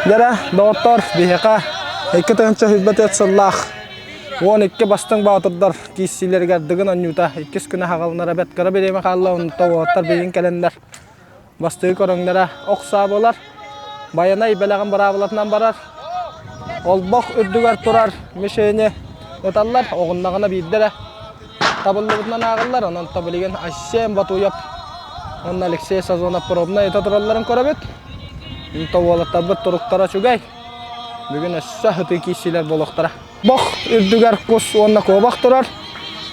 Дьэ, доҕоттоор, биһиэхэ 2024 сыллаах 12 бастыҥ баатырдар киирсиилэригэр Дыгын оонньуута иккис күнэ хаҕылынара бэрт кыра бириэмэ хаалла, онтон уолаттар билигин кэлэннэр бастыҥ көрүҥнэрэ ох саа буолар. Байанай бэлэҕин быраабылатынан барар. Олбох үрдүгэр турар мишени ыталлар, оҕуннаҕына биирдэ эрэ табыллыбытынан ааҕыллар. Онон билигин Айсен Батуев уонна Алексей Сазонов пробнай ыта туралларын көрөбүт. Онто уолаттарбыт туруктара үчүгэй. Бүгүн өссө ытыы киирсиилэр буолуохтара. Бох үрдүгэр кус уонна куобах турар.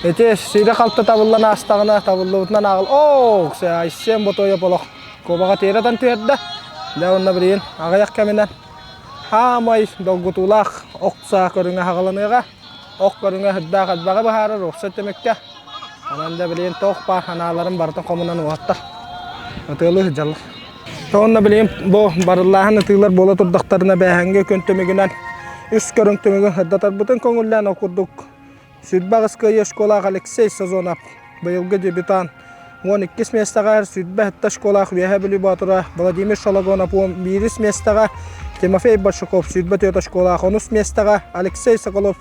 Ити сиирэ-халты табыллан аастаҕына табыллыбытынан ааҕыл. Оо, Айсен Ботуев олох куобаҕа тиэрэ ытан түһэрдэ. Дьэ уонна билигин аҕыйах кэминэн хаамай долгутуулаах ох саа көрүҥэ хаҕыланыаҕа. Ох көрүҥэ сүрдээх элбэҕи быһаарар уопсай түмүккэ. Онон да билигин туох баар санааларын барытын хомунан уһаттар. Ытыалыы сылдьаллар. Уонна билигин бу барыллааһын ытыылар буола турдахтарына бээһэҥҥэ күн түмүгүнэн үс көрүҥ түмүгүн сырдатарбытын көҥүллээн ол курдук 28 кыайыы школаах Алексей Сазонов быйылгы дебютант 12 миэстэҕэ 27 школаах Үөһээ Бүлүү Боотура Владимир Шологонов 11 миэстэҕэ Тимофей Большаков 24 школаах 10 миэстэҕэ Алексей Соколов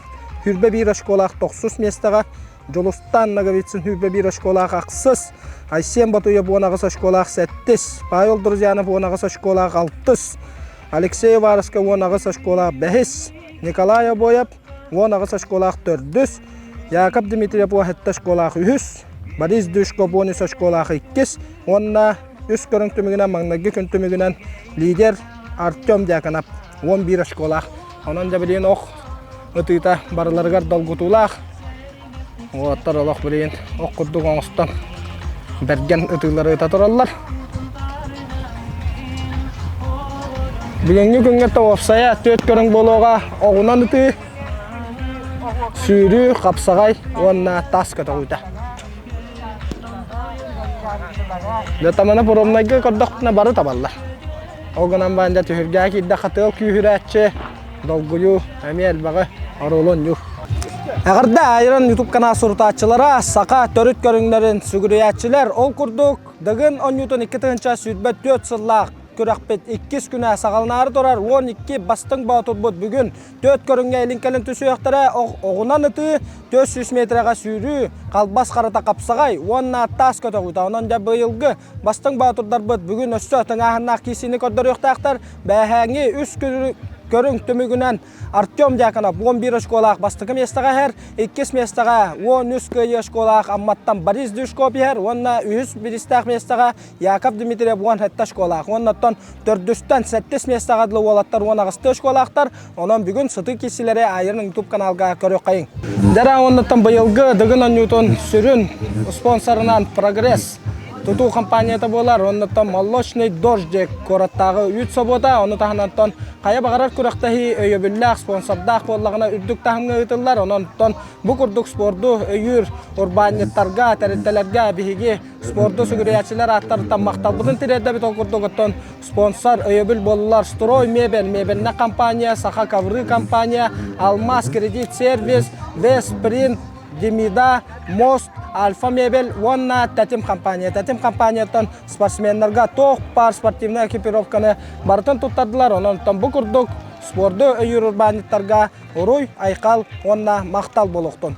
21 школаах 9 миэстэҕэ Дьулустаан Ноговицын 21 очколаах ахсыс, Айсен Батуев 18 очколаах сэттис, Павел Друзьянов 18 очколаах алтыс, Алексей Уваровскай 18 очколаах бэһис, Николай Обоев 18 очколаах төрдүс, Яков Дмитриев 17 очколаах үһүс, Борис Дюшков 13 очколаах иккис уонна үс көрүҥ түмүгүнэн маҥнайгы күн түмүгүнэн лидер Артем Дьяконов 11 очколаах. Онон дьэ билигин ох ытыыта барыларыгар долгутуулаах. Уолаттар олох билигин ох курдук оҥостон бэргэн ытыылары ыта тураллар. Бүгүҥҥү күҥҥэ уопсайа түөрт көрүҥ буолуоҕа оҕунан ытыы, сүүрүү, хапсаҕай уонна таас көтөҕүүтэ. Дьэ тамана пробнайга көрдөхпүнэ бары табаллар. Ол гынан баран дьэ түһүлгэҕэ киирдэххэ тыал күүһүрээччи, долгуйуу эмиэ элбэҕи оруолу оонньуур. Эҕэрдэ Айрон YouTube канал сурутааччылара, саха төрүт көрүҥнэрин сүгүрүйээччилэр. Ол курдук, Дыгын оонньуутун 2024 сыллаах күрэхпит иккис күнэ саҕаланаары турар 12 бастыҥ боотурбут бүгүн Түөрт көрүҥҥэ илин-кэлин түсүөхтэрэ, оҕунан ытыы, 400 метрэҕэ сүүрүү, халбас харата хапсаҕай уонна таас көтөҕүүтэ. Онон дьэ быйылгы бастыҥ боотурдарбыт бүгүн өссө тыҥааһыннаах киирсиини көрдөрүөхтээхтэр. Бээһээҥҥи үс көрүҥ түмүгүнэн Артем Дьяконов 11 очколаах бастакы миэстэҕэ иһэр, иккис миэстэҕэ 13 кыайыы очколаах Амматтан Борис Дюшков иһэр уонна үһүс бириистээх миэстэҕэ Яков Дмитриев 17 очколаах. Уонна оттон төрдүстэн сэттис миэстэҕэ дылы уолаттар 18 очколаахтар. Онон бүгүн сытыы киирсиилэри Айрон YouTube каналга көрүөххэйиҥ. Дьара уоннаттан быйылгы Дыгын оонньуутун сүрүн спонсорынан Прогресс тутуу компанията буолар. Оннуттан Молочный дождик куораттааҕы үүт собуота. Ону таһынан хайа баҕарар күрэхтэһии өйөбүллээх спонсордаах буоллаҕына үрдүк таһымҥа ыытыллар. Онон бу курдук спорду өйүүр урбаанньыттарга, тэрилтэлэргэ биһиги Спорду сүгүрүйээччилэр ааттарыттан махталбытын тириэрдэбит ол курдук оттон спонсор өйөбүл буоллулар Строй мебель, мебельнай компания, Саха ковры компания, Алмаз кредит сервис, Веспринт, Демида, Мост, Альфа мебель уонна Тэтим компания. Тэтим компанияттан спортсменнарга туох баар спортивнай экипировканы барытын туттардылар. Онон бу курдук спорду өйүүр урбаанньыттарга уруй, айхал уонна махтал буолуохтун.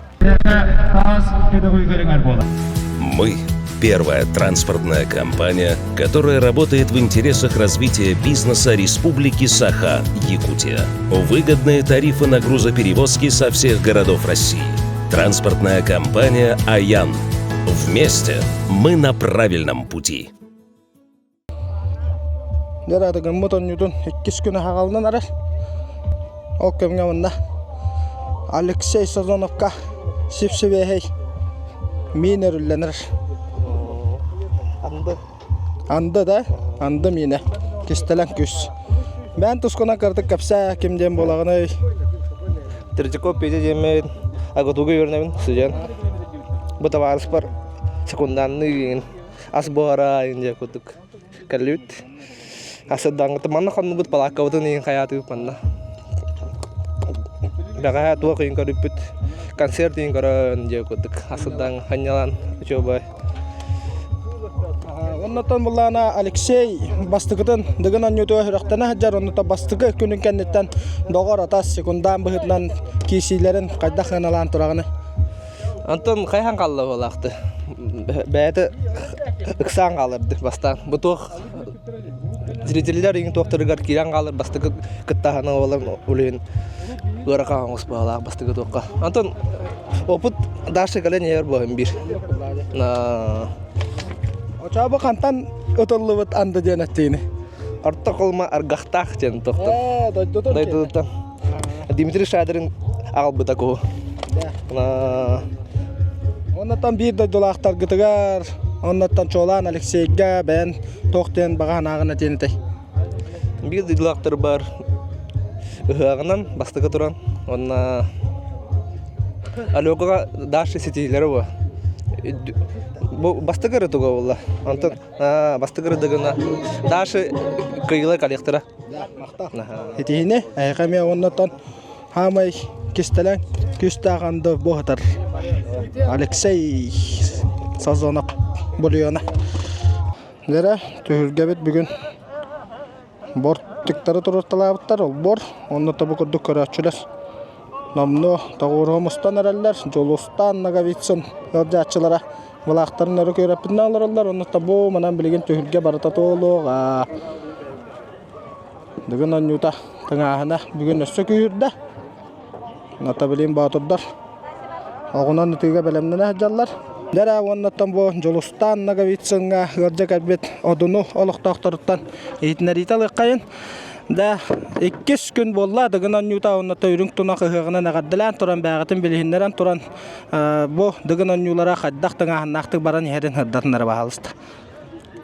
Мы – первая транспортная компания, которая работает в интересах развития бизнеса Республики Саха-Якутия. Выгодные тарифы на грузоперевозки со всех городов России. Транспортная компания «Аян». Вместе мы на правильном пути. Дьэ эрэ гыммыт оонньуутун иккис күнэ хаҕалынан эрэр. Ол кэмҥэ манна Алексей Сазоновка сип-сибиэһэй миин өрүллэнэр. Анды. Анды да? Анды миинэ. Кистэлэҥ күүс. Бэйэн тускунан кыратык кэпсээ ким диэн буолаҕыный? Третьяков Петя диэммин АГТУга үөрэнэбин студент. Бу табаарыспар секунданныы ас буһара диэн курдук кэллибит. Асырдаҥҥыт манна хоннубут палааккабытын иһин хайаатыбыт манна. Бэҕэһээ туох иһин көрүппүт концерт иһин көрөн диэн курдук асырдаҥ ханньалаан учуобай. Оннотон буллаана Алексей бастакытын Дыгын оонньуутугар сүрэхтэнэ сылдьар, оннута бастакы күнүн кэнниттэн доҕор атас секундаан быһыытынан киирсиилэрин хайдах сыаналаан тураҕыный? Антон хайаан хаалла буолаахты. Бэйэтэ ыксаан хааларды бастаан. Бу туох зрителлэр иҥ туохтарыгар киирэн хаалар бастакы кыттааһына буолан улин ыарахан оҥос баалаах бастакы туохха. Антон опыт дальше кэлэн иһэр буолан биир. Очообу хантан ытыллыбыт анды диэн эттиини? Орто Холма аргахтаах диэн тохтон. Ээ, дойдутун. Дойдутуттан. Дмитрий Шадрин аҕалбыта куһу. Оннуттан биир дойдулаахтаргытыгар, оннуттан чуолаан Алексейга бэйэн туох диэн баҕа санааҕын этиэн этэй? Биир дойдулаахтарбар ыһыаҕынан бастакы туран уонна Алекаҕа Даша ситиһиилэрэ буо. Бу бастакы эрэ туга буолла. Онтон бастакы ырытыгына Даша кыйыла калектора. Итиһини эһиэхэ эмиэ уоннаттан хаамай кистэлэҥ күүстээх анды буоһатар Алексей Сазонов Бульона. Дьэрэ түһүлгэбит бүгүн бортиктары туруорталаабыттар олбуор онно тобу курдук көрөөччүлэр номнуо тоҕуоруһа мустан эрэллэр Дьулустаан Ноговицын ыалдьааччылара былаахтарын өрө күөрэппитинэн олороллор онно тобу манан билигин түһүлгэ барыта туолуоҕа Дыгын оонньуута тыҥааһына бүгүн өссө күүһүрдэ. Натабилин боотурдар оҕунан ытыыга бэлэмнэнэ сылдьаллар. Дьэ уоннаттан бу Дьулустаан Ноговицыҥҥа ыалдьа кэлбит Одуну олохтоохторуттан иһитиннэриитэ ылыаххайын. Да иккис күн буолла Дыгын оонньуута уонна үрүҥ тунах ыһыаҕынан эҕэрдэлээн туран бээҕитин билиһиннэрэн туран бу Дыгын оонньуулара хайдах тыҥааһыннаахтык баран иһэрин сырдатынара баһаалыста.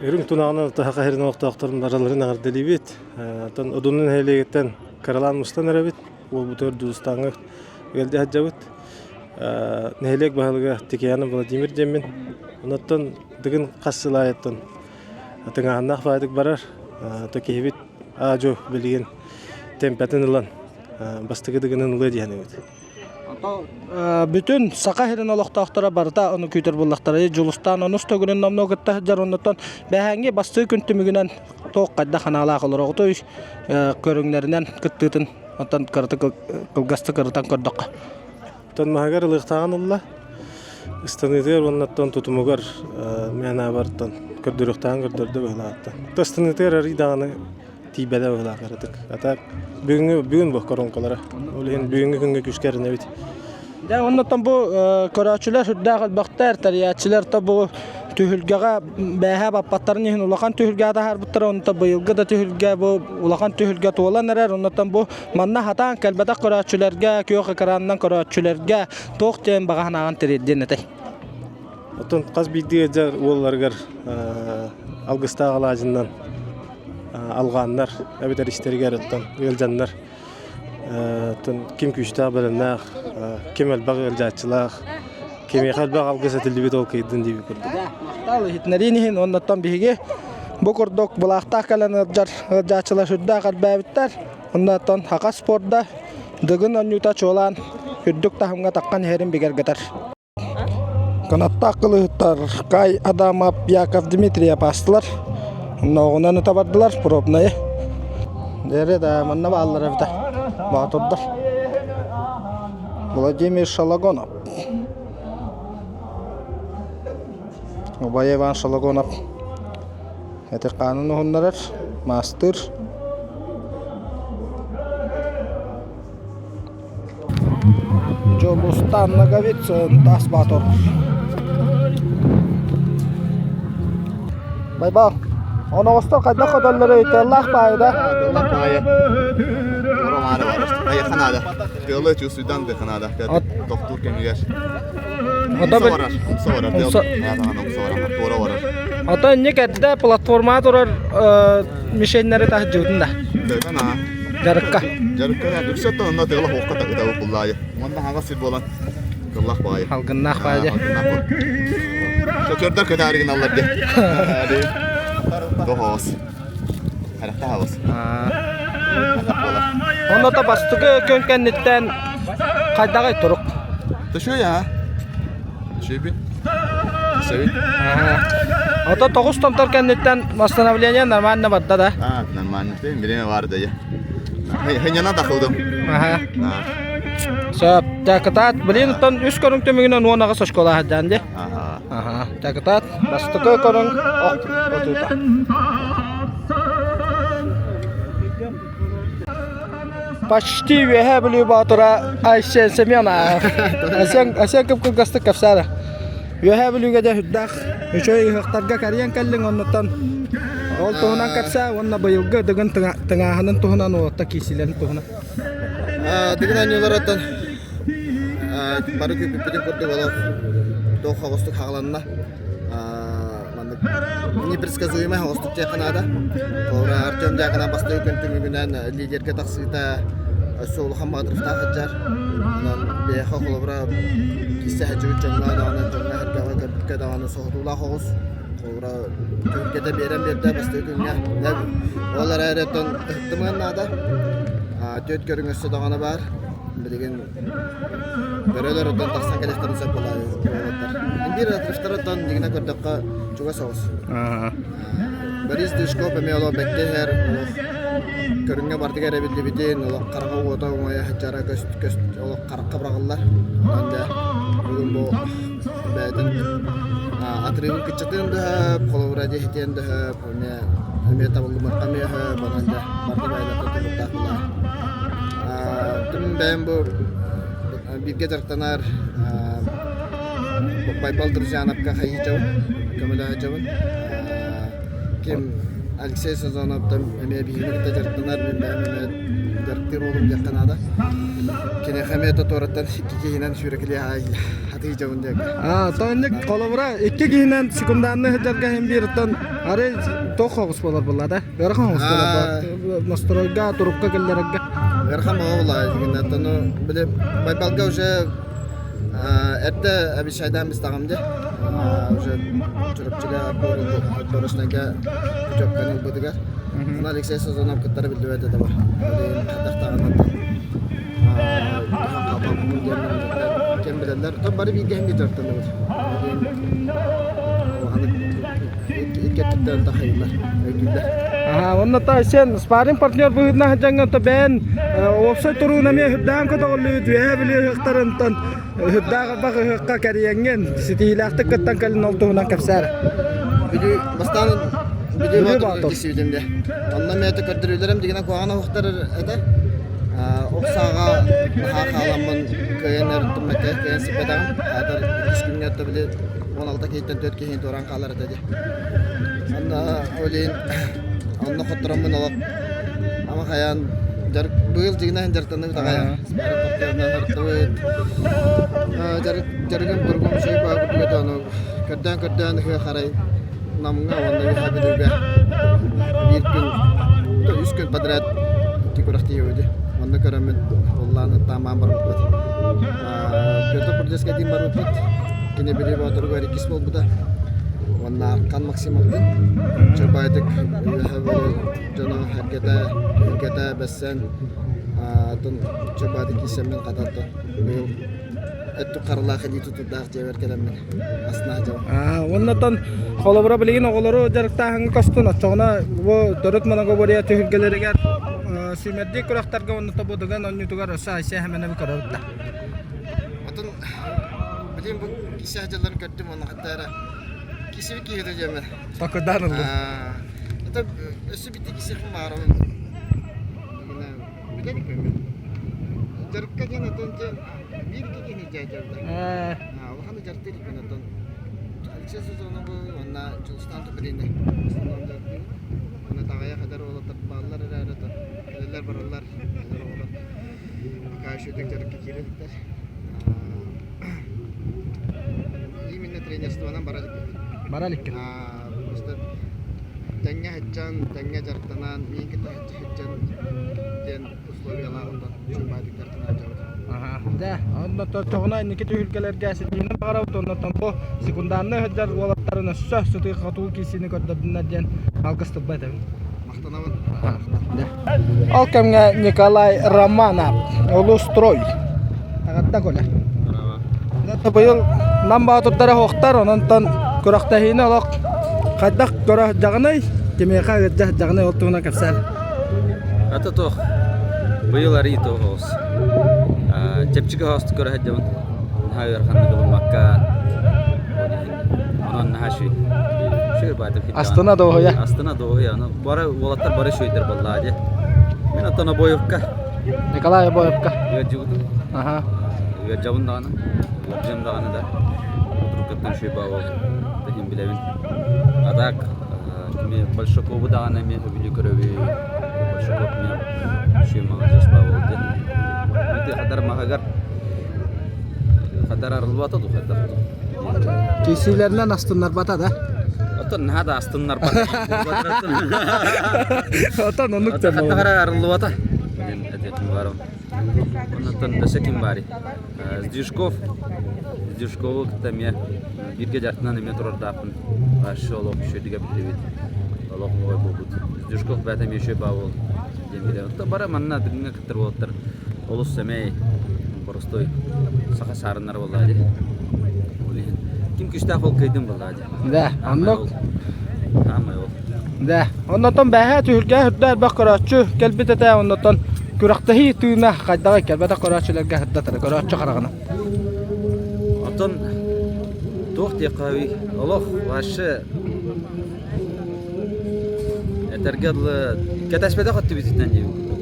Үрүҥ тунаҕынан Саха сирин олохтоохторун барыларын эҕэрдэлиибит. Оттон Одуну нэһилиэгиттэн кыралаан мустан эрэбит. Уолбутугар Дьулустааҥҥа ыалдьа сылдьабыт. Нэһилиэк баһылыга Тикиянов Владимир диэммин. Онуттан Дыгын хас сыл аайыттан тыҥааһыннаах баайдык барар. То киһибит аа-дьуо билигин темпэтин ылан бастакы Дыгынын ылыа диэхинибит. Бүтүн Саха сирин олохтоохторо барыта ону күүтэр буоллахтара. Дьулустаан онус төгүлүн номнуо кытта сылдьар оннуттан бэһээҥҥи бастыы күн түмүгүнэн туох хайдах ханаалаах олороҕутуй көрүҥнэринэн кыттыытын оттон кыратык кылгастык ырытан көрдөххө. Оттон маһыгар ылыахтааҕын ылла. Ыстаныытыгар уонна оттон тутумугар мин анаабар көрдөрүөхтээҕин көрдөрдө быһыылаахтан. Ыстаныытыгар арый даҕаны тиийбэтэ быһыылаах кыратык. А так бүгүҥҥү бүгүн бу коронкалара. Ол иһин бүгүҥҥү күҥҥэ күүскэ эрэнэбит. Дьэ оннуттан бу көрөөччүлэр сүрдээх элбэхтэр, тэрийээччилэр то бу түһүлгэҕэ бээһээ баппаттарын иһин улахан түһүлгэҕэ таһаарбыттара, онтон быйылгы да түһүлгэ бу улахан түһүлгэ туолан эрэр, оннуттан бу манна хатаан кэлбэтэх көрөөччүлэргэ, күөх экранынан көрөөччүлэргэ туох диэн баҕа санааҕын тириэрдиэн этэй? Оттон хас биирдии ыалдьар уолларыгар алгыстаах алаадьыннан алҕааннар эбэтэр истэригэр оттон ыалдьаннар оттон ким күүстээх бэлэмнээх, ким элбэх ыалдьааччылаах, кимиэхэ элбэх алгыс этиллибит ол кыйдын диэбит курдук. Махтал иһитиннэриин иһин оннуттан биһиги бу курдук былаахтаах кэлэн ыалдьар ыалдьааччылар сүрдээх элбээбиттэр. Оннуттан Хака спорда Дыгын оонньуута чуолаан үрдүк таһымҥа таххан иһэрин бигэргэтэр. Кынаттаах кылыһыттар Кай Адамов, Яков Дмитриев аастылар. Оннооҕунан ыта бардылар пробнайы. Дьэ да манна бааллар эбитэ. Боотурдар. Владимир Шалагонов. Убайа Иван Шалагонов эти хаанын уһуннарар, маастыыр. Дьулустаан Ноговицын таас баатыр. Байбал, оноҕостор хайдах көтөллөрүй? Тыаллаах баайы да? Тыаллаах баайы. Романы бар. Айаханаада. Тыалы чувствуйдан дыханаада. Тохтуур кэмигэр. Умса барар. Умса барар. Умса барар. Туора барар. Ото инник эрдэ платформаҕа турар мишеннэри таһдьыбытын да. Дыхана. Дьарыкка. Дьарыкка үксэ оттон онно тыала хуохха ытабы буллаайы. Уонна хаҥас сир буолан кыллах баайы. Алгыннаах баайы. Чочордор көтөөрү гыналлар дии. Тоһоос. Харахтаһабыс. Онно то бастакы күн кэнниттэн хайдаҕай турук? Төшөй аа. Төшөйбүн. Көрсөбүт. Ото тоҕус томтор кэнниттэн восстановление нормально барда да? А, нормально. Время бар да я. Хыняна тахылдым. Аха. Сөп. Такытаат, блин, оттон үс көрүҥ түмүгүнэн 18 очколаах сылдьан дии. Аха. Аха. Такытаат, бастакы көрүҥ ох отута. Почти үөһээ Бүлүү Боотура Айсен Семенов. Айсен, Айсен кып-кылгастык кэпсээтэ. Үөһээ Бүлүүгэ дьэ үрдээх үчүгэй ыһыахтарга кэрийэн кэллиҥ оннуттан ол туһунан кэпсээ уонна быйылгы Дыгын тыҥааһынын туһунан уолаттар киирсиилэрин туһунан. Дыгын оонньууларыттан бары күүппүппүтүн курдук олох туох оҕустук хаҕыланна. Маннык непредсказуемай оҕустук диэххэ наада. Холобура Артем Дьяконов бастакы күн түмүгүнэн лидергэ тахсыыта өссө улахан баҕатырыктаах сылдьар. Онон биһиэхэ холобура киирсэ сылдьыбыт дьоҥҥо даҕаны дьоҥҥо сэргэҕэ көрбүккэ даҕаны соһутуулаах оҕус. Холобура түһүлгэтэ биэрэн биэрдэ бастакы күҥҥэ. Ол эрээри оттон ыһыктымыан наада. Түөрт көрүҥ өссө даҕаны баар. Билигин бөрөлөр оттон тахсан кэлиэхтэрин сөп буолар. Биир отрывтарыттан дьиҥинэ көрдөххө чугас соҕус. Борис Дышков эмиэ олох бэккэ иһэр, олох көрүҥҥэ бардыга эрэ биллибитин, олох хараҕа уота умайа сылдьара көс, көс, олох харахха быраҕыллар. Онон дьэ бүгүн бу бэйэтин отрывын кыччатыан да сөп, холобура дьиһитиэн да сөп, эмиэ эмиэ табыллымыахха эмиэ сөп, онон дьэ барыта бэйэлэртэн тутулуктаах буолар. Тым бэйэм бу бииргэ дьарыктанар Байбал Друзьяновка хайыычабын, көмөлөһөчөбүн. Ким Алексей Сазоновтан эмиэ биһигини кытта дьарыктанар, мин бэйэм эмиэ дьарыктыыр уолум диэххэ наада. Киниэхэ эмиэ тотуораттан икки киһинэн сүүрэкилиэ атыыдьабын диэки. Аа, тоонньук холобура икки киһинэн секундаанны сылдьарга иһин биир оттон арай туох хоҕус буолар буолла да? Ыарахан хоҕус буолар настройга, турукка киллэрэргэ. Ыарахан буолла, оттон били Байбалга уже Эрдэ обещайдаан бистаҕым дии. Уже Чурапчыга отборочнайга путевканы ылбытыгар. Аны Алексей Сазонов кыттара биллибэт этэ бар. Билигин хайдахтааҕынан диэн кэм билэллэр. То бары бииргэ иһин дьарыктанабыт. Улаханнык икки өттүттэн тахайыллар, өйдүүллэр. Аха, онно та сен спарринг партнер быһыытынан сылдьаҥҥын то бэйэн уопсай туруун эмиэ үрдээн көтөҕүллүбүт үөһээ Бүлүү ыһыахтарынтан үрдээх элбэх ыһыахха кэрийэҥҥин ситиһиилээхтик кыттан кэлин ол туһунан кэпсээр. Бүлүү бастаан Бүлүү Боотурга киирсибитим дии. Онно эмиэ көрдөрүүлэрим дигинэ куһаҕан оһохтор этэ. Ох сааҕа наһаа хааламмын кыайан өрүттүммэккэ кыайан сиппэтэҕим. Аатар иккис күҥҥэ били 16 киһиттэн 4 киһини туораан хаалар этэ дии. Онно ол иһин онно хоттороммун олох ама хайаан дьарык быйыл дьиҥинэн дьарыктанныбыт аҕай артыбыт дьарык дьарыгым туругум үчүгэй баа курдук этэ ону көрдөөн көрдөөн ыһыах арай Намҥа уонна Үөһээ Бүлүүгэ биир күн үс күн подряд икки күрэхтэһии Онно көрөммүт уоллаан аттаамаан барбыппыт. Петр Бурдескайдыын барбыппыт. Кини Бүлүү Боотуругар иккис буолбута. Уонна Аркан Максимовтыын Чырбайдык Үөһээ Бүлүү дьоно эргэтэ, түһүлгэтэ бэссэн атын Чырбайдык киирсэммин хататтан быйыл өттүк харалаах илии тутурдаах дьиэбэр кэлэммин астына дьабын. Уоннатан холобура билигин оҕолору дьарыктааһыҥҥа көстөн оччоҕуна бу төрүт многоборье түһүлгэлэригэр сүүмэрдии күрэхтэргэ уонна тобудуган онньутугар өссө Айсен Хэмэнэби көрөбүт да. Отон билигин бу кисе дьылларын көрдүм уонна хатта эрэ кисиби киһи диэмэр. Такырдаан ыллым. Это өссө битти кисихин баарабын. Билэн көмө. Дьарыкка диэн отон биир киһини дьайдьарда. Улахан дьарыктыыр иккин оттон Алексей Сазоновы уонна Дьулустаан Туприны основном дьарыктыыбын. Уонна таҕайах эдэр уолаттар бааллар эрээри оттон кэлэллэр бараллар эдэр оҕолор пока үчүгэйдик дьарыкка киирэ иликтэр. Именно тренерствонан бара иликпин. Бара иликкин. Просто тэҥҥэ сылдьан, тэҥҥэ дьарыктанан, миигин кытта сылдьан диэн условиялаах онтон үчүгэй Дьэ, онно тоҕуна инники түһүлгэлэргэ ситиһиини баҕарабыт уонна бу секундаанныы сылдьар уолаттарын өссө сытыы-хотуу киирсиини көрдөрдүннэр диэн алгыс тылба этэбин. Махтанабын. Ол кэмҥэ Николай Романов, Улустрой. Аҕатта Коля. Быйыл Нам Баатырдара оһохтор, онон. Күрэхтэһиини олох хайдах көрө дьаҕынай, кимиэхэ ыалдьа дьаҕынай ол туһунан кэпсээн. Ата туох быйыл арыый туох оҕус. Чэпчэки оҕустук көрө сылдьабын. Наһаа ыараханнык ылыммакка онон наһаа үчүгэй. Үчүгэй баайдык Астына дуоһуйа. Астына дуоһуйа. Аны бары уолаттар бары үчүгэйдэр буоллаҕа дии. Мин оттон Обоевка. Николай Обоевка. Ыалдьыбытым. Аха. Ыалдьабын даҕаны. Ыалдьыам даҕаны да. Уруккуттан үчүгэй баа буолбут. Иһин билэбин. А так кими Большакову даҕаны эмиэ сөбүлүү көрөбүн. Большаков эмиэ үчүгэй маладьыас баа буолбут дии. Ити хадар маһыгар хадар арыллыбата дуу хайдах дуу. Киисиилэринэн астыннарбата да? Оттон наһаа да астыннарбата. Оттон оннук Хаттаҕар арыллыбата. Диэн этиэтим баарым. Оннуттан өссө ким баарый? Сдюжков. Сдюжкову кытта эмиэ бииргэ дьартынан эмиэ турардаахпын. Вообще олох үчүгэйдик биллибит. Олох ой буолбут. Сдюжков бэйэтэ эмиэ үчүгэй баа буол диэн билэр. Оттон бары манна Дыгыҥҥа кыттар уолаттар олус сэмэй, боростуой саха саарыннара буоллаҕа дии. Ол иһин ким күүстээх ол кыайдын буоллаҕа дии. Да, оннук. Аамай ол. Да, оннотон бэһээ түһүлгэ үрдэ элбэх көрөөччү кэлбит этэ, оннотон күрэхтэһии тыына хайдаҕый кэлбэтэх көрөөччүлэргэ сырдатара көрөөччү хараҕынан. Оттон туох диэххэ олох вообще Этэргэ дылы, кэтэспэтэх өттүбүтүттэн диэбит курдук.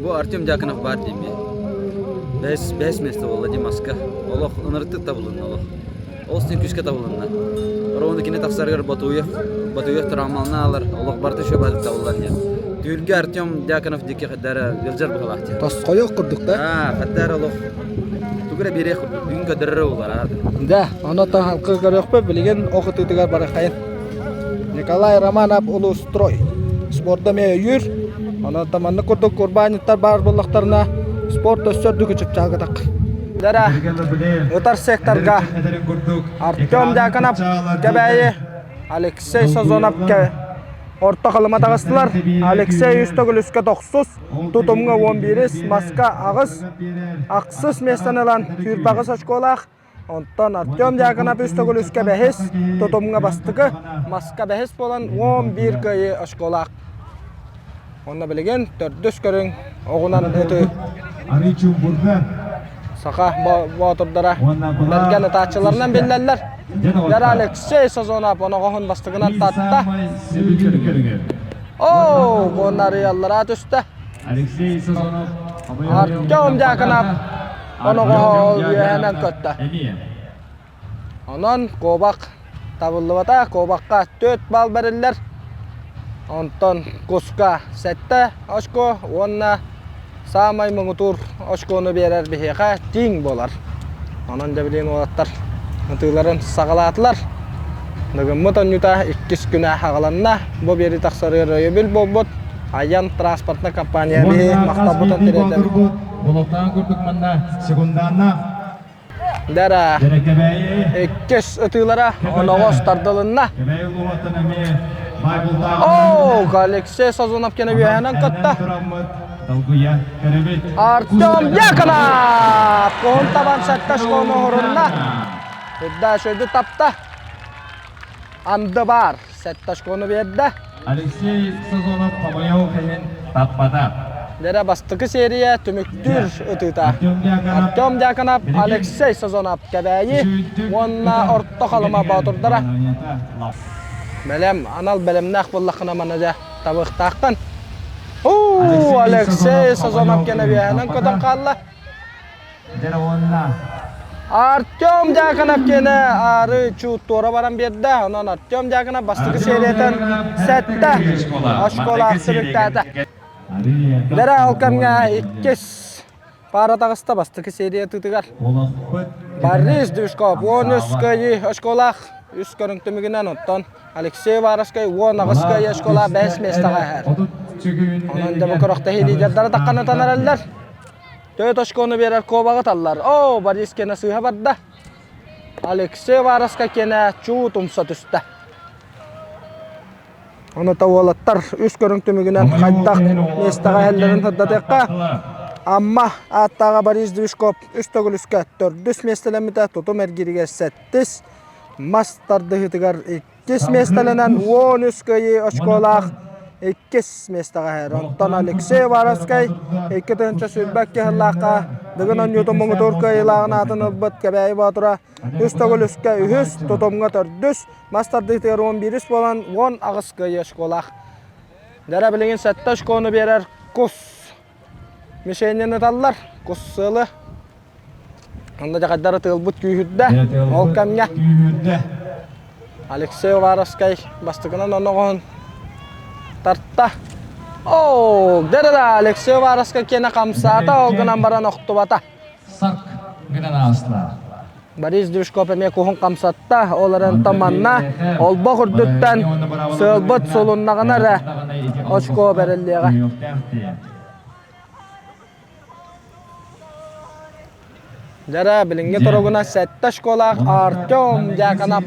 Бу Артем Дьяконов баар диэмми. Бэс, бэс место буолла дии маска. Олох ынырыктык табылынна олох. Ол син күүскэ табылынна. Ровно кини тахсарыгар Батуев, Батуев травмалана алар, олох барыта еще баадык табыллан диэн. Түүлгэ Артем Дьяконов диэки хайдара ыалдьар быһалаах диэн. Тосхойуох курдук да? Аа, хайдара олох тугу эрэ биэриэх курдук. Бүгүн көрдөрөрө буолар аата. Да, онон халкы көрүөхпүт билигин ох ытыытыгар барыхайын. Николай Романов Улустрой спорда эмиэ өйүүр. Онон маннык курдук урбаанньыттар баар буоллахтарына спорт өссө үрдүк чыпчаалга таххар. Ытар секторга Артем Дьяконов Кэбээйи, Алексей Сазонов орто халыма таҕыстылар. Алексей үс төгүл үскэ тохсус, тутумҥа 11, маска аҕыс, ахсыс миэстэни ылан сүүрбэҕис очколаах. Онтон Артем Дьяконов үс төгүл үскэ бэһис, тутумҥа бастакы, маска бэһис буолан 11 кыайыы очколаах. Онно билигин төрдүс көрүҥ оҕунан ытыы. Саха боотурдара бэргэн ытааччыларынан биллэллэр. Яра Алексей Сазонов оноҕоһун бастакынан татта. Оо, буоннарыйаллара түстэ. Артем Дьяконов Оноҕоһо үөһэнэн көттө. Онон куобах табыллыбата, куобахха 4 балл бэриллэр. Онтон куска 7 очко уонна саамай муҥутуур очкону биэрэр биһиэхэ тииҥ буолар. Онон дьэ билигин уолаттар ытыыларын саҕалаатылар. Дыгыммыт онньута иккис күнэ аҕаланна. Бу биэри тахсарыгар өйөбүл буолбут Айан транспортнай компания биһи махталбытын тириэрдэбит. Болотаан курдук манна секундааннаах Дара иккис ытыылара оноҕос тардылынна. О, Алексей Сазонов кene үөһэнэн кытта. Артем Дьяконов куһун табан сэттэ школу оһорунна. Үрдэ шөйдү тапта. Анды бар. Сэттэ очкону биэрдэ. Алексей Сазонов хомойуох иһин таппата. Лера бастакы серия түмүктүүр ытыыта. Артем Дьяконов, Алексей Сазонов Кэбээйи уонна Орто Халыма боотурдара. Бэлэм, анал бэлэмнээх буоллаххына маны дьэ табыахтааххын. Уу, Алексей Сазонов кэнэбиэһинэн көтөн хаалла. Артем Дьяконов киэнэ аары чуут туора баран биэрдэ. Онон Артем Дьяконов бастакы сериятын сэттэ очколаах түмүктээтэ. Дэрэ ол кэмҥэ иккис паара таҕыста бастакы серия тыытыгар. Борис Движков 13 кыайыы очколаах үс көрүҥ түмүгүнэн оттон Алексей Варовскай 18 кыайыы очколаах бэһис миэстэҕэ иһэр. Онон дьэ бу күрэхтэһии лидердара тахханатан эрэллэр. Төрүт очкону биэрэр куобаҕы таллар. Оо, Борис киэнэ сыыһа барда. Алексей Варовскай киэнэ чуут умса түстэ. Ону та уолаттар үс көрүҥ түмүгүнэн хайдах миэстэҕэ иһэллэрин сырдатыахха. Амма ааттааҕа Борис Движков үс төгүл үскэ төрдүс миэстэлэммитэ, тутум эргииригэр сэттис. Мас тардыһыытыгар иккис миэстэлэнэн 13 кыайыы очколаах иккис миэстэҕэ иһэр. Онтон Алексей Уваровскай 2022 сыллаахха Дыгын оонньуутун муҥутуур кыайыылааҕын аатын ылбыт Кэбээйи Боотура үс төгүл үскэ үһүс, тутумҥа төрдүс, мас тардыытыгар 11 буолан 18 кыайыы очколаах. Дьэрэ билигин сэттэ очкону биэрэр кус мишенин ыталлар, кус сыалы. Онно дьахайдары тыалбыт күүһүрдэ. Ол кэмҥэ Алексей Уваровскай бастакынан оноҕоһун тарта. Оо, дэ-да Алексей Уваровскай киэнэ хамсаата, ол гынан баран охтубата. Сарк гынан ааста. Борис Движков эмиэ куһун хамсатта, ол эрэн манна олбох үрдүттэн сыалбыт сулуннаҕына эрэ очко бэриллиэҕэ. Дьара билиҥҥи туругунан сэттэ очколаах Артем Дьяконов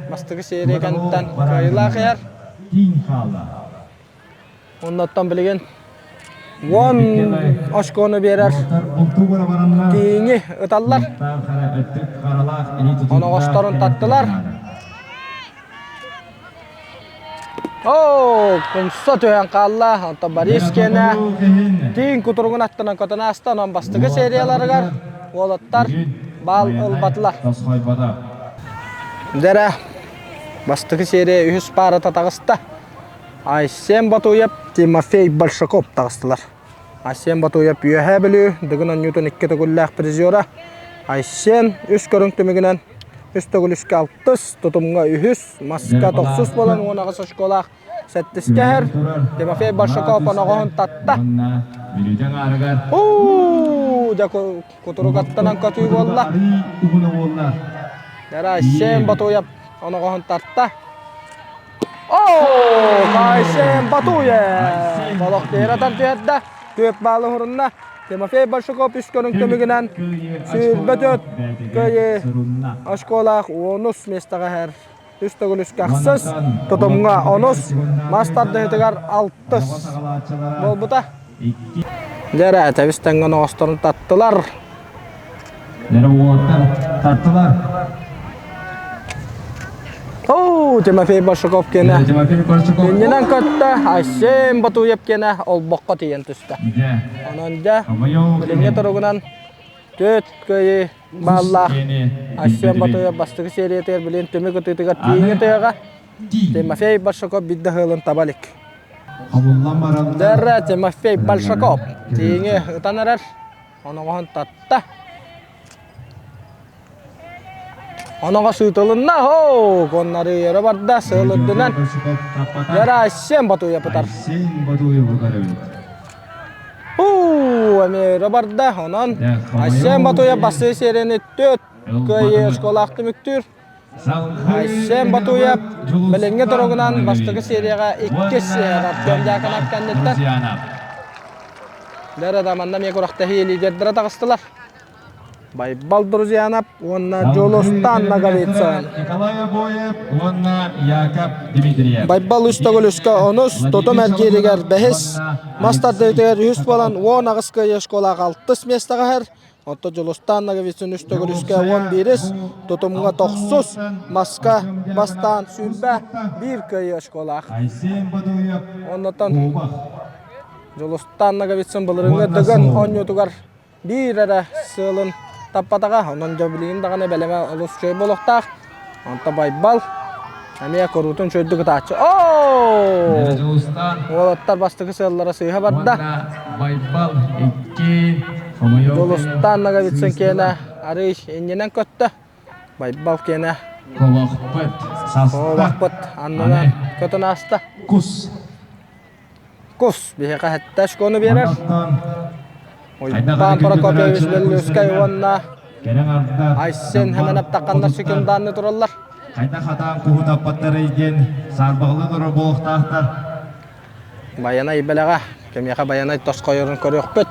бастакы серия кэнниттэн кыайыылаах иһэр. Оннуттан билигин 10 очкону биэрэр тииҥи ыталлар. Оноҕосторун таттылар. Оо, кумса түһэн хаалла. Онтон Борис киэнэ тииҥ кутуругун аттынан көтөн ааста. Онон бастакы серияларыгар уолаттар баал ылбатылар. Дьэрэ, бастакы серия үһүс паарата таҕыста. Айсен Батуев, Тимофей Большаков таҕыстылар. Айсен Батуев Үөһээ Бүлүү Дыгын оонньуутун икки төгүллээх призера. Айсен үс көрүҥ түмүгүнэн үс төгүл үскэ алтыс, тутумҥа үһүс, маска тохсус буолан 18 очколаах сэттискэ иһэр. Тимофей Большаков оноҕоһун татта. Уу, дьэ кутурук аттанан көтүү буолла. Айсен Батуев оноҕоһун тарта. Оо, Айсен Батуев! Олох тиэрэ тардыһарда, түөрт баалы уһурунна. Тимофей Большаков үс көрүҥ түмүгүнэн 24 кыайыы очколаах онус миэстэҕэ иһэр. Үс төгүл үскэ ахсыс, тутумҥа онус, мас тардыһыытыгар алтыс буолбута. Дьэ эрэ, тэбис тэҥҥэ оноҕосторун таттылар. Дьэ уолаттар таттылар. Оо, Тимофей Большаков киэнэ. Тимофей Большаков. Иннинэн көттө, Айсен Батуев киэнэ олбоххо тиийэн түстэ. Онон дьэ, билиҥҥи туругунан төрт кыайыы бааллаах Айсен Батуев бастакы сериятыгар билин түмүк ытыытыгар тииҥи тыаҕа Тимофей Большаков биирдэ ыһыылын таба илик. Дэрэ Тимофей Большаков тииҥи ытан эрэр. Оноҕоһун татта. Оноҕос ыытылынна. Оо, коннары өрө барда, сыал үрдүнэн. Дэрэ Айсен Батуев ытар. Айсен Батуев ытар эбит. Уу, эмиэ өрө барда. Онон Айсен Батуев бастыы серияны төрт кыайыы очколаах түмүктүүр. Айсен Батуев билиҥҥи туругунан бастакы серияҕа иккис Артем Дьяконов кэнниттэн Дэрэ да манна эмиэ күрэхтэһии лидердэрэ таҕыстылар. Байбал Друзьянов уонна Дьулустан Ноговицын. Николай Обоев уонна Яков Дмитриев. Байбал үс төгүл үскэ онус, тутум эргииригэр бэһис, мас тардыытыгар үһүс буолан 18 кыайыы школаҕа алтыс миэстэҕэ иһэр. Оттон Дьулустаан Ноговицын үс төгүл үскэ 11-ис, тутумҥа тохсус, маска бастаан 21 кыайыы очколаах. Айсен Бодуев Оннотон Кубах. Дьулустаан Ноговицын былырыыҥҥы Дыгын оонньуутугар биир эрэ сыалын таппатаҕа. Онон дьэ билигин даҕаны бэлэмэ олус үчүгэй буолуохтаах. Онто Байбал эмиэ куруутун үчүгэйдик ытааччы. Оо! Дьулустаан Уолаттар бастакы сыаллара сыыһа барда. уонна Байбал икки хомойуох Дьулустаан Ноговицын киэнэ арыый иннинэн көттө. Байбал киэнэ Колохпут саста Колохпут аннынан көтөн ааста. Кус Кус биһиэхэ сэттэ очкону биэрэр. Онтон Уйбаан Прокопьевич Беллүскэй уонна Айсен Хэмэнэп тахханнар секундаанны тураллар. Хайдах хатаан куһу таппаттарый диэн саарбаҕалыы турар буолуохтаахтар. Байанай бэлэҕэ. Кимиэхэ Байанай тосхойорун көрүөхпүт.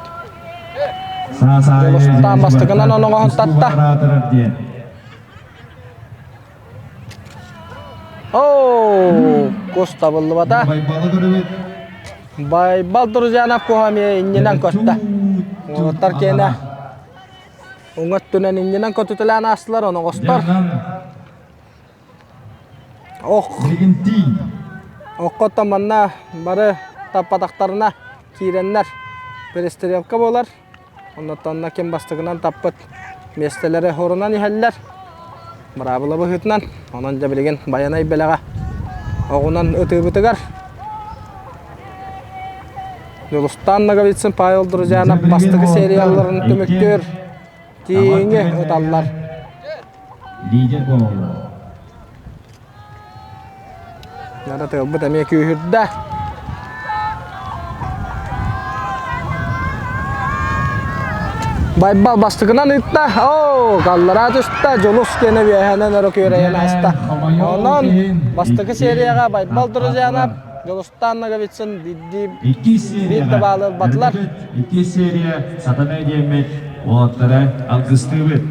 Дьулустаан бастакынан оноҕоһун татта. Оо, кус табыллыбата. Байбалы көрөбүт. Байбал Друзьянов куһа эмиэ иннинэн көттө. Уолаттар киэнэ уҥа өттүнэн иннинэн көтүтэлээн аастылар, оноҕостор. Ох. Окко манна бары таппатахтарына киирэннэр перестрелка буолар. Оннуттан ким бастакынан таппыт миэстэлэри хорунан иһэллэр. Быраабыла быһыытынан. Онон дьэ билигин Байанай бэлэҕэ оҕунан ытыыбытыгар Дьулустаан Ноговицын Павел Друзьянов бастакы сериалларын түмүктүүр тииҥи ыталлар. Лидер буолаллар. Нара тыалбыт эмиэ күүһүрдэ. Байбал бастакынан ыытта. Оо, галлараа түстэ. Дьулус киэнэ үөһэнэн өрө күөрэйэн ааста. Онон бастакы серияҕа Байбал Друзьянов, Дьулустаан Ноговицын биирдии биир да баалы ылбатылар. Иккис серия Сатана диэммит уолаттары алгыстыыбыт.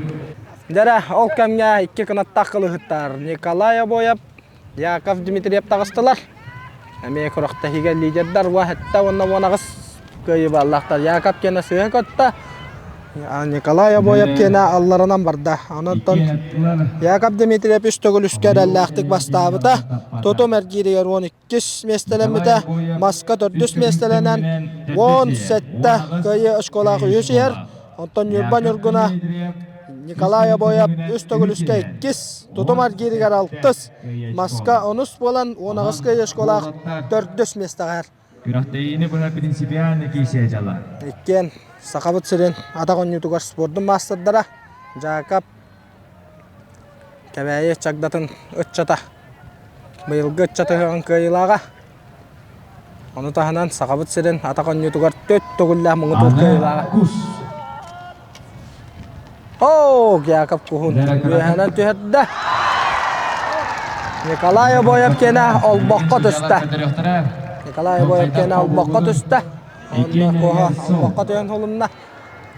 Дьэрэ, ол кэмҥэ икки кынаттаах кылыһыттар Николай Обоев, Яков Дмитриев таҕыстылар. Эмиэ күрэхтэһиигэ лидердар уоһэтта уонна 18 кыайыы бааллаахтар. Яков киэнэ сыыһа көттө, Николай Обоев киэнэ алларанан барда. Онон Яков Дмитриев үс төгүл үскэ эрэллээхтик бастаабыта. Тутум эргииригэр 12 миэстэлэммитэ, маска төрдүс миэстэлэнэн 17 кыайыы очколаах үһүс иһэр. Онтон Ньурба Ньургуна Николай Обоев үс төгүл үскэ иккис, Тутум Аргииригэр алтыс, Маска онус буолан 18 кыайыы школаах төрдүс миэстэҕэ Күрэхтэһиини быһа принципиальный киисэ дьала. Иккиэн Сахабыт сирин атах оонньуутугар спордун маастардара Жаакап Кэбээйи чагдатын ыччата быйылгы ыччат ыһыаҕын кыайыылааҕа Ону таһынан Сахабыт сирин атах оонньуутугар төрт төгүллээх муҥутуур кыайыылааҕа. Оо, Яков Куһун үөһэнэн түһэрдэ. Николай Обоев киэнэ олбоххо түстэ. Николай Обоев киэнэ олбоххо түстэ. Онно куоһа олбоххо түһэн холунна.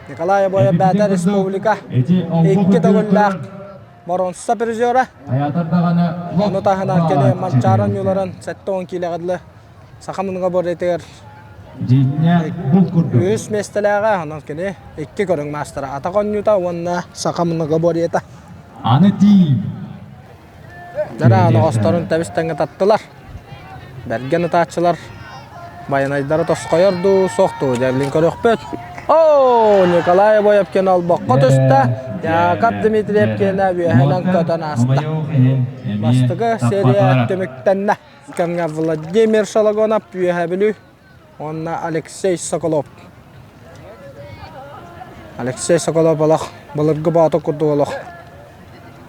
Николай Обоев бэйэтэ республика икки төгүллээх Боронса призера. Ону таһынан кини Манчаары оонньууларын 70 киилэҕэ дылы саха муннуга бордетыгар үһүс миэстэлээҕэ. Онон кини икки көрүҥ маастара атах оонньуута уонна саха муннуга бордета. Аны тиий. Дьара оноҕосторун тэбис-тэҥҥэ таттылар. Бэргэн ытааччылар байанайдары тосхойор дуу, суох дуу дьэблин көрүөхпүт. Оо, Николай Обоевкин олбоххо түстэ, Яков Дмитриев киэнэ үөһэнэн көтөн ааста. Бастакы серия түмүктэннэ. Кэмҥэ Владимир Шологонов Үөһээ Бүлүү уонна Алексей Соколов. Алексей Соколов олох былыргы боотур курдук олох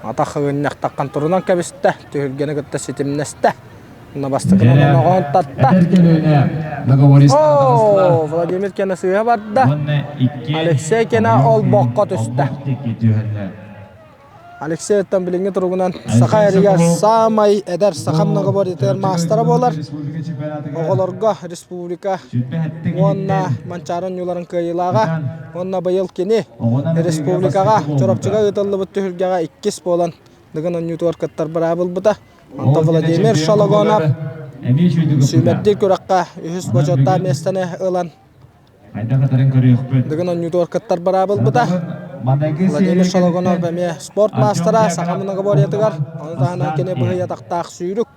атах ыгынньахтаххан турунан кэбистэ, түһүлгэни кытта ситимнэстэ. Уонна бастакынан оноҕоон татта. Оо, Владимир кэнэ сыыһа барда. Алексей кэнэ олбоххо түстэ. Алексеевтан билиҥҥи туругунан саха эригэр саамай эдэр саха многоборьетыгар маастара буолар. Оҕолорго республика уонна Манчаары оонньууларын кыайыылааҕа уонна быйыл кини республикаҕа Чурапчыга ыытыллыбыт түһүлгэҕэ иккис буолан Дыгын оонньуутугар кыттар быраабы ылбыта. Онтон Владимир Шологонов сүүмэрдиир күрэххэ үһүс бочуоттаах миэстэни ылан Хайдах ытарын көрүөхпүт. Дыгын оонньуутугар кыттар быраабы ылбыта. Владимир Шологонов эмиэ спорт маастара саха многоборьетыгар, ону таһынан кини быһый атахтаах сүүрүк.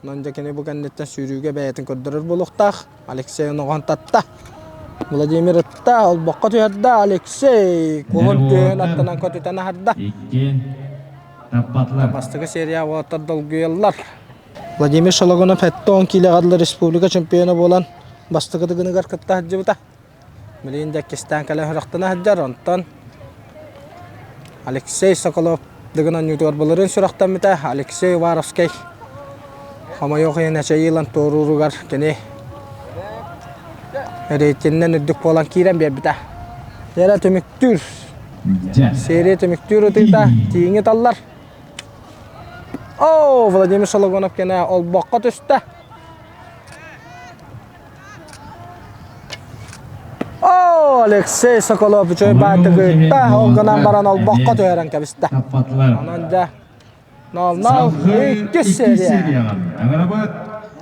Онон дьэ кини бу кэнниттэн сүүрүүгэ бэйэтин көрдөрөр буолуохтаах. Алексей оноҕоһун татта. Владимир ытта, олбоххо түһэрдэ. Алексей куһун түөһүн аттынан көтүтэн аһарда. Таппатылар. Бастакы серия уолаттар долгуйаллар. Владимир Шологонов 70 киилэҕэ дылы республика чемпиона буолан бастакы дыгыныгар кытта сылдьыбыта. Билигин да иккистээн кэлэн сүрэхтэнэ сылдьар. Онтон Алексей Соколов Дыгын оонньуутугар былырыын сүрэхтэммитэ. Алексей Уваровскай хомойуох иһин эчэйии ылан туорууругар кини рейтининэн үрдүк буолан киирэн биэрбитэ. Эрэ түмүктүүр. Серия түмүктүүр ытыыта тииҥи таллар. Оо, Владимир Шологонов кэнэ олбоххо түстэ. Оо, Алексей Соколов үчүгэй баатыгытта, ол гынан баран олбоххо түһэрэн кэбистэ. Онон дьэ, 0-0 иккис серия. Ыҥырабыт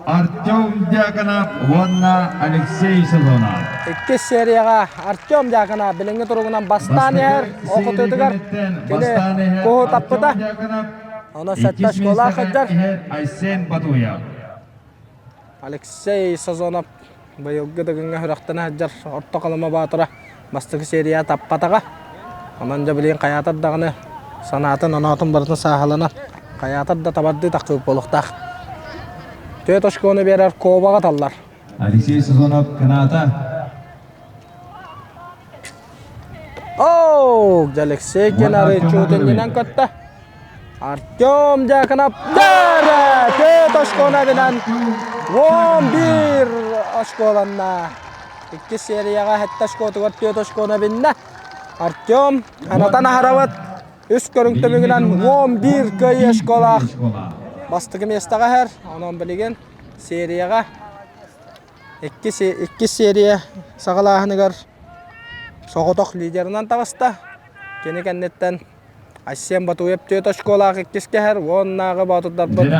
Артем Дьяконов уонна Алексей Сазонов. Иккис серияҕа Артем Дьяконов билиҥҥи туругунан бастаан иһэр, ол хотуутугар кини куһу таппыта. Онон сэттэ Иккис очколаах миэстэҕэ сылдьар. иһэр Айсен Батуев. Алексей Сазонов быйылгы Дыгыҥҥа сүрэхтэнэ сылдьар Орто Халыма Баатыра бастакы серия таппатаҕа. Онон дьэ билигин хайаатар даҕаны санаатын оноотун барытын сааһыланан хайаатар да табардыы тахсыбыт буолуохтаах. Түөрт очкону биэрэр Кобаҕа таллар. Алексей Сазонов кынаата. Оо, Алексей Кенары чуутунньунан көттө. Артем Дьяконов дээрэ түөрт очкону эбинэн 11 очколанна. Иккис серияҕа сэттэ очкотугар түөрт очкону эбиннэ. Артем анатан аһарабыт үс көрүҥ түмүгүнэн 11 кыайыы очколаах бастакы миэстэҕэ иһэр. Онон билигин серияҕа Иккис серия саҕалааһыныгар соҕотох лидерынан таҕыста. Кини кэнниттэн Айсен Батуев түөрт очколаах иккис кэһэр, уоннааҕы боотурдарбыт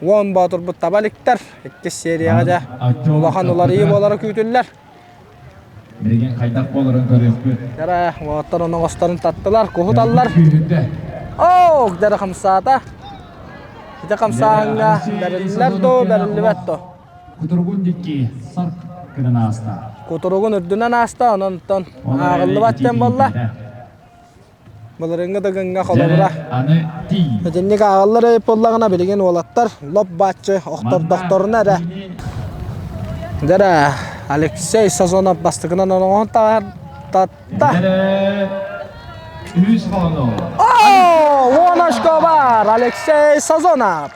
уон боотурбут таба иликтэр. Иккис серияҕа дьэ улахан уларыйыы буолара күүтүллэр. Билигин хайдах буоларын көрүөхпүт. Дьара уолаттар оноҕосторун таттылар, куһуталлар. Оо, дьара хамсаата. Ити хамсааһыҥҥа бэриллэр дуу, бэриллибэт дуу? Кутуругун дикки сарк гынан ааста. Кутуругун үрдүнэн ааста, онон ааҕыллыбат диэн буолла. Былырыыҥҥы Дыгыҥҥа холобура итинник ааҕаллар эбит буоллаҕына билигин уолаттар лоп-бааччы охтордохторуна эрэ Дьэрэ Алексей Сазонов бастакынан оноҕоһун татта О, уон очко бар Алексей Сазонов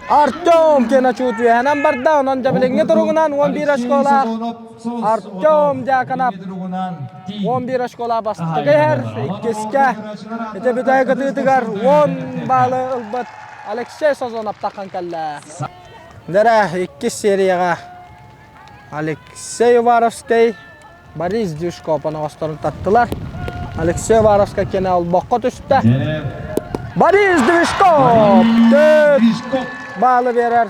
Артем Кеночут үөһэнэн барда, онон дьэбилиҥҥи туругунан 11 очколаах Артем Дьяконов 11 очколаах бастакы иһэр, иккискэ ити бүтэй кытыытыгар 10 баалы ылбыт Алексей Сазонов таххан кэллэ. Дэрэ иккис серияҕа Алексей Уваровскай, Борис Дюшков оноҕосторун таттылар. Алексей Уваровскай кэнэ олбоххо түстэ. Борис Движков! Төрт баалы биэрэр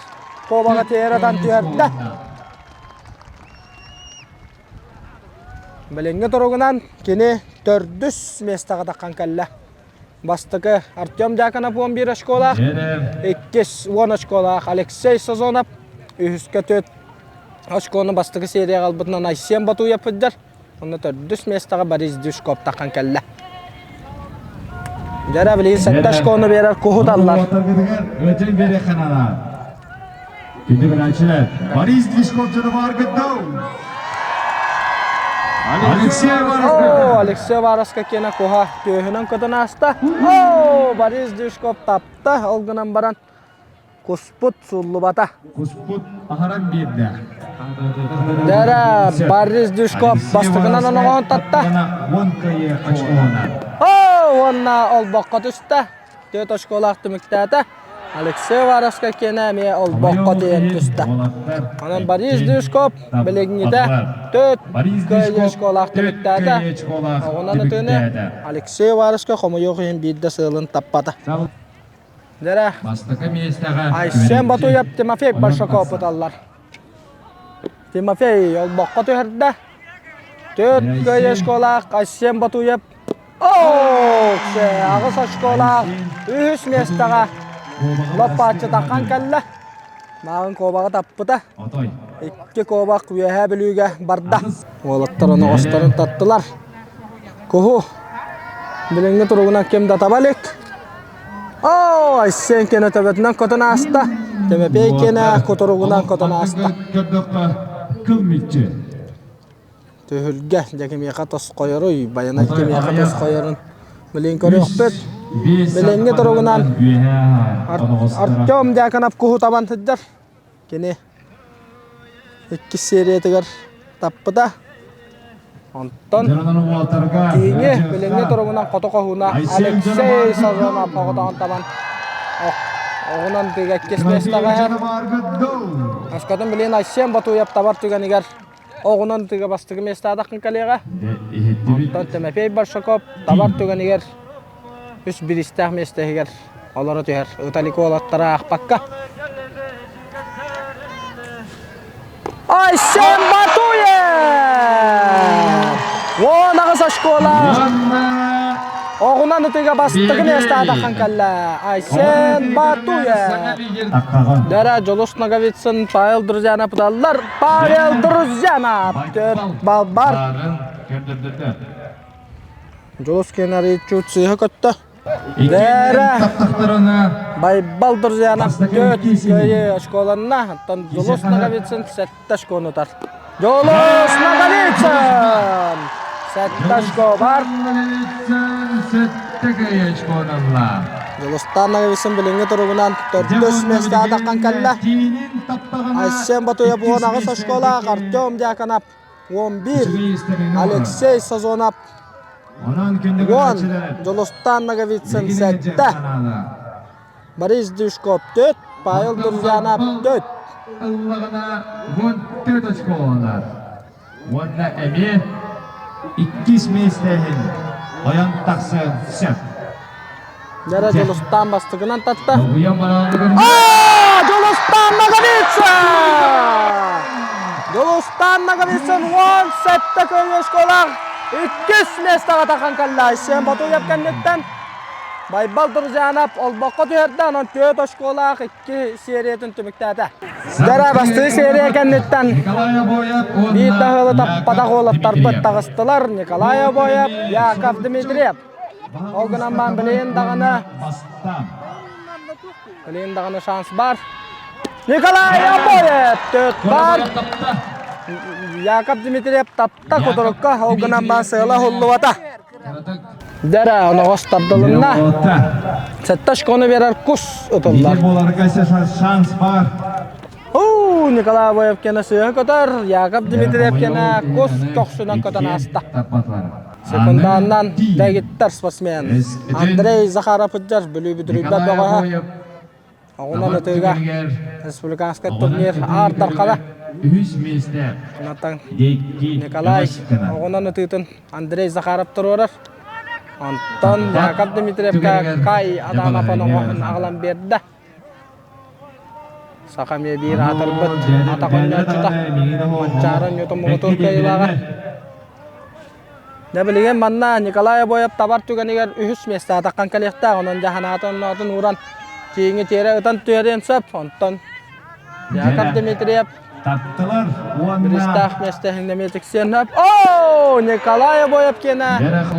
куобаҕа тиэрэ атан түһэрдэ. Билиҥҥи туругунан кини төрдүс миэстэҕэ таххан кэллэ. Бастакы Артем Дьяконов 11 очколаах, иккис 10 очколаах Алексей Сазонов, үһүскэ төрт очкону бастакы серияҕа ылбытынан Айсен Батуев сылдьар. Онно төрдүс миэстэҕэ Борис Дюшков таххан кэллэ. Дьэрэ билигин сэттэ очкону биэрэр куһуталлар. Өтөн биэриэххэ наада. Күндү көрөөччүлэр, Борис Движков дьоно бааргыт дуу? Алексей О, Алексей Варовска киэнэ куһа түөһүнэн көтөн ааста. О, Борис Движков тапта, ол гынан баран куспут сууллубата. Куспут аһаран биэрдэ. Дэрэ, Борис Движков бастакынан оноҕоон татта. Уон кыайы очкоһунан. О, уонна олбоххо түстэ. Түөрт очколаах түмүктээтэ. Алексей Уваровскай киэнэ эмиэ олбоххо тиийэн түстэ. Онон Борис Дюшков билиҥҥитэ төрт кыайыы очколаах түмүктээтэ. Оҕунан ытыыны Алексей Уваровскай хомойуох иһин биирдэ сыалын таппата. Дэрэ Айсен Батуев Тимофей Большаков ыталлар. Тимофей олбоххо түһэрдэ. Төрт кыайыы очколаах Айсен Батуев Аҕыс очколаах үһүс миэстэҕэ лоппааччы таххан кэллэ. Мааҕын куобаҕы таппыта. Икки куобах Үөһээ Бүлүүгэ барда. Уолаттар оноҕосторун таттылар. Куһу билиҥҥи туругунан ким да таба илик. Оо, Айсен киэнэ төбөтүнэн көтөн ааста. Тимофей киэнэ кутуругунан көтөн ааста. Көрдөххө, кыл мүччү. Түһүлгэ дьэ кимиэхэ тосхойоруй, Байанай кимиэхэ тосхойорун билин көрүөхпүт. Билиҥҥи туругунан Артем Дьяконов куһу табан сылдьар. Кини иккис сериятыгар таппыта. Онтон кииҥи билиҥҥи туругунан хото хоһууна Алексей Сазонов оҕотоҕун табан оҕунан тыга иккис миэстэҕэ иһэр. Өскөтүн билигин Айсен Батуев табар түгэнигэр Оҕунан тыга бастакы миэстээтаххын кэлиэҕэ. Онтон Тимофей Большаков табар түгэнигэр үс бириистээх миэстэһигэр олоро түһэр. Ыталик уолаттара аахпакка. Айсен Батуев! 18 очколаах! Оҕунан Оҕунан ытыыга бастакы миэстэ атаххан кэллэ. Айсен Батуев. Дара Дьолус Ноговицын, Павел Друзьянов удаллар. Павел Друзьянов төрт балл бар. Дьолус Кенарий чуть сыыһа көттө. Дара Байбал Друзьянов төрт кыайыы очколанна. Оттон Дьолус Ноговицын сэттэ очкону утар. Дьолус Ноговицын! Сэттэ очко бар. Сэттэ кыайыы очконалла. Дьулустаан Ноговицын билиҥҥи туругунан төрдүс миэстэҕэ таххан кэллэ. Айсен Батуев 18 очколаах, Артем Дьяконов 11, Алексей Сазонов 10, Дьулустаан Ноговицын 7, Борис Дюшков 4, Павел Друзьянов 4. Ыллаҕына 14 очколанар. Уонна эмиэ иккис миэстэһин ойон тахсыан сөп. Дьара Дьулустаан бастакынан татта. Дьулустаан Ноговицын! Дьулустаан Ноговицын 17 кыайыы очколаах иккис миэстэҕэ тахан кэллэ. Айсен Ботуев кэнниттэн Байбал Друзьянов олбоххо түһэрдэ, онон түөрт очколаах икки сериятын түмүктээтэ. Дьара бастыы серия кэнниттэн биир да ыалы таппатах уолаттарбыт таҕыстылар. Николай Обоев, Яков Дмитриев. Ол гынан баран билигин даҕаны билигин даҕаны шанс бар. Николай Обоев төрт бар. Яков Дмитриев тапта кутурукка, ол гынан баран сыала уһуллубата. Дэрэ оноҕос тардылынна. Сэттэ очкону берер кус ытыллар. Буоларга шанс бар. Уу, Николай Обоев кэнэ сыыһа көтөр, Яков Дмитриев кэнэ кус көхсүнэн көтөн ааста. Секунданнан дэгиттэр спортсмен Андрей Захаров ыдьар Бүлүү бүдүрүйбэт бөҕөһө. Оҕунан ытыыга республиканскай турнир аар дархана. Үһүс миэстэ Онтон Николай оҕунан ытыытын Андрей Захаров туруорар. Онтон Яков Дмитриевка Кай Адамов оҥоһун аҕалан биэрдэ. Саха эмиэ биир аатырбыт атах оонньооччута Манчаары оонньуутун муҥутуур кыайыылааҕа. Дьэ билигин манна Николай Обоев табар түгэнигэр үһүс миэстэ атаххан кэлиэхтээх, онон дьаһанаатын онноотун ууран тииҥи тиэрэ ытан түһэриэн сөп. Онтон Яков Дмитриев Таптылар уонна биристээх миэстэ иһин тиксиэн сөп. Оо, Николай Обоев киэнэ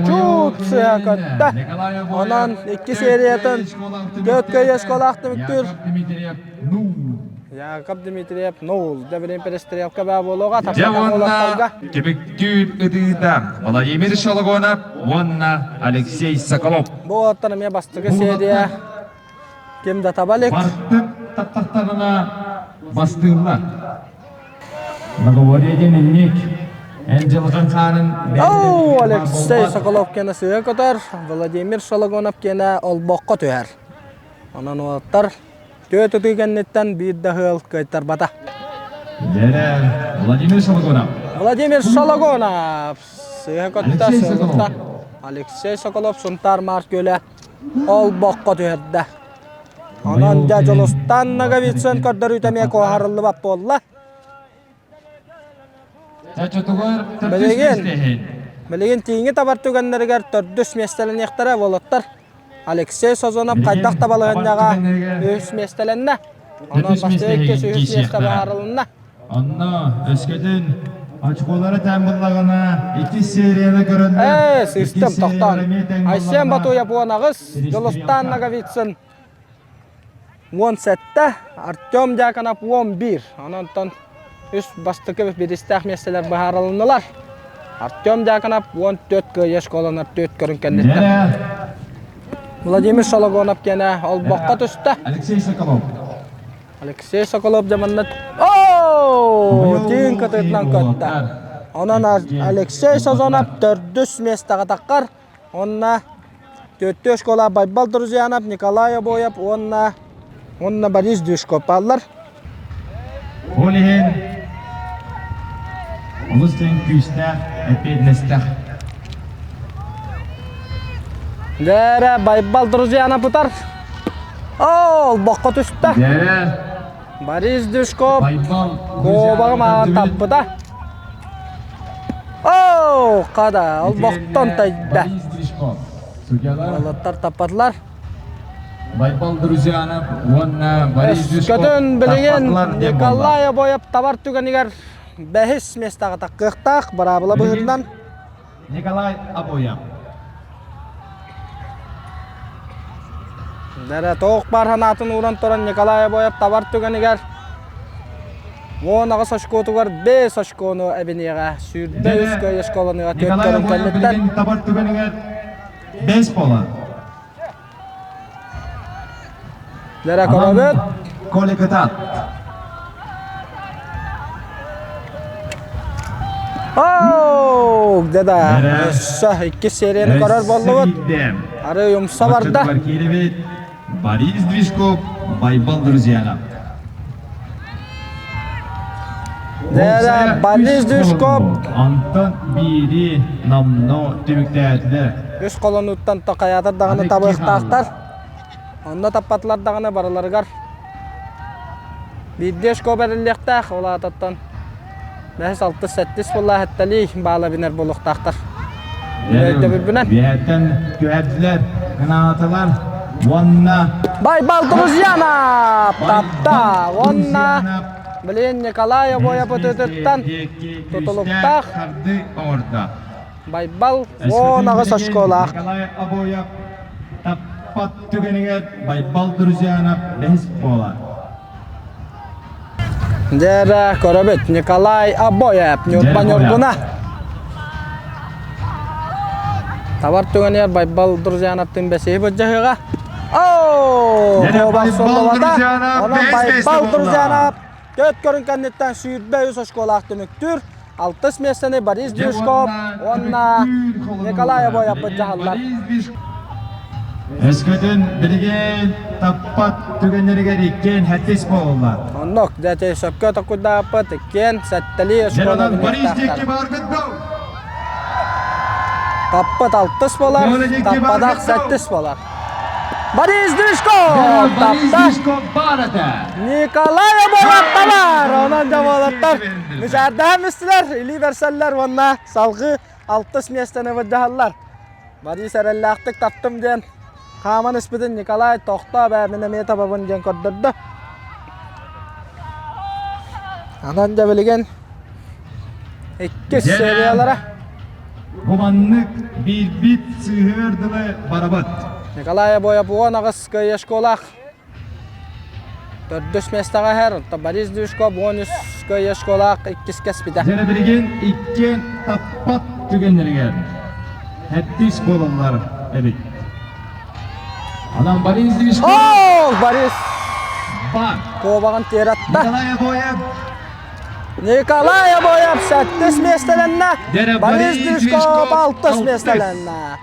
чуут сыһа көттө. Онон икки сериятын төрт көйө оскуолаах түмүктүүр. Яков Дмитриев Ноул дьэ перестрелка баа буолуоҕа Дьэ уонна түмүктүүр ытыыта Владимир Шологонов уонна Алексей Соколов. Бу уолаттар эмиэ бастакы серия ким да таба илик. Бартык таптахтарына бастыыллар. Договоре инник эн дьылҕан хаанын Оу, Алексей Соколов киэнэ сыыһа көтөр, Владимир Шологонов киэнэ олбоххо түһэр. Онон уолаттар Түөрт ытыы кэнниттэн биир да ыал кыайтарбата. Владимир Шологонов. Владимир Шологонов сыыһа көттө сылытта. Алексей Соколов Сунтаар Маар күөлэ олбоххо түһэрдэ. Онон дьэ Дьулустан Ноговицын көрдөрүүтэ эмиэ куоһарыллыбат буолла. Билигин, билигин тииҥи табар түгэннэригэр төрдүс миэстэлэниэхтэрэ уолаттар. Алексей Созонов хайдах да балаһыанньаҕа үһүс миэстэлэннэ. Онон бастакы иккис үһүс миэстэ быһаарылынна. Онно өскөтүн очколара тэҥ буллаҕына иккис серияны көрөннөр Ээ, сыыстым, тохтоон. Айсен Батуев 18, Дьулустан Ноговицын 17, Артем Дьяконов 11. Онон үс бастакы бириистээх миэстэлэр быһаарылыннылар. Артем Дьяконов 14 кыайыы школанар төрт көрүҥ кэнниттэн. Владимир Шологонов киэнэ олбоххо түстэ. Алексей Соколов. Алексей Соколов дьаманна Оо! Тиин кытыытынан көттө. Онон Алексей Созонов төрдүс миэстэҕэ таххар. Онно төртүө школа Байбал Друзьянов, Николай Обоев уонна уонна Борис Дюшков бааллар. Ол иһин олус диэн күүстээх, эппиэтинэстээх. Дээрэ Байбал Друзьянов утар. Ол бокко түстэ. Дээрэ Борис Дюшков Байбал куобаҕы мааҕын таппыта. Оо, хада, олбохтон тайда. Борис Дюшков. Судьялар Уолаттар таппатылар. Байбал Друзьянов уонна Борис Жижков Өскөтүн билигин таппатылар диэн буолла. Николай Обоев табар түгэнигэр бэһис миэстэҕэ таххыахтаах быраабыла быһыытынан. Николай Обоев. Дэрэ туох баар санаатын ууран туран Николай Обоев табар түгэнигэр 18 очкотугар 5 очкону эбиниэҕэ 23 көй оскуоланыга түөрт Николай көрүҥ Обоев кэнниттэн билигин табар түгэнигэр 5 буолар. Дэрэ көрөбүт. Коля кытаат. Оу, где-то өссө иккис серияны көрөр боллубут. Ары умса барда. Борис Движков, Байбал Друзьянов. Дэрэ Борис Движков. Антон биири номно түмүктээтилэр. Үс колонуттан токаятар даҕаны табыахтаахтар. Онно таппатылар даҕаны барыларыгар биирдии очко бэриллиэхтээх, ол аатыттан бэһис, алтыс, сэттис буолла сэттэлии баала бинэр буолуохтаахтар. Өйдөбүлбүнэн. Биһэттэн түһэрдилэр, граната уонна Байбал Друзьянов тапта уонна блин Николай Обоев ытытыттан тутулуктаах харды оҥордо. Байбал 18 очколаах. Николай Обоев таппат түгэнигэр Байбал Друзьянов бэһис буолар. Дьэ көрөбүт Николай Обоев Ньурба Ньургуна. Табар түгэнигэр Байбал Друзьяновтыын бэсиһи былдьаһыаҕа. Оо! Куобах суллубата. Онон Байбал Друзьянов Төрт көрүҥ кэнниттэн 23 очколаах түмүктүүр. Алтыс миэстэни Борис Движков уонна Николай Обоев былдьаһаллар. Өскөтүн билигин таппат түгэннэригэр иккиэн хэттис буолла. Оннук, дьэ сөпкө токуйдааппыт иккиэн сэттэлии очкону Борис диэки бааргыт дуу? Таппыт алтыс болар, таппатах сэттис болар. Борис Движков! Тапта! Николай Обоевталар! Онон да буолаттар. Мичээрдээн мистилэр, илии бэрсэллэр уонна салгыы алтыс миэстэни былдьаһаллар. Борис эрэллээхтик таптым диэн хааман испитин Николай тохтоо бээ мин эмиэ табабын диэн көрдөрдө. Анан да билигин иккис сериялара. Бу маннык биирбит сыыһыар дылы барабыт. Николай Обоев 18 кыайа школах. Төрдүс миэстэҕэ иһэр, оттон Борис Движков 13 кыайа школаах иккис кэспитэ. Дьэ билигин иккиэн таппат түгэннэригэр хэттис буолаллар эбит. Анан Борис Движков... О, Борис! Бар! Куобаҕын тиэратта. Николай Обоев Николай Обоев сэттис миэстэлэннэ, Борис Движков алтыс миэстэлэннэ.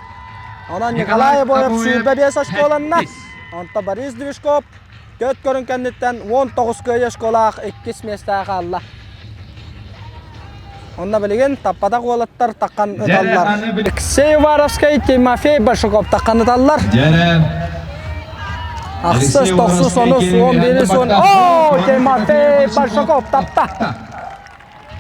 Онон Николай Обоев 25 очколанна. Онто Борис Движков төрт көрүҥ кэнниттэн 19 кыайыы очколаах иккис миэстэҕэ хаалла. Онно билигин таппатах уолаттар таххан ыталлар. Алексей Уваровскай, Тимофей Большаков таххан ыталлар. Ахсыс, тохсус, онус, он бирис, он... О, Тимофей Большаков тапта.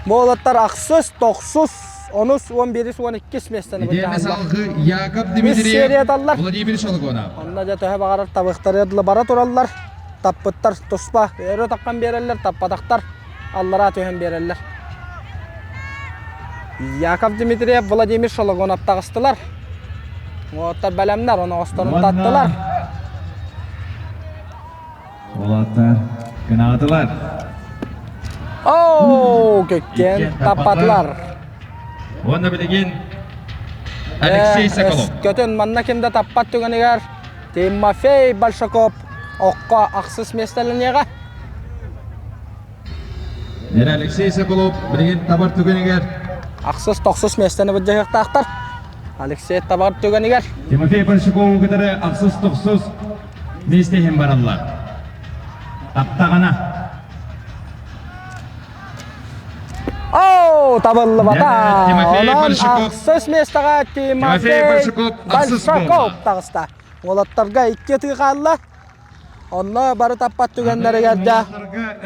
Бу уолаттар ахсыс, тохсус, онус, он бирис, он иккис миэстэни былдьаһаллар. Яков Үс серия ыталлар. Владимир Шологонов. Онно дьэ төһө баҕарар табыктары бара тураллар. Таппыттар туспа өрө таххан биэрэллэр, таппатахтар аллараа түһэн биэрэллэр. Яков Дмитриев, Владимир Шологонов таҕыстылар. Уолаттар бэлэмнэр, оноҕосторун таттылар. Уолаттар кынаатылар. Оо, кеккен таппатылар. Уонна билигин Алексей Соколов. Көтөн манна ким да таппат түгэнигэр Тимофей Большаков окко ахсыс миэстэлэниэҕэ. Нера Алексей Соколов билигин табар түгэнигэр Ахсыс тохсус миэстэни былдьаһыахтаахтар. Алексей табар түгэнигэр Тимофей Большакову кытары ахсыс тохсус миэстэ иһин бараллар. Таптаҕына. Оо, табыллыбата. Тимофей Онон Большаков. ахсыс миэстэҕэ Тимофей Тимофей Большаков ахсыс Большаков буолла. таҕыста. Уолаттарга икки ытыы хаалла. Онно бары таппат түгэннэригэр да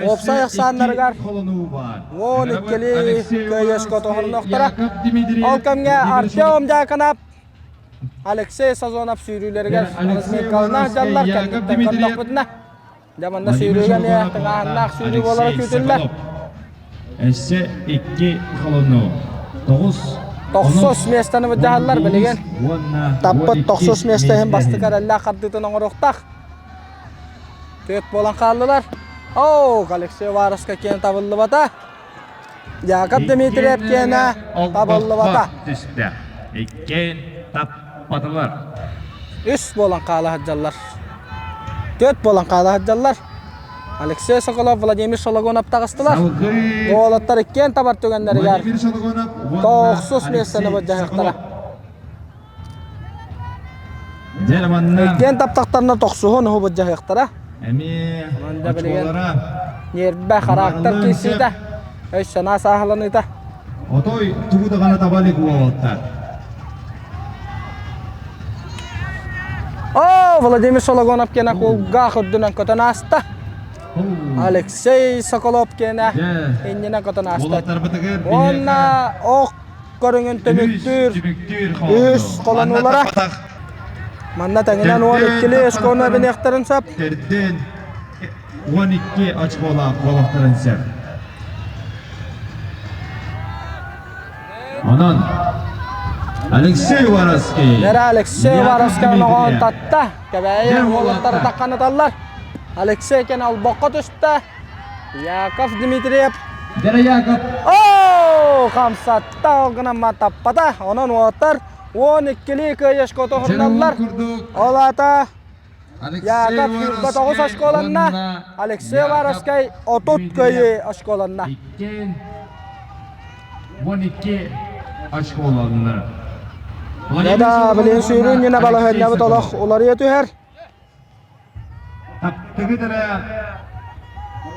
уопсай ахсааннарыгар 12-ли кыайыска тоһорунуохтара. Ол кэмҥэ Артем Дьяконов. Алексей Сазонов сүүрүүлэригэр разминкалаах дьаллар кэнниттэн көрдөхпүтүнэ дьэ манна сүүрүүгэ эмиэ тыҥааһыннаах сүүрүү буолара күүтүллэр. Өссө икки холону тоҕус Тохсус миэстэни быдьаһаллар билигин. Таппыт тохсус миэстэ иһин бастакы эрэллээх хардыытын оҥоруохтаах. Түөрт буолан хааллылар. Оо, Алексей Уваровскай киэн табыллыбата. Яков Дмитриев киэнэ табыллыбата. Түстэ. Иккиэн таппатылар. Үс буолан хаала сылдьаллар. Түөрт буолан хаала сылдьаллар. Алексей Соколов, Владимир Шологонов таҕыстылар. Уолаттар иккиэн табар түгэннэригэр тохсус миэстэни былдьаһыахтара. Иккиэн таптахтарына тохсуһун уһу былдьаһыахтара. Эмиэ Ньиэрбэ характер киирсиитэ, өй-санаа сааһыланыыта. Отой тугу даҕаны таба илик уолаттар. О, Владимир Сологонов киэнэ кулгаах үрдүнэн көтөн ааста. Алексей Соколов киэнэ иннинэн көтөн ааста. Уонна ох көрүҥүн түмүктүүр үһүс холонуулара. Манна тэҥинэн 12 очкону эбиниэхтэрин сөп. Төрдүн 12 очколаах буолуохтарын сөп. Онон Алексей Уваровский. Нера Алексей Уваровский оноҕоон татта. Кэбээйи уолаттары тахханыталлар. Алексей кэн олбоххо түстэ. Яков Дмитриев. Дера Яков. Оо, хамсатта ол гынан таппата. Онон уолаттар 12-лии кыайышка тоһунналлар. Ол аата Яков 29 очколанна, Алексей Уваровскай 30 кыайыы очколанна. 12 очколанна. Да, билин сүүрүн ньина балаһыанньабыт олох уларыйа түһэр. Таптыгыт эрэ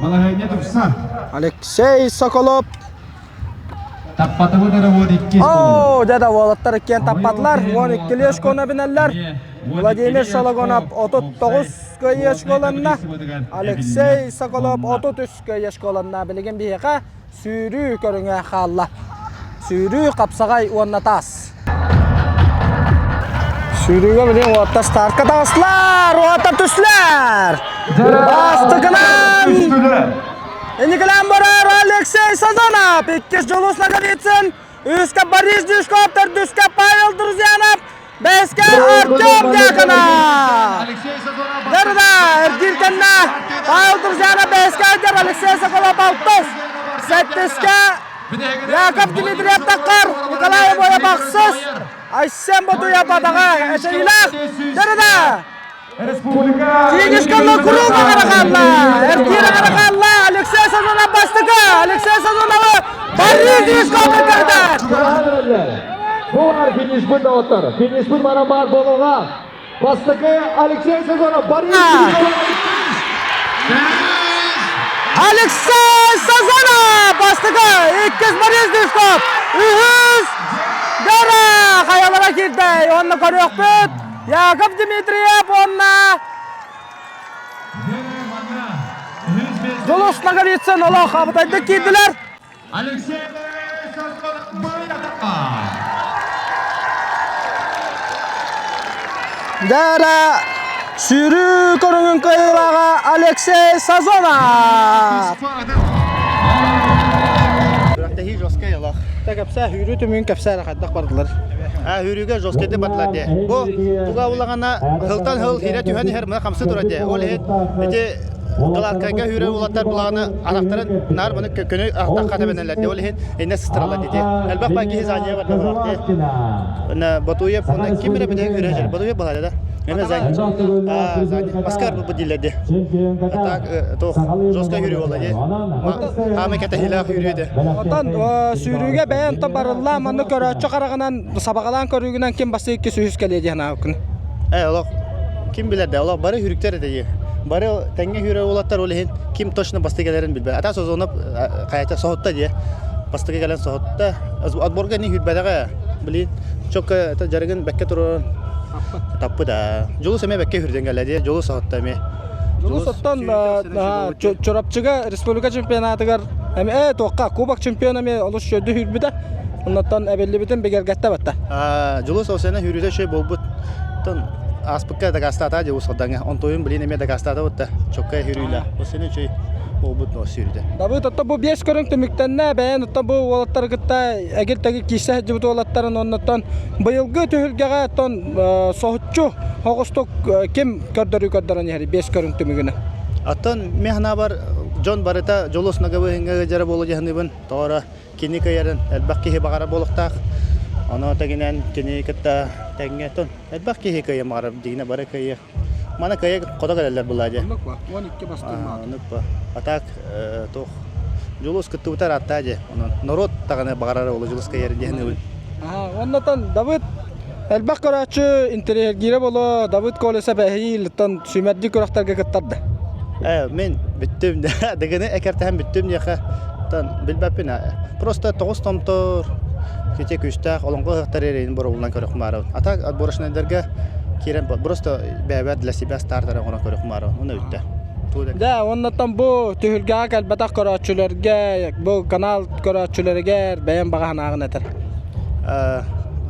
балаһыанньа тупсар. Алексей Соколов Таппатыбыт эрэ 12 Оо, дьэ да уолаттар иккиэн таппатылар. 12 очкону эбинэллэр. Владимир Шологонов 39 кыайыы очколанна. Алексей Соколов 33 кыайыы очколанна. Билигин биһиэхэ сүүрүү көрүҥэ хаалла. Сүүрүү, хапсаҕай уонна таас. Сүүрүүгэ билигин уоттар стартка таҕыстылар! Уоттар түстүлэр! Бастакынан Инникилээн барар Алексей Сазонов, иккис Дьулус Ноговицын, үһүскэ Борис Дюшков, төрдүскэ Павел Друзьянов, бэһискэ Артем Дьяконов. Дэрда, эргиир кэннэ Павел Друзьянов бэһискэ сылдьар, Алексей Соколов алтыс, сэттискэ Яков Дмитриев таххар, Николай Обоев ахсыс, Айсен Ботуев атаҕа эчэйиилээх. Дэрда, Финишка куруук аҕара хаалла. Эргиир аҕара хаалла. Алексей Сазонов бастакы. Алексей Сазоновы Борис Дюшков көрдө. Бу бар финишпит доҕоттор. Финишпит бара бар болуға. Бастакы Алексей Сазонов Борис Алексей Сазонов бастакы, иккис Борис Дюшков, үһүс Гара хайалара киирдэ. Онно көрүөхпүт. Яков Дмитриев уонна Дьулус Ноговицын олох абытайдык киирдилэр. Алексей Дара сүүрүү көрүҥүн кыайыылааҕа Алексей Сазонов. Күрэхтэһии жесткай олох. Кэпсээ, сүүрүү түмүгүн кэпсээ эрэ хайдах бардылар? Сүүрүүгэ жесткайдык бардылар дии. Бу туга улаҕана сылтан сыл хиирэ түһэн иһэр мына хамсы турар дии. Ол иһин ити кылааккайга сүүрэр уолаттар булаҕаны атахтарын наар маны көнө атахха тэбэнэллэр дии. Ол иһин иннэ сыстараллар дии. Элбэх бай киһи заанньыйа барда булар дии. Батуев уонна ким эрэ бүтэһик сүүрэ сылдьар. Батуев балаада да. Эме заанньы Оскар бу дииллэр дии. Так туох жестко сүүрүү буолла дии. Хаамай кэтэһиилээх сүүрүү этэ. Оттон сүүрүүгэ бэйэ онтон барыллаа манна көрөөччү хараҕынан сабаҕалаан көрүүгүнэн ким бастыы иккис үһүс кэлиэ диэн ааккын. Ээ олох ким билэр да олох бары сүүрүктэр этэ дии. Бары тэҥҥэ сүүрэр уолаттар ол иһин ким точно бастыы кэлэрин билбэт. Ата Созонов хайата соһутта дии. Бастакы кэлэн соһутта. Отборга ини сүүрбэтэҕэ. Блин, чокка дьарыгын бэккэ туран таппыт аа. Дьулус эмиэ бэккэ сүүрдэн кэллэ дии. Дьулус соһутта эмиэ. Дьулус оттон Чурапчыга республика чемпионатыгар эмиэ туохха кубок чемпиона эмиэ олус үчүгэйдик сүүрбүтэ. Оннуттан эбиллибитин бигэргэттэ батта. Дьулус ол сена сүүрүүтэ үчүгэй буолбут. Оттон ааспыкка дакаастаата дьэ Уус-Алдаҥҥа. Онтуойун билин эмиэ дакаастаата бутта. Чокка үһүрүүлэ. Бу син үчүгэй буолбут ноо сүүрдэ. Давыд, отто бу биэс көрүҥ түмүктэннэ. Бэйэн отто бу уолаттары кытта эгил-тэгил киирсэ сылдьыбыт уолаттарын оннуттан быйылгы түһүлгэҕэ оттон соһуччу оҕустук ким көрдөрүү көрдөрөн иһэр биэс көрүҥ түмүгүнэ? Оттон мин санаабар дьон барыта Дьулус Ноговыһыҥҥа ыалдьара буолуо дии саныыбын. Тоҕо кини кыайарын элбэх киһи баҕара буолуохтаах. Ону тэҥинэн кини кытта тэҥҥэ тон элбэх киһи кыайан баҕарар дигинэ бары кыайыах. Маны кыайа хото кэлэллэр булаа дьэ. Оннук ба, 12 бастыҥ баҕар. Оннук ба. А так туох Дьулус кыттыбыта ыраатта дьэ. Онон норуот даҕаны баҕарар ол Дьулус кыайар диэн ылын. Оннотон Давыд элбэх көрөөччү интэриэһиргиирэ боло Давыд Колесов эһиил сүүмэрдии күрэхтэргэ кыттарда. Э, мин бүттүм. Дыгыны экэртэһэн бүттүм диэхэ. Тан билбэппин. Просто тоҕус томтор ките күүстээх олоҥхо ыһыахтар эрэйин боробулунан көрөх маарабын. А так отборочнайдарга киирэн просто бэйэбэр для себя стартера оҥорон көрөх маарабын. Уна бүттэ. Да, оннотон бу түһүлгэҕэ кэлбэтэх көрөөччүлэргэ, бу канал көрөөччүлэригэр бэйэм баҕа санааҕын этэр.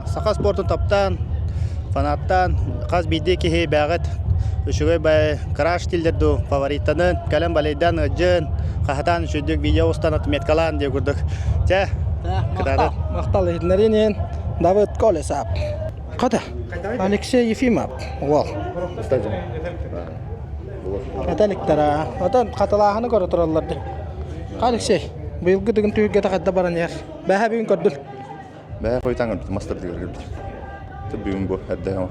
Саха спортун таптаан, фанаттаан, хас биирдии киһи бэҕэт үчүгэй бай краш дииллэр дуу, фавориттанын, кэлэн балейдаан ыалдьын, хаһатаан үчүгдүк видео устан отметкалаан диye курдук. Чэ, кытаатын. Махтал иһитиннэриин Давыд Колесов. Хата, Алексей Ефимов уол. Этэликтара. Отон хатылааһыны көрө тураллар дии. Алексей, быйылгы дыгын түһүлгэтэ хайда баран иһэр? Бэһэ бүгүн көрдүл. Бэһэ хойутаан көрбүтүм, мастардыгар көрбүтүм. Бүгүн бу эрдэ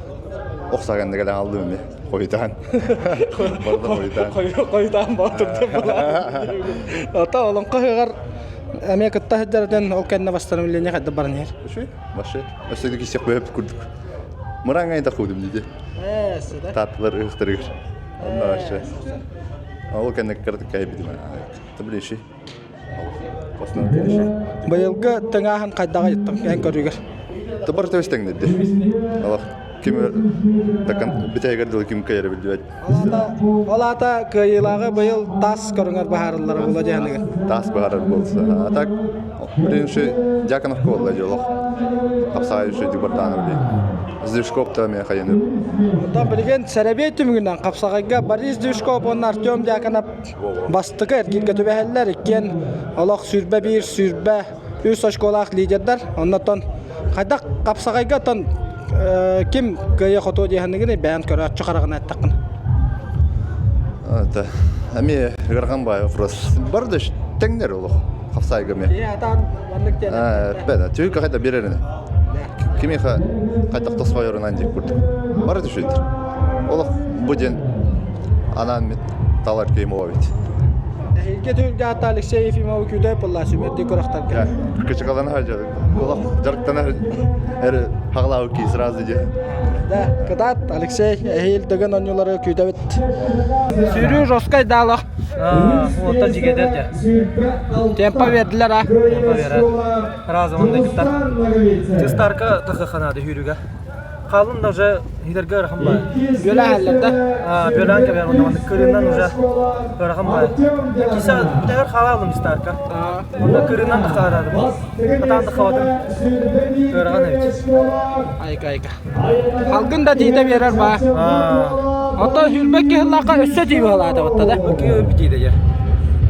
охсаганна кэлэн алдым эмиэ хойутаан. Барда хойутаан. Хойутаан боотурдум буолаа. Ото олоҥхо ыһыаҕар эмиэ кытта сылдьар ол кэннэ восстановление хайда баран иһэр. Үчүгэй, вообще. Өссө кисиэх бөһөп курдук. Мыраҥ айда худум диде. Ээ, сыда. Таатталар ыһыктарыгар. Онно вообще. Ол кэннэ кыратык кайбитим. Таблиши. Быйылгы тыҥааһын хайдаҕый эн көрүүгэр? Табар төс тэҥнэрди. Алах ким такан бүтэйгэр дылы ким кыайара биллибэт. Ол аата кыайыылааҕы быйыл таас көрүҥэр баһаарыллара буолуо диэнигэ. Таас баһаарар буолса. А так Принши Дьяконов буолла дьолох. Хапсаай үчүгэй бардааны билин. Сдвижков та мен хайыны. Онтон билигин сэрэбиэй түмүгүнэн хапсаҕайга Борис Движков уонна Артем Дьяконов Бастакы эргииргэ түбэһэллэр, иккиэн олох 21, 23 очколаах лидердар. Оннотон хайдах хапсаҕайга оттон ким кыайа-хотуо диэхэннигин бэйэн көрөөччү хараҕына эттэххинэ. Это эмиэ ыарахан баай вопрос. Бар да тэҥнэр олох хапсаайга эмиэ. Киһи атаан маннык диэн. Бэдэ, түһүк хайда биэрэрин. Кимиэхэ хайдах тосхойорунан диир курдук. Бары түшүйтэр. Олох бу диэн анаан талар киһим эбит. Эһиилги түһүлгэ аата Алексей Ефимовы күүтэ пылла сүмэрдии күрэхтэргэ. Кычыкалана олох дьарыктанар эрэ хаҕалаабыт киһи сразу дьэ. Да, кытаат Алексей эһиил дыгын оонньуулары күүтэбит. Сүүрүү жесткай даалах. Уоттар дьигедер дьэ. Темпа бердилер а. Темпа берер. Разом ондай кыттар. Чыстарка тахаханаады сүүрүүгэ. Хаалын да уже хилерге ыарахан баар. Бүөлэһэллэр да? Бүөлээн кэбиһэр уонна кырыынан уже ыарахан баар. Киса бүтэгэр хаалаалым старка. Онно кырыынан да хаараадым. Хатаан да хабатым. Ыарахан эбит. Айка айка. Халгын да тиитэ биэрэр баа. Оттон сүүрбэт киһилаахха өссө тиий баһылаата батта да. Бакы өлбүт дьэ.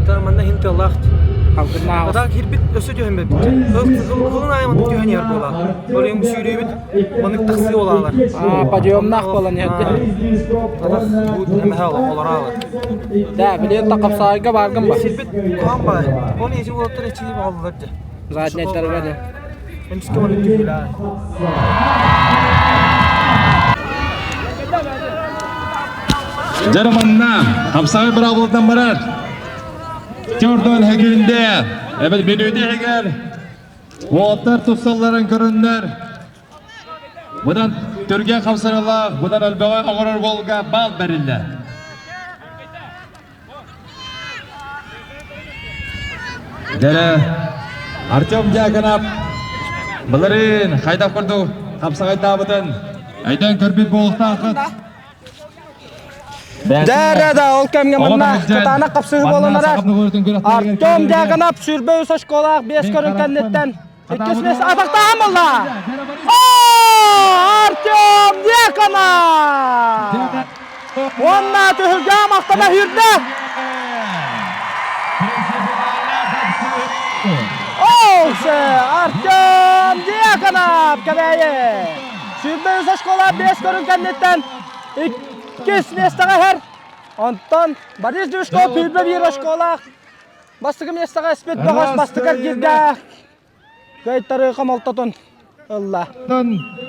Ота манна хин тыаллаах. Халгыннаах. Ота киирбит өссө түһэн бэппит. Ылын аайы маннык түһэн иһэр буолаа. Ол иһин сүүрүүбүт Маннык тахсыы буолаалар. Аа, подъемнаах буолан иһэрди. Атах буут эмэһэ олороалар. Да, билиэн тақапсаайга бааргын ба. Сирбит куһаҕан баар. Оны эти уолаттар эчии баҕаллар дьэ. Задняйдарга де. Эмискэ маннык түһүүлээ. Дьэ манна хапсаҕай быраабылатынан барар. Төрдөн хэгүүндэ, эбэт бүлүүдэ хэгэр Уолаттар тупсалларын көрөннөр, быдан түргэн хамсаныылаах, быдан элбэҕи оҥорор уолга баал бэриллэр. Дьэрэ, Артем Дьяконов былырыын хайдах курдук хапсаҕайдаабытын өйдөөн көрбүт буолуохтааххыт. Дээрэ да ол кэмҥэ манна кытаанах хапсыһыы буолан эрэр. Артем Дьяконов 23 очколаах 5 көрүҥ кэнниттэн иккис миэстэ атахтаан булла. Артем Дьяконов! Уонна түһүлгэ махтана сүүрдэ! Оусе! Артем Дьяконов Кэбээйи! 23 оскуола 5 көрүҥ кэнниттэн иккис миэстэҕэ иһэр. Онтон Борис Дюшков 21 оскуолаах бастакы миэстэҕэ испит бөҕөс бастакы эргиирдээх кыайтарыы хомолтотун ылла.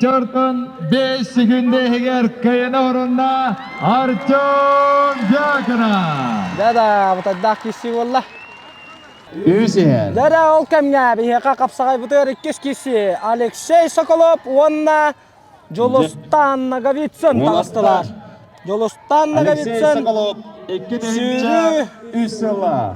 Чортон 5 секунда иһигэр кыайана орунна Артем Дьяконов. Да-да, бутайдаах киирсии буолла. Үс иһэр. Дэрэ ол кэмҥэ биһиэхэ хапсаҕайбытыгар иккис киирсии Алексей Соколов уонна Дьулустаан Ноговицын таҕыстылар. Дьулустаан Алексей Ноговицын Соколов сүүрүү 2003 сыла.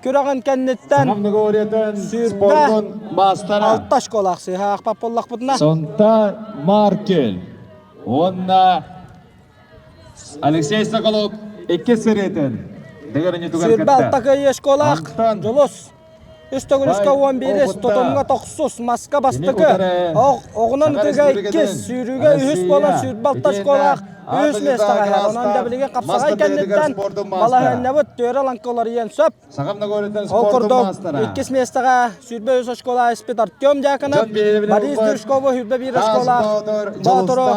күрэҕин кэнниттэн Саха многоборьетын сүүрбэ спордун маастара. алта школаах сыыһа аахпат буоллахпытына Сонта Маркель уонна Алексей Соколов иккис сырыытын дэгэринньитигэр Сүүрбэ алта кытта. кыайыы школаах Антон Дьулус Үс төгүлүскэ 11, тутумҥа тохсус, маска бастакы, оҕунан ытыыга иккис, сүүрүүгэ үһүс буолан 26 очколаах үһүс миэстэҕэ иһэр. Онон да билигин хапсаҕай кэнниттэн балаһыанньабыт түөрэ лаҥка уларыйыан сөп. Ол курдук иккис миэстэҕэ 23 очколаах испит Артем Дьяконов, Борис Дюшкову 21 очколаах Боотуру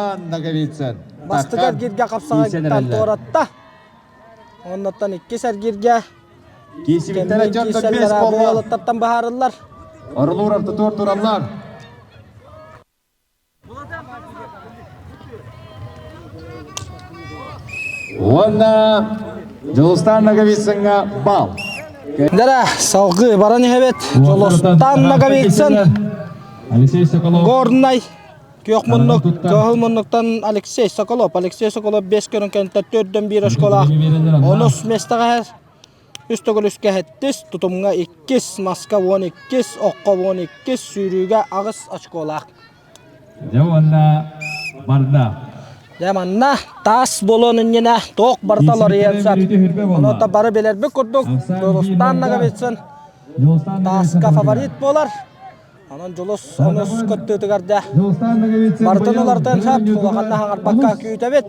бастакы эргииргэ хапсаҕайгыттан туоратта. Оннуттан иккис эргииргэ Киисибиттэрэ кэмниин дьон бес киирсэллэрэ бу буолла. уолаттартан быһаарыллар. Орулуур ортотугар тураллар. Уонна Дьулустаан Ноговицыҥҥа бал. Дара салгыы баран иһэбит. Дьулустаан Ноговицын Алексей Соколов Горнай Күөх муннук, кыһыл муннуктан Алексей Соколов. Алексей Соколов 5 көрүҥ кэнниттэн төрдөн биир оскуолаах. Онус миэстэҕэ үс төгүл үскэ сэттис, тутумҥа иккис, маска уон иккис, окко уон иккис, сүүрүүгэ аҕыс очколаах. Дьэ уонна барда. Дьэ манна таас буолуон иннинэ туох барыта уларыйан сөп. Ону бары билэрбит курдук Дьулустаан Ноговицын тааска фаворит буолар. Онон Дьулус онус кыттыытыгар да барытын уларытан сөп, улаханна хаҥарбакка күүтэбит.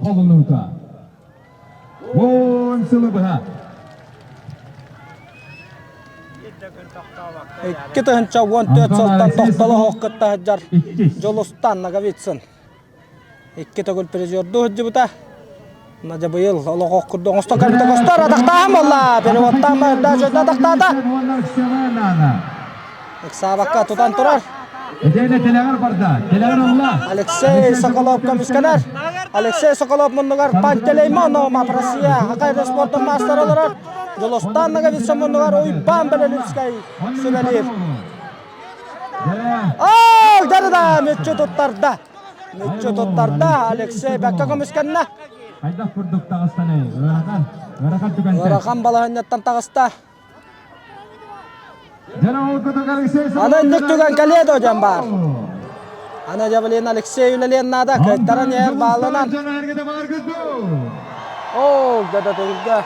Уон сылы быһа. 2014 сылтан тохтоло оһох кытта сылдьар Дьулустан Ноговицын. Икки төгүл призердуу сылдьыбыта. Надя быйыл олох курдук оҥосто кэлбитэ көстөр атахтааһын буолла. Переводтаан барда дьонно атахтаата. Ыксаабакка тутан турар. Эдэнэ телегар барда. Телегар ылла. Алексей Соколов көмүскэнэр. Алексей Соколов муннугар Пантелеймон Омап Россия Хакайда спортун маастара олорор. Дьулустан Ноговицын муннугар Уйбаан Белолюбскай сүбэлиир. Оо, да мүччү туттарда. Мүччү туттарда Алексей бэккэ көмүскэннэ. Хайдах курдук таҕыстаны ыарахан, ыарахан түгэнтэн. Ыарахан балаһынньаттан таҕыста. Аны инник түгэн кэлиэ дуо диэн баар. Аны дьэ Алексей үлэлиэн наада, кыайтаран иһэр баалланан. Оо, да да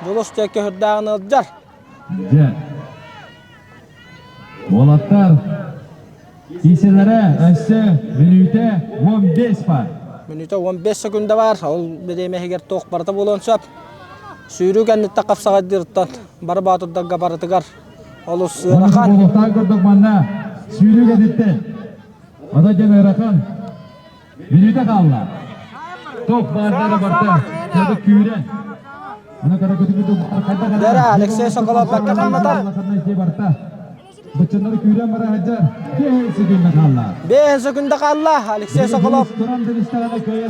Дьулус диэки үрдээҕин ыалдьар. Дьэ. Уолаттар киисэлэрэ өссө мүнүүтэ 15 бар. Мүнүүтэ 15 секунда бар. Ол бириэмэ иһигэр туох барыта буолуон сөп. Сүүрүү кэнниттэн хапсаҕайдыыртан бары боотурдарга барытыгар олус ыарахан. Буолуохтаах курдук манна сүүрүү кэнниттэн. Ото дьэн ыарахан. Мүнүүтэ хаалла. Туох баардара барда. Кырдык күүрэн. Аны кара көтү Дера Алексей Соколов бакка хамнатар. Быччыннары күүрэн бара сылдьар. Биэс секунда хаалла. Биэс секунда хаалла. Алексей Соколов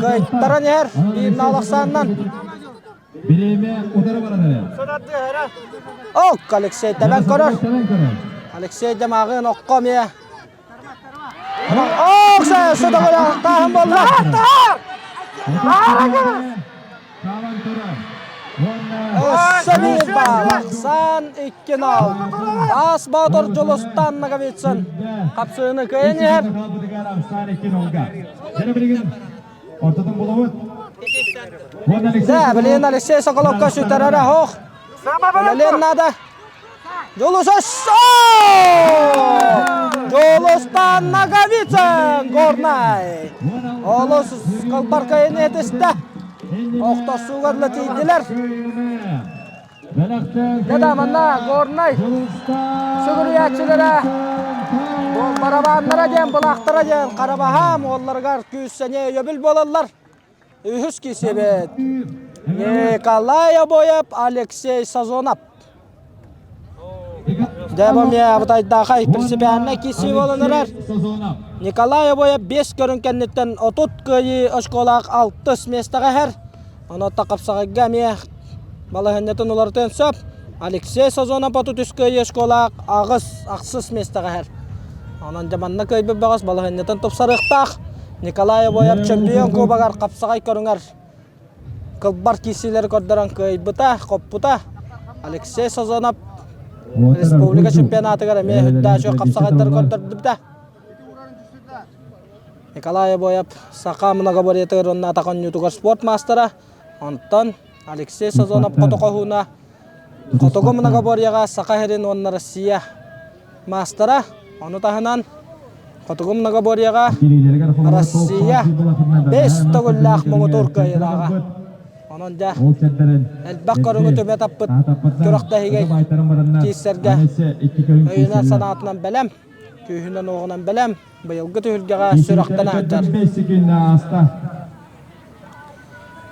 кыайтаран иһэр. Биир наалахсааннан. Бириэмэ утары баран эрэр. Ок, Алексей тэбэн көрөр. Алексей Демагын окко эмиэ Тааһын буолла. Өссө биир баал. Ахсаан 2-0. Таас Боотур Дьулустан Ноговицын хапсыыны кыайан иһэр. Да, билигин Алексей Соколовка сүтэрэрэ оһох. Үлэлиэн наада. Дьулус Дьулустан! Дьулустан Ноговицын Горнай. Олус кылбаркайын этистэ. Охтосуугар да тиийдилэр. Дада манна Горнай сүгүрүйээччилэрэ барабааннара диэн былаахтара диэн Харабаһаам уолларыгар күүс-сэниэ өйөбүл буолаллар. Үһүс кисибит Николай Обоев, Алексей Сазонов. Дьэ бу эмиэ абытайдаахай принципиальнай киирсии буолан эрэр. Николай Обоев 5 көрүҥ кэнниттэн 30 кыайыы очколаах 6 миэстэҕэ иһэр. Онон хапсаҕайга эмиэ балаһыанньатын уларытыан сөп. Алексей Сазонов 33 кыайыы очколаах 8 ахсыс миэстэҕэ иһэр. Онон дьэ манна кыайбыт бөҕөс балаһыанньатын тупсарыахтаах. Николай Обоев чемпион кубогар хапсаҕай көрүҥэр кылбар киирсиилэри көрдөрөн кыайбыта, хоппута. Алексей Сазонов республика чемпионатыгар эмиэ үрдээх хапсаҕайдары көрдөрдүбүтэ. Николай Обоев саха многоборьетыгар уонна атах оонньуутугар спорт маастара. Онтон Алексей Сазонов хоту хотугу многоборьеҕа Саха сирин уонна Россия маастара. Ону таһынан Хотугу многоборьеҕа Россия бэс төгүллээх муҥутуур кыайыылааҕа. Онон дьэ элбэх көрүҥү түмэ таппыт күрэхтэһиигэ киирсэргэ өйүнэн-санаатынан бэлэм, күүһүнэн-уоҕунан бэлэм. Быйылгы түһүлгэҕэ сүрэхтэн сылдьар.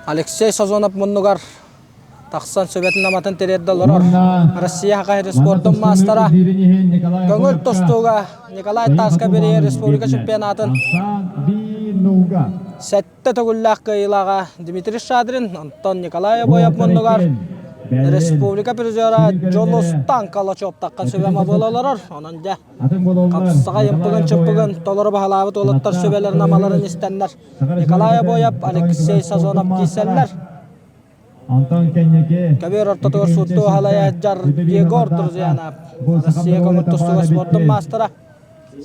Алексей Сазонов муннугар тахсан сүбэтин-аматын тириэрдэ олорор Россия Саха спордун маастара, көҥүл тустууга Николай Таска бирииһи республика чемпионатын сэттэ төгүллээх кыайыылааҕа Дмитрий Шадрин, онтон Николай Обоев муннугар республика призера Дьулустан Калачев таххан сүбэ-ама буола олорор. Онон дьэ хапсаҕай ымпыгын-чымпыгын толору баһылаабыт уолаттар сүбэлэрин-амаларын истэннэр Николай Обоев, Алексей Сазонов киирсэллэр. Антон кэнники Көбүөр ортотугар суттуу халайааччар Егор Друзьянов, Россия көҥүл тустууга спордун маастара,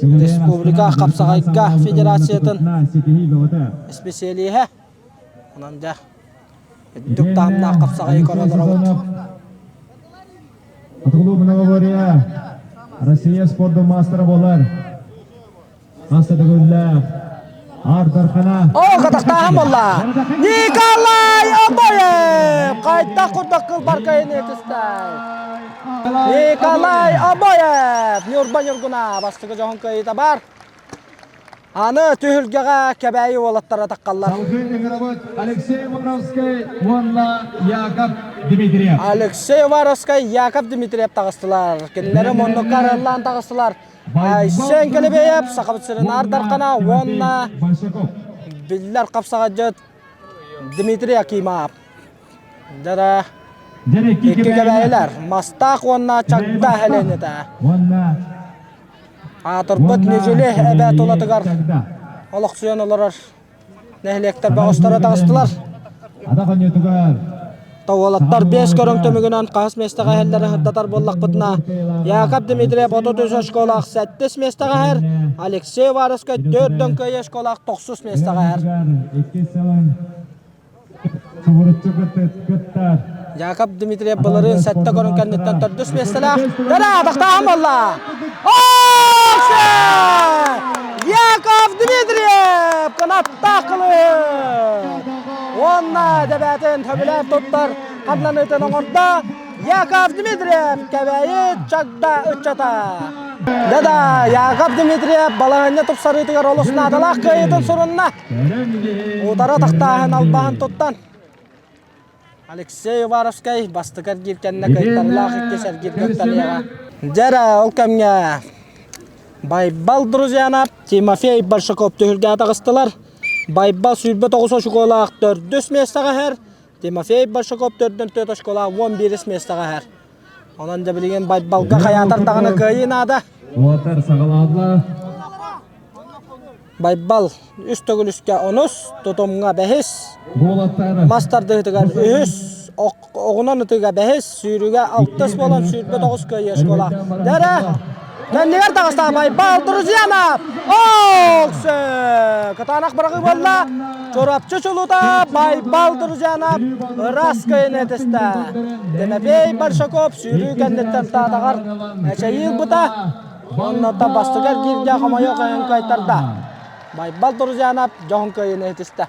республика хапсаҕайга федерациятын исписэлииһэ. Онон дьэ, үрдүк таһымнаах хапсаҕайы көрө олоробут. Хотугулуу многоборье Россия спордун маастара буолар. Хас да төгүллээх Аар Дархана. О, катахтааһын буолла. Николай Обоев! Хайдах курдук кылбаркайын этистай. Николай Обоев! Ньурба Ньургуна бастакы дьоһун кыайыыта бар. Аны түһүлгэҕэ Кэбээйи уолаттара таххаллар. Салгыы ыҥырабыт Алексей Воровскай уонна Яков Дмитриев. Алексей Воровскай, Яков Дмитриев таҕыстылар. Кинилэри муннукка арыаллаан таҕыстылар. Айсен Кэлэбиэйэп Сахабыт сирин Аар Дархана уонна биллэр хапсаҕайдьыт Дмитрий Акимов. Дьара икки кэбээйилэр Мастаах уонна Чагда Хеленета. Аатырбыт Ньүдьүлү эбэ тулатыгар олохсуйан олорор Нэһилиэктэр бөҕөстөрө таҕыстылар. Уолаттар 5 көрүҥ түмүгүнэн хаһыс миэстэҕэ иһэллэрин сырдатар буоллахпытына, Яков Дмитриев 33 очколаах 7 миэстэҕэ иһэр, Алексей Уваровскай 4 дөҥкөйө очколаах 9 миэстэҕэ иһэр. Яков Дмитриев былырыын сэттэ көрүҥ кэнниттэн төрдүс миэстэлээх. Дара, атахтааһын буолла! Яков Дмитриев кынаттаах кылыһыт! Уонна дэбээтин сөбүлээн туттар хатыланыытын оҥордо. Яков Дмитриев Кэбээйи Чагда ыччата. Да-да, Яков Дмитриев балаһыанньа тупсарыытыгар олус наадалаах кыайыытын сурунна. Утары атахтааһын албаһын туттан Алексей Уваровскай бастакы эргиир кэннэ кыайтарылаах иккис эргииргэ үктэлиэҕэ. Дьэ ол кэмҥэ Байбал Друзьянов, Тимофей Большаков түһүлгэҕэ таҕыстылар. Байбал 29 очукуолаах төрдүс миэстэҕэ иһэр, Тимофей Большаков төрдүн төрт очколаах 11 миэстэҕэ иһэр. Онон дьэ билигин Байбалга хайаатар даҕаны кыайыы наада. Уотар саҕалаатылар. Байбал үс төгүл үскэ онус, тутумҥа бэһис, мас тардыһыытыгар үһүс, оҕунан ытыыга бэһис, сүүрүүгэ алтыс буолан 29 кыайыы школа. Дэрэ! Кэннигэр таҕыста Байбал Друзьянов! Оксе! Кытаанах быраҕыы буолла. Чурапчы чулуута Байбал Друзьянов ыраас кыайыыны этистэ. Тимофей Большаков сүүрүү кэнниттэн таатаҕар эчэйии ылбыта. Оннуттан бастакы эргииргэ хомойуох иһин кыайтарда. Байбал Турзянов дьоһун кыайыыны иһитистэ.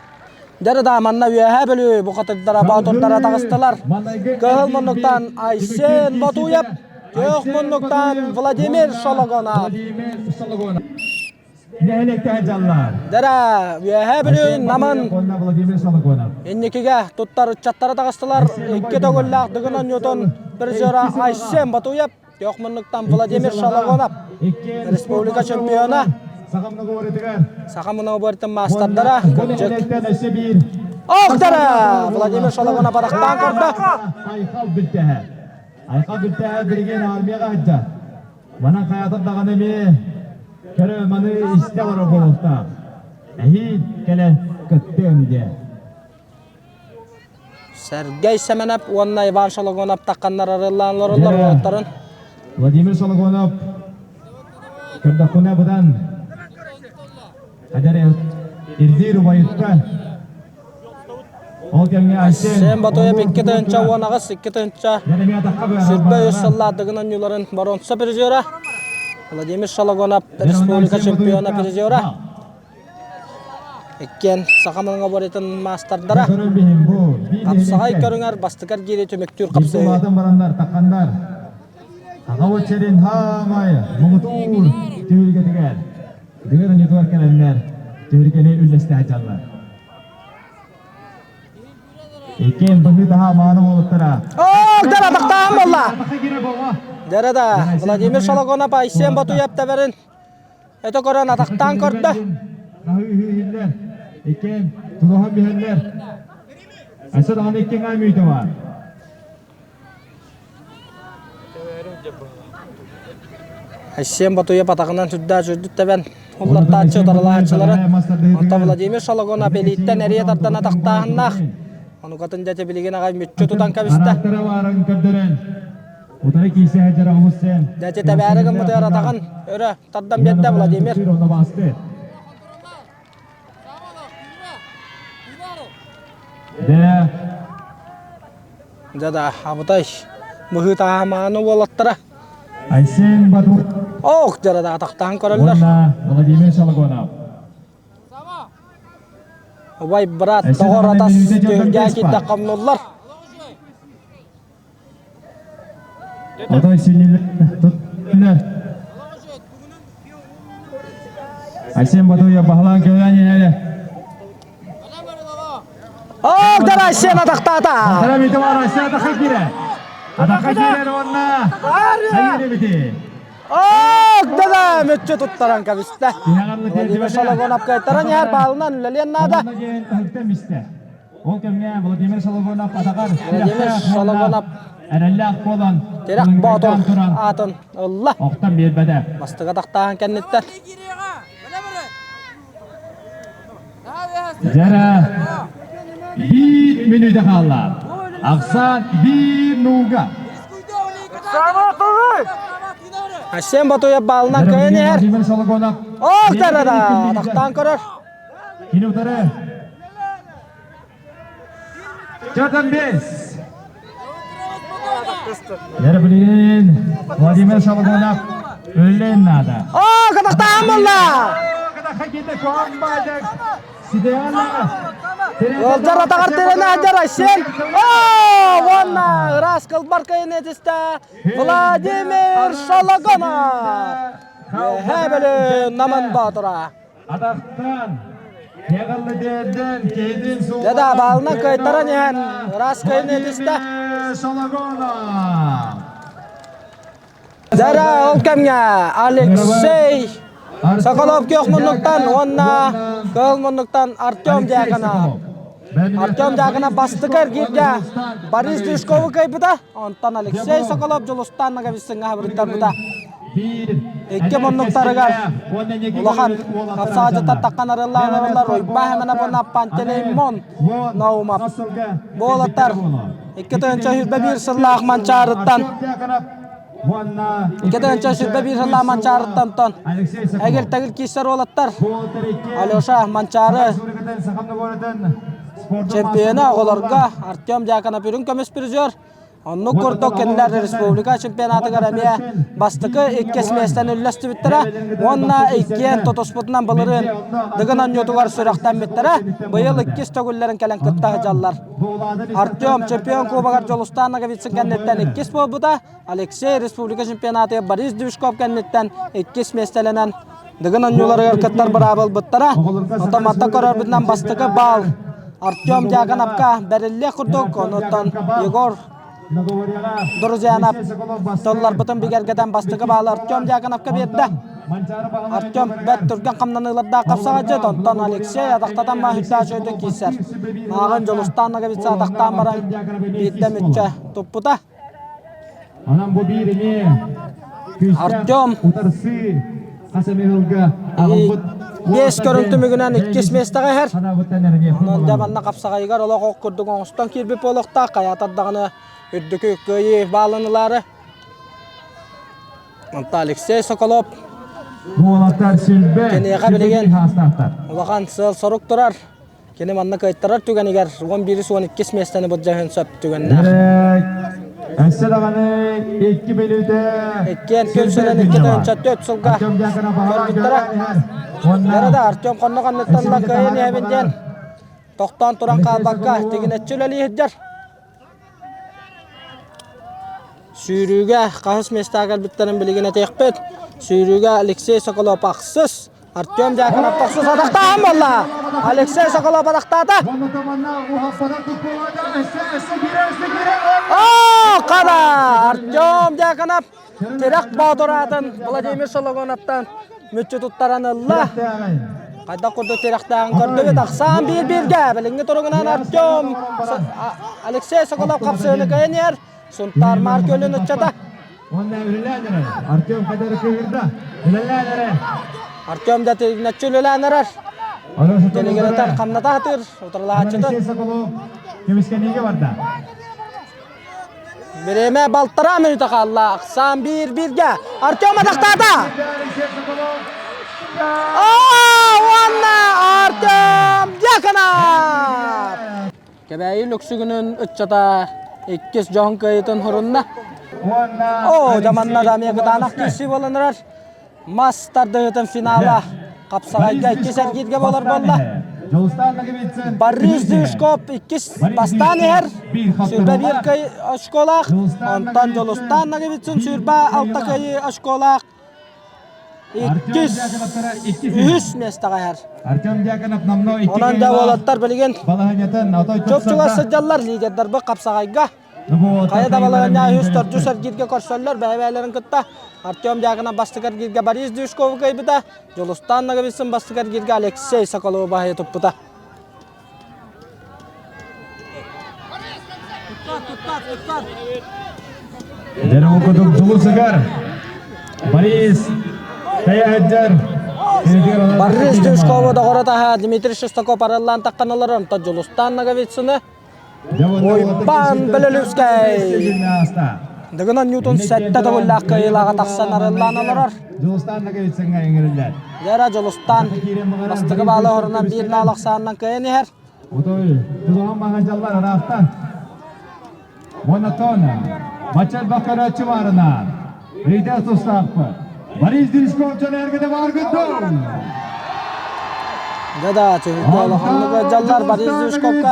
Дьэ да манна Үөһээ Бүлүү бухатырдара боотурдара таҕыстылар. Кыһыл муннуктан Айсен Ботуев, күөх муннуктан Владимир Шологонов. Дьэ Үөһээ Бүлүү Намын инникигэ туттар ыччаттара таҕыстылар. Икки төгүллээх Дыгын оонньуутун призера Айсен Ботуев Күөх муннуктан Владимир Шологонов, республика чемпиона. Саха многоборьетын маастардара кырдьык. Охтара! Владимир Шологонов атахтаан көрдө. Айхал бүлтэһэ. Айхал бүлтэһэ билигин армияға сылдьар. Манан хайатар даҕаны эмиэ көрө маны истэ олорор буолуохтаах. Эһиил кэлэн кыттыам диэн. Сэргэй Сэмэнэп уонна Иван Шологонов тахханнар арыаллаан олороллор уолаттарын. Владимир Шологонов көрдөххүнэ быдан эдэр ирдиир убайыттан ол кэмҥэ Айсен Батуев 2 18 2 23 сыллаах Дыгын оонньууларын боруонса призера Владимир Шологонов республика чемпиона призера Иккиэн саха многоборьетын маастардара хапсаҕай көрүҥэр бастакы эргиири түмүктүүр хапсыһыы. Улаатан бараннар тахханнар Саха сирин хаамай муҥутуур түһүлгэтигэр Дыгын оонньуутугар кэлэннэр түһүлгэни үллэстэ сылдьаллар. Иккиэн быһыы-таһаа мааны буолуттара. Ок, дара тахтаан буолла. Дара да Владимир Шологонов Айсен Батуев тэбэрин Өтө көрөн атахтаан көрдө. Хаһыы Иккиэн тулуһан биһэллэр. Өссө даҕаны иккиэн аамыыта бар. Айсен Батуев атаҕынан сүрдээх сүрдүк тэбэн уллартааччы утарылааччылары. Онтон Владимир Шологонов илииттэн эрийэ тардан атахтааһыннаах. Онукатын дьэ билигин аҕай мүччү тутан кэбистэ. Арааттара көрдөрөн Утары киирсэ сылдьар Оҕус Сен. Дьэ тэбээри гыммытыгар атаҕын өрө тардан биэрдэ Владимир. Дэ. Дьэ да, абытай быһыы-таһаамааны уолаттара. Айсен Батур. Ох, дьэ да атахтаан көрөллөр. Уонна Владимир Шологонов. Убай брат доҕор атас түһүлгэ киирдэ хомнуллар. Отой синнилэр Айсен Батуев баһылаан көһөн иһэрэ. Октор Айсен атахтаата. Атара бити бар Айсен атахха киирэр. Атахха киирэр уонна хайыр эбити. Октора мүччү туттаран кэбистэ. Владимир Шологонов кыайтаран иһэр баалынан үлэлиэн наада. Ол кэмҥэ Владимир Соловонов атаҕар Владимир Соловонов эрэллээх буолан Тирэх Боотур аатын ылла. Охтон биэрбэтэ. Бастакы атахтааһын кэнниттэн. Дьэрэ биир мүнүүтэ хаалла. Ахсаан биир нууга. Айсен Батуев баалынан кыайан иһэр. Владимир Сологонов. Ол тарара атахтаан көрөр. Кини утары. Jordan Бес. Ерблин Владимир Шалгонов өллен надо. О, катахтаан болла! Олжар атағар терені ажар Айсен. О, вонна, ырас кылбар кайын етісті Владимир Шалгонов. Үөһээ Наман Боотура. Атахтан, Кеҕаллы дэрдэн, киһитин Дьэ да, баалынан кыайтаран иһэн ыраас кыайын этистэ. Шологонов. Дьэ ол кэмҥэ Алексей Соколов күөх муннуктан уонна кыһыл муннуктан Артем Дьяконов. Артем Дьяконов бастакы эргииргэ Борис Дюшкову кыайбыта, онтон Алексей Соколов Дьулустаан Ноговицыҥҥа хабырыттарбыта. Икки муннуктарыгар улахан хапсаҕадьыттар таххан арыллаан арыллар Уйбаа Хэмэнэп уонна Пантелеймон Наумов. Бу уолаттар 2021 сыллаах Манчаарыттан 2021 сыллаах Манчаарыттан тон эгил-тэгил киирсэр уолаттар Алеша Манчаары чемпиона оҕолорго Артем Дьяконов үрүҥ көмүс призер. Оннук курдук кинилэр республика чемпионатыгар эмиэ бастакы иккис миэстэни үллэстибиттэрэ уонна иккиэн тутуспутунан былырыын Дыгын оонньуутугар сүрэхтэммиттэрэ. Быйыл иккис төгүллэрин кэлэн кытта сылдьаллар. Артем чемпион кубогар Дьулустаан Ноговицын кэнниттэн иккис буолбута. Алексей республика чемпионатыгар Борис Движков кэнниттэн иккис миэстэлэнэн Дыгын оонньууларыгар кыттар быраабы ылбыттара. Оттон манта көрөрбүтүнэн бастакы баал Артем Дьяконовка бэриллиэх курдук, онуттан Егор Друзьянов тылларбытын бигэргэтэн бастакы баалы Артем Дьяконовка биэрдэ. Артем бэрт түргэн хамнаныылардаах хапсаҕайдьыт, онтон Алексей атахтатан маһыттаах өйдө киирсэр. Ааҕын Дьулустаан Ноговица атахтаан баран биирдэ мүччэ туппута. Онон бу биир эмиэ күүстээх Артем утарсыы хас эмэ ыалга аҕалбыт биэс көрүҥ түмүгүнэн иккис миэстэҕэ иһэр. санаабыттан эрэниэхпин Онон дьэ баҕарабын. манна хапсаҕайыгар олох ох курдук оҥостон киирбит буолуохтаах. Хайаатар даҕаны үрдүкү кыайыы баалын ылаары. Онто Алексей Соколов Уолаттар сүлбэ, киниэхэ сүлбэ билигин хаастаахтар. улахан сыал-сорук турар. Кини манна кыайтарар түгэнигэр 11-12 миэстэни былдьаһыан сөп түгэннээх. Өссө даҕаны икки бүлүүтэ Иккиэн күн сирин 2-4 сылга көрбүттэрэ. Яра да Артем хонно ханныттан ыла кыайан иһэбин диэн тохтоон туран хаалбакка тигинэччи үлэлии сылдьар. Сүүрүүгэ хаһыс миэстэҕэ кэлбиттэрин билигин этиэхпит. Сүүрүүгэ Алексей Соколов ахсыс, Артем Дьяконов тохсус атахтааһын буолла. Алексей Соколов атахтаата. О, хара! Артем Дьяконов тирэх боотур аатын Владимир Шологоновтан мүччү туттаран ылла. Хайдах курдук тирэхтээҕин көрдүбүт. Ахсаан биир-бииргэ. Билиҥҥи туругунан Артем Алексей Соколов хапсыыны кыайан иһэр. Сунтаар Маар көлүн ыччата. Уонна үлэлээн эрэр. Артем Кадыров кыыһырда. Үлэлээн эрэр. Артем да тигинэччи үлэлээн эрэр. Тилигирэтэр хамната сатыыр. Утарылаһааччытын. Алексей Соколов көмүскэниигэ барда. Бириэмэ балтараа мүнүүтэ хаалла. Ахсаан биир-бииргэ. Артем атахтаата! Уонна Артем Дьяконов! Кэбээйи Лүксүгүнүн ыччата иккис дьоһун кыайыытын хорунна. Оо, дьаманна да эмиэ кытаанах киирсии буолан эрэр. Мас тардыһыытын финала хапсаҕайга иккис эргииргэ буолар буолла. Борис Дюшков иккис бастаан иһэр. Сүүрбэ биир кый очколаах. Онтон Дьулустаан Ноговицын сүүрбэ алта кыайыы очколаах. Иккис, үһүс миэстэҕэ иһэр. Артем Дьяконов номнуо икки Онон да уолаттар билигин балаһыанньатын отой чуп-чугас сылдьаллар лидердарбыт хапсаҕайга. Хайа да балаһыанньа үс төрдүс эргииргэ көрсөллөр бэйэ-бэйэлэрин кытта. Артем Дьяконов бастакы эргииргэ Борис Дюшкову кыайбыта, Дьулустаан Ноговицын бастакы эргииргэ Алексей Соколову баһыйа туппута. Дьэ, курдук Дьулусыгар Борис Тэйэһэддэр Борис Дюшкову доҕоро таһа Дмитрий Шестаков арыллаан таххан олорор, онтон Дьулустаан Ноговицыны Уйбаан Белолюбскай Дыгын оонньуутун сэттэ төгүллээх кыайыылааҕа тахсан арыллаан олорор. Дьулустаан Ноговицыҥҥа ыҥырыллар. Дьэ Дьулустаан бастакы баалы оһорунан биир наал ахсаанынан кыайан иһэр. Отой тулаҕан маҥадьаллар ыраахтан. Уонна бачча элбэх көрөөччү баарынан өйдөөх тустаахпыт. Борис Диришков дьон эргэтэ бааргыт дуу? Дьэ да, түһүлгэ улаханнык ыалдьаллар Борис Дюшковка.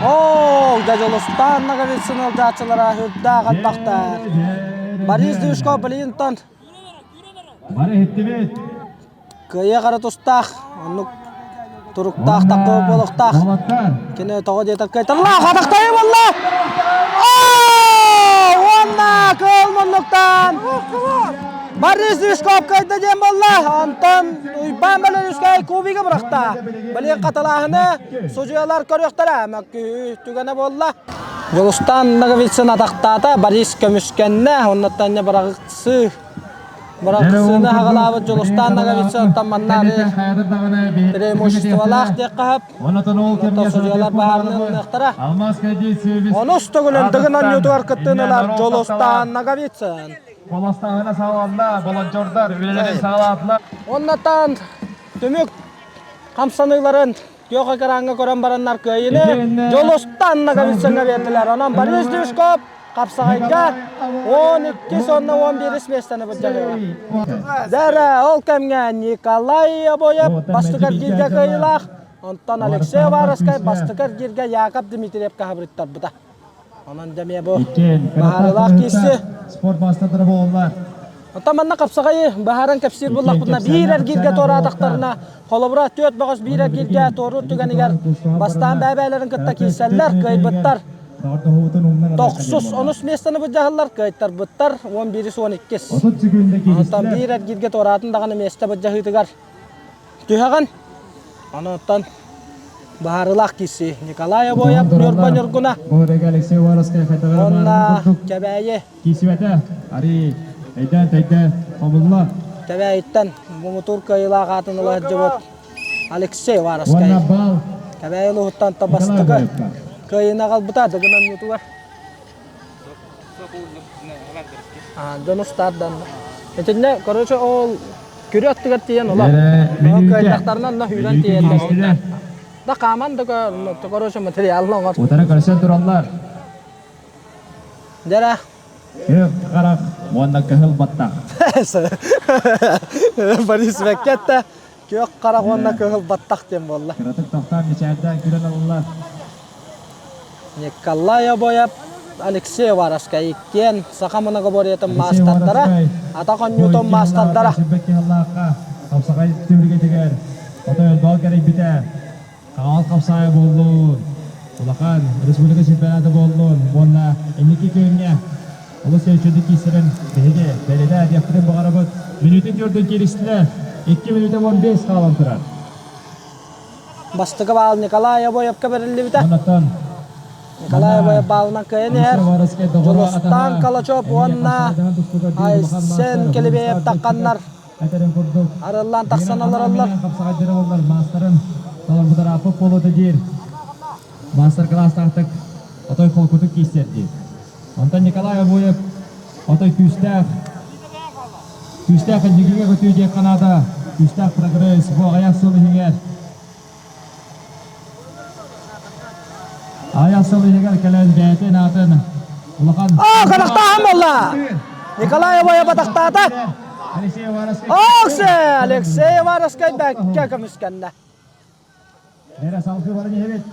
Оо, дьэ Дьулустаан Ноговицын ыалдьааччылара үрдээх элбэхтэр. Борис Дюшков билигинтэн Бары иһиттибит. Кыайа хара тустаах, оннук туруктаах таккы буолуохтаах. Кини тоҕо диэтэр кыайтарлаах атахтайы буолла! Уонна кыыл муннуктан Борис Юшков кыайда диэн буолла. Онтон Уйбаан Белорусскай кубига бырахта. Билигин хатылааһыны судьуйалар көрүөхтэрэ. Мөккүһүү түгэнэ буолла. Дьулустаан Ноговицын атахтаата, Борис көмүскэннэ, оннуттан быраҕыксыы Быраксыны аҕалаабыт Дьулустаан Ноговицыттан маннаары преимуществолаах диэххэ сөп. Онтон судьуйалар баһаарны ылыныахтара. Онус төгүлүн Дыгын оонньуутугар кыттыыны ылар Дьулустаан Ноговицын. Холостааһына саҕаланна, волонтердар үлэлэрин саҕалаатылар. Оннотон түмүк хамсаныыларын. Күөх экраҥҥа көрөн бараннар кыайыыны Дьулустан Ноговицыҥҥа биэрдилэр. Онон Борис Дюшков хапсаҕайга 12 уонна 11 миэстэни былдьаһыаҕа. Дьэ ол кэмҥэ Николай Обоев бастакы эргииргэ кыайыылаах, онтон Алексей Уваровскай бастакы эргииргэ Яков Дмитриевка хабырыттарбыта. Онон дьэ эмиэ бу баһаарылаах киирси. Спорт маастардара буолаллар. Оттон манна хапсаҕайы быһааран кэпсиир буллахпытына биир эргииргэ туораатахтарына, холобура түөрт бөҕөс биир эргииргэ туоруур түгэнигэр бастаан бэйэ-бэйэлэрин кытта киирсэллэр, кыайбыттар. Тохсус онус миэстэни былдьаһаллар, кыайтарбыттар 11 12. Онтон биир эргииргэ туораатын даҕаны миэстэ былдьаһыытыгар түһэҕин. Онуттан быһаарыылаах киирсии Николай Обоев Ньурба Ньургуна уонна Кэбээйи Киирсибэтэ. Ари өйдөөн төйдөөн хомулла. Кэбээйиттэн муҥутуур кыайыылаах аатын ыла сылдьыбыт Алексей Варовскай. Уонна бал Кэбээйи улууһуттан бастакы кыайыыны аҕалбыта Дыгын оонньуутугар. Дьону старданна. Итиннэ, короче, ол күрүө аттыгар тиийэн улар. Кыайдахтарына онно сүүрэн тиийэллэр. Да хааман да короче материалын оҥор. Утары көрсөн тураллар. Дьэрэ. Күөх харах уонна кыһыл баттах. Борис бэккэ күөх харах уонна кыһыл баттах диэн буолла. Кыратык тохтоон мичээрдээн күлэн ылла. Николай Обоев, Алексей Уваровскай иккиэн саха многоборьетын маастардара, атах оонньуутун маастардара. Хапсаҕай түһүлгэтигэр отой өлбөҕө кэрийбитэ. Хаҥалас хапсаҕайа буоллун, улахан республика чемпионата буоллун уонна инники күөҥҥэ олус үчүгэйдик киирсэрин биһиги бэлиэтээ диэхпитин баҕарабыт. Мүнүүтүн төрдүн кииристилэр. 2 мүнүүтэ 15 хаалан турар. Бастакы баал Николай Обоевка бэриллибитэ. Николай Обоев баалынан кыайан иһэр. Дьулустаан Калачев уонна Айсен Келебеев тахханнар арыллан тахсан олороллор. Мастер-класстаахтык отой холкутук киирсэр дии. Онтон Николай Обоев отой күүстээх күүстээх илдьигигэ көтүү диэххэ наада. Күүстээх прогресс бу аҕыйах сыл иһигэр аҕыйах сыл иһигэр кэлэн бэйэтин аатын улахан Оо, канахтааһын буолла! Николай Обоев атахтаата. Оксе! Алексей Уваровскай бэккэ көмүскэннэ. Эрэ салгыы баран иһэбит.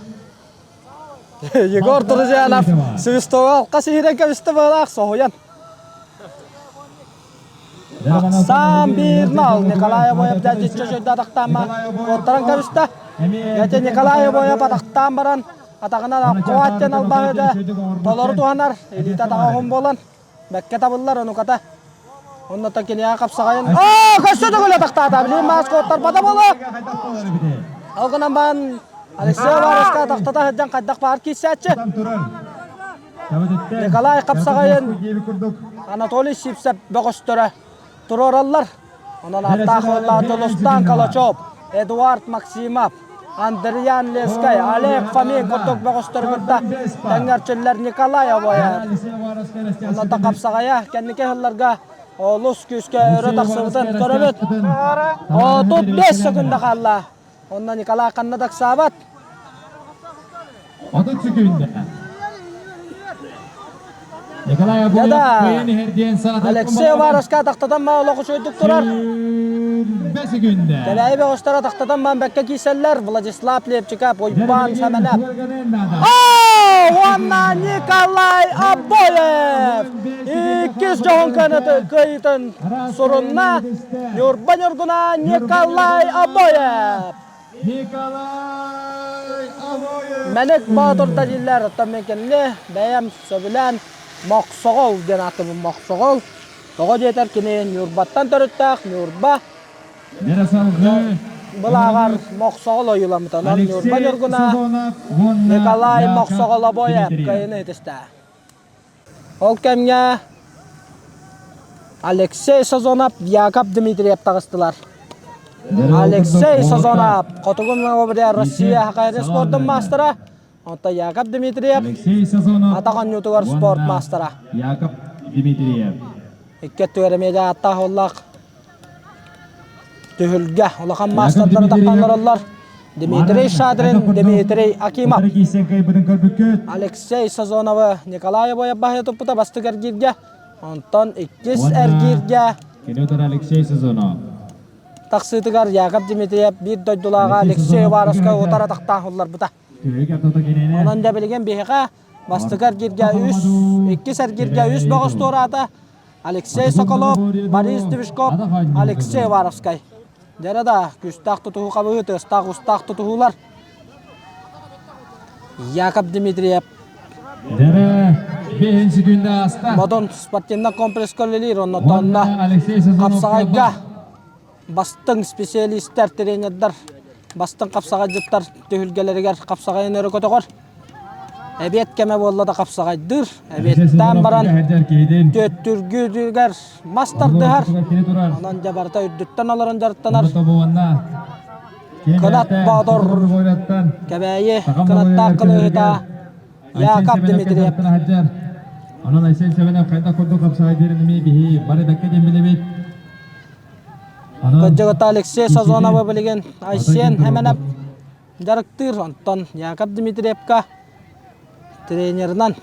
Егор Друзьянов свистовал хас иһирэн кэбистэ быһалаах соһуйан. Сам бирнал Николай Обоев дядичча жойда атахтаама оттаран кэбистэ. Яте Николай Обоев атахтаан баран атаҕынан аккуаттен албаһыда толору туһанар илиитэ атаҕа уһун буолан бэккэ табыллар онуката Оннотон киниэхэ хапсаҕайын оо көстө төгүл атахтаата билигин мааска оттарбата буолуо ол гынан баран Алексей Уваровскай атахтата сылдьан хайдах баар киирсээччи Николай Хапсаҕайын Анатолий Сивцев бөҕөстөрө туруораллар онон аттаах уоллаах Дьулустаан Калачев Эдуард Максимов Андриан Лескай, Олег Фомин курдук бөҕөстөрү кытта тэҥҥэрчиллэр Николай Обоев. Онно хапсаҕайа кэнники сылларга олус күүскэ өрө тахсыбытын көрөбүт. 35 секунда хаалла. Онно Николай ханна да ыксаабат. 30 секунда. Николай Обоев кыайан иһэр диэн санатар Алексей Уваровскай атахтатан ма олох үчүгэйдик турар. секунда. Кэлээйи бөҕөстөр атахтатан маан бэккэ киирсэллэр. Владислав Лепчиков, Уйбаан Сэмэнэп. Оо, уонна Николай Обоев! Иккис дьоһун кыайыытын сурунна Ньурба Ньургуна Николай Обоев! Николай Обоев! Мэник Боотурда дииллэр, оттон мин кинини бэйэм сөбүлээн Мохсоҕол диэн ааттыыбын Мохсоҕол. Тоҕо диэтэр кини Ньурбаттан төрүттээх Ньурба былааҕар Мохсоҕол ойууламмыта. Онон Ньурба Ньургуна Николай Мохсоҕол Обоев кыайыыны итистэ. Ол кэмҥэ Алексей Сазонов, Яков Дмитриев таҕыстылар. Алексей Сазонов Хотугу Новобря Россия хакайры спордун маастара, онтон Яков Дмитриев атах оонньуутугар спорт маастара. Яков Дмитриев. Икки өттүгэр эмиэ ааттаах уоллаах түһүлгэ улахан маастардары таххан олороллор. Дмитрий Шадрин, Дмитрий Акимов. Алексей Сазоновы Николай Обоев баһыйа туппута бастык эргииргэ. Онтон иккис эргииргэ Алексей Сазонов. Тахсыытыгар Яков Дмитриев биир дойдулааҕа Алексей Уваровскай утары атахтаах улларбыта. Онон да билигин биһиэхэ бастакы эргииргэ үс, иккис эргииргэ үс бөҕөс туораата Алексей Соколов, Борис Движков, Алексей Уваровскай. Дьэрэ да күүстээх тутуһуу хабыһыы, тыастаах-устаах тутуһуулар. Яков Дмитриев Дэрэ бэһин секунда ааста. Модун спортивнай комплекска үлэлиир, оннотонно хапсаҕайга бастыҥ специалистар, тренердэр, бастыҥ хапсаҕайдьыттар түһүлгэлэригэр хапсаҕайын өрө көтөҕөр. Эбиэт кэмэ буолла да хапсаҕайдыыр. Эбиэттээн баран түөттүргүтүгэр мас тардыһар. Онон дьэ барыта үрдүттэн олорон дьарыктанар. Кынат Боотур Кэбээйи кынаттаах кылыыһыта Яков Дмитриев. Онон Айсен Семенов хайдах курдук хапсаҕайдыырын эмиэ биһи бары бэккэ диэн билэбит. Кырдьыгыта Алексей Сазоновы билигин Айсен Хэмэнэп дьарыктыыр. Онтон Яков Дмитриевка тренерынан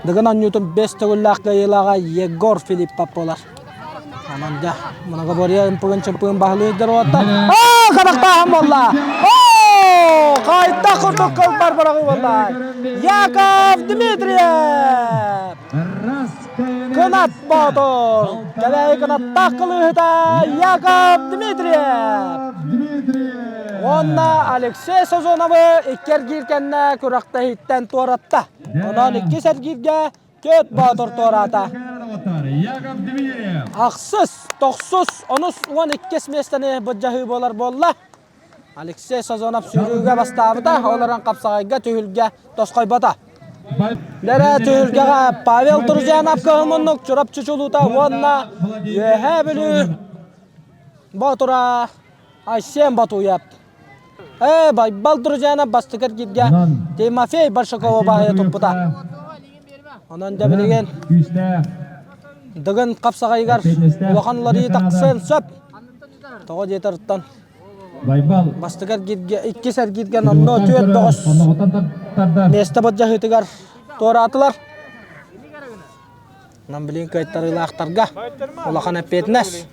Дыгын оонньуутун бэс төгүллээх кыайыылааҕа Егор Филиппов буолар. Онон дьэ, многоборье ымпыгын-чымпыгын баһылыыр уоттар. Оо, хабахтааһын буолла! Оо, хайдах курдук кылбар быраҕыы буолла! Яков Дмитриев! Кынат Боотур! Кэлээйи кынаттаах кылыыһыта Яков Дмитриев! Уонна Алексей Созоновы икки эргиир кэннэ күрэхтэһииттэн туоратта. Онон иккис эргииргэ Көт Боотур туораата. Ахсыс, тохсус, онус уон иккис миэстэни былдьаһыы буолар буолла. Алексей Сазонов сүүрүүгэ бастаабыта, ол эрэн хапсаҕайга түһүлгэ тосхойбото. Лэрэ түһүлгэҕэ Павел Друзьянов кыһыл Чурапчы чулуута уонна Үөһээ Бүлүү Боотура Айсен Батуев. Ээ, Байбал Друзьянов бастакы эргииргэ Тимофей Большакова баайа туппута. Онон да билигин Дыгын хапсаҕайыгар улахан уларыйыы тахсыан сөп. Тоҕо диэтэртэн бастакы эргииргэ, иккис эргииргэ номнуо түөрт бөҕөс миэстэ былдьаһыытыгар туораатылар. Онон билигин кыайтарыылаахтарга улахан эппиэтинэс.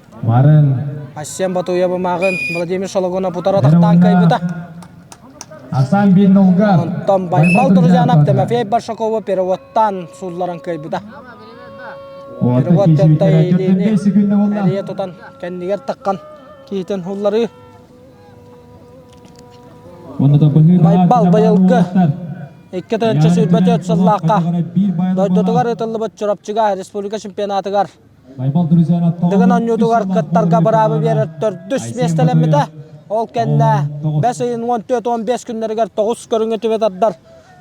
Айсен Батуевы мааҕын Владимир Шологонов утары атахтаан кыайбыта. Онтон Байбал Друзьянов Тимофей Большакову переводтаан суулларан кыайбыта. Перевод илиини эрийэ тутан кэннигэр таххан киһитин һулларыы. Байбал быйылгы 2024 сыллаахха дойдутугар ыытыллыбыт Чурапчыга республика чемпионатыгар Дыгын оонньуутугар кыттарга быраабы биэрэр төрдүс миэстэлэммитэ. Ол кэннэ бэс ыйын 14-15 күннэригэр тоҕус көрүҥү түбэ тардар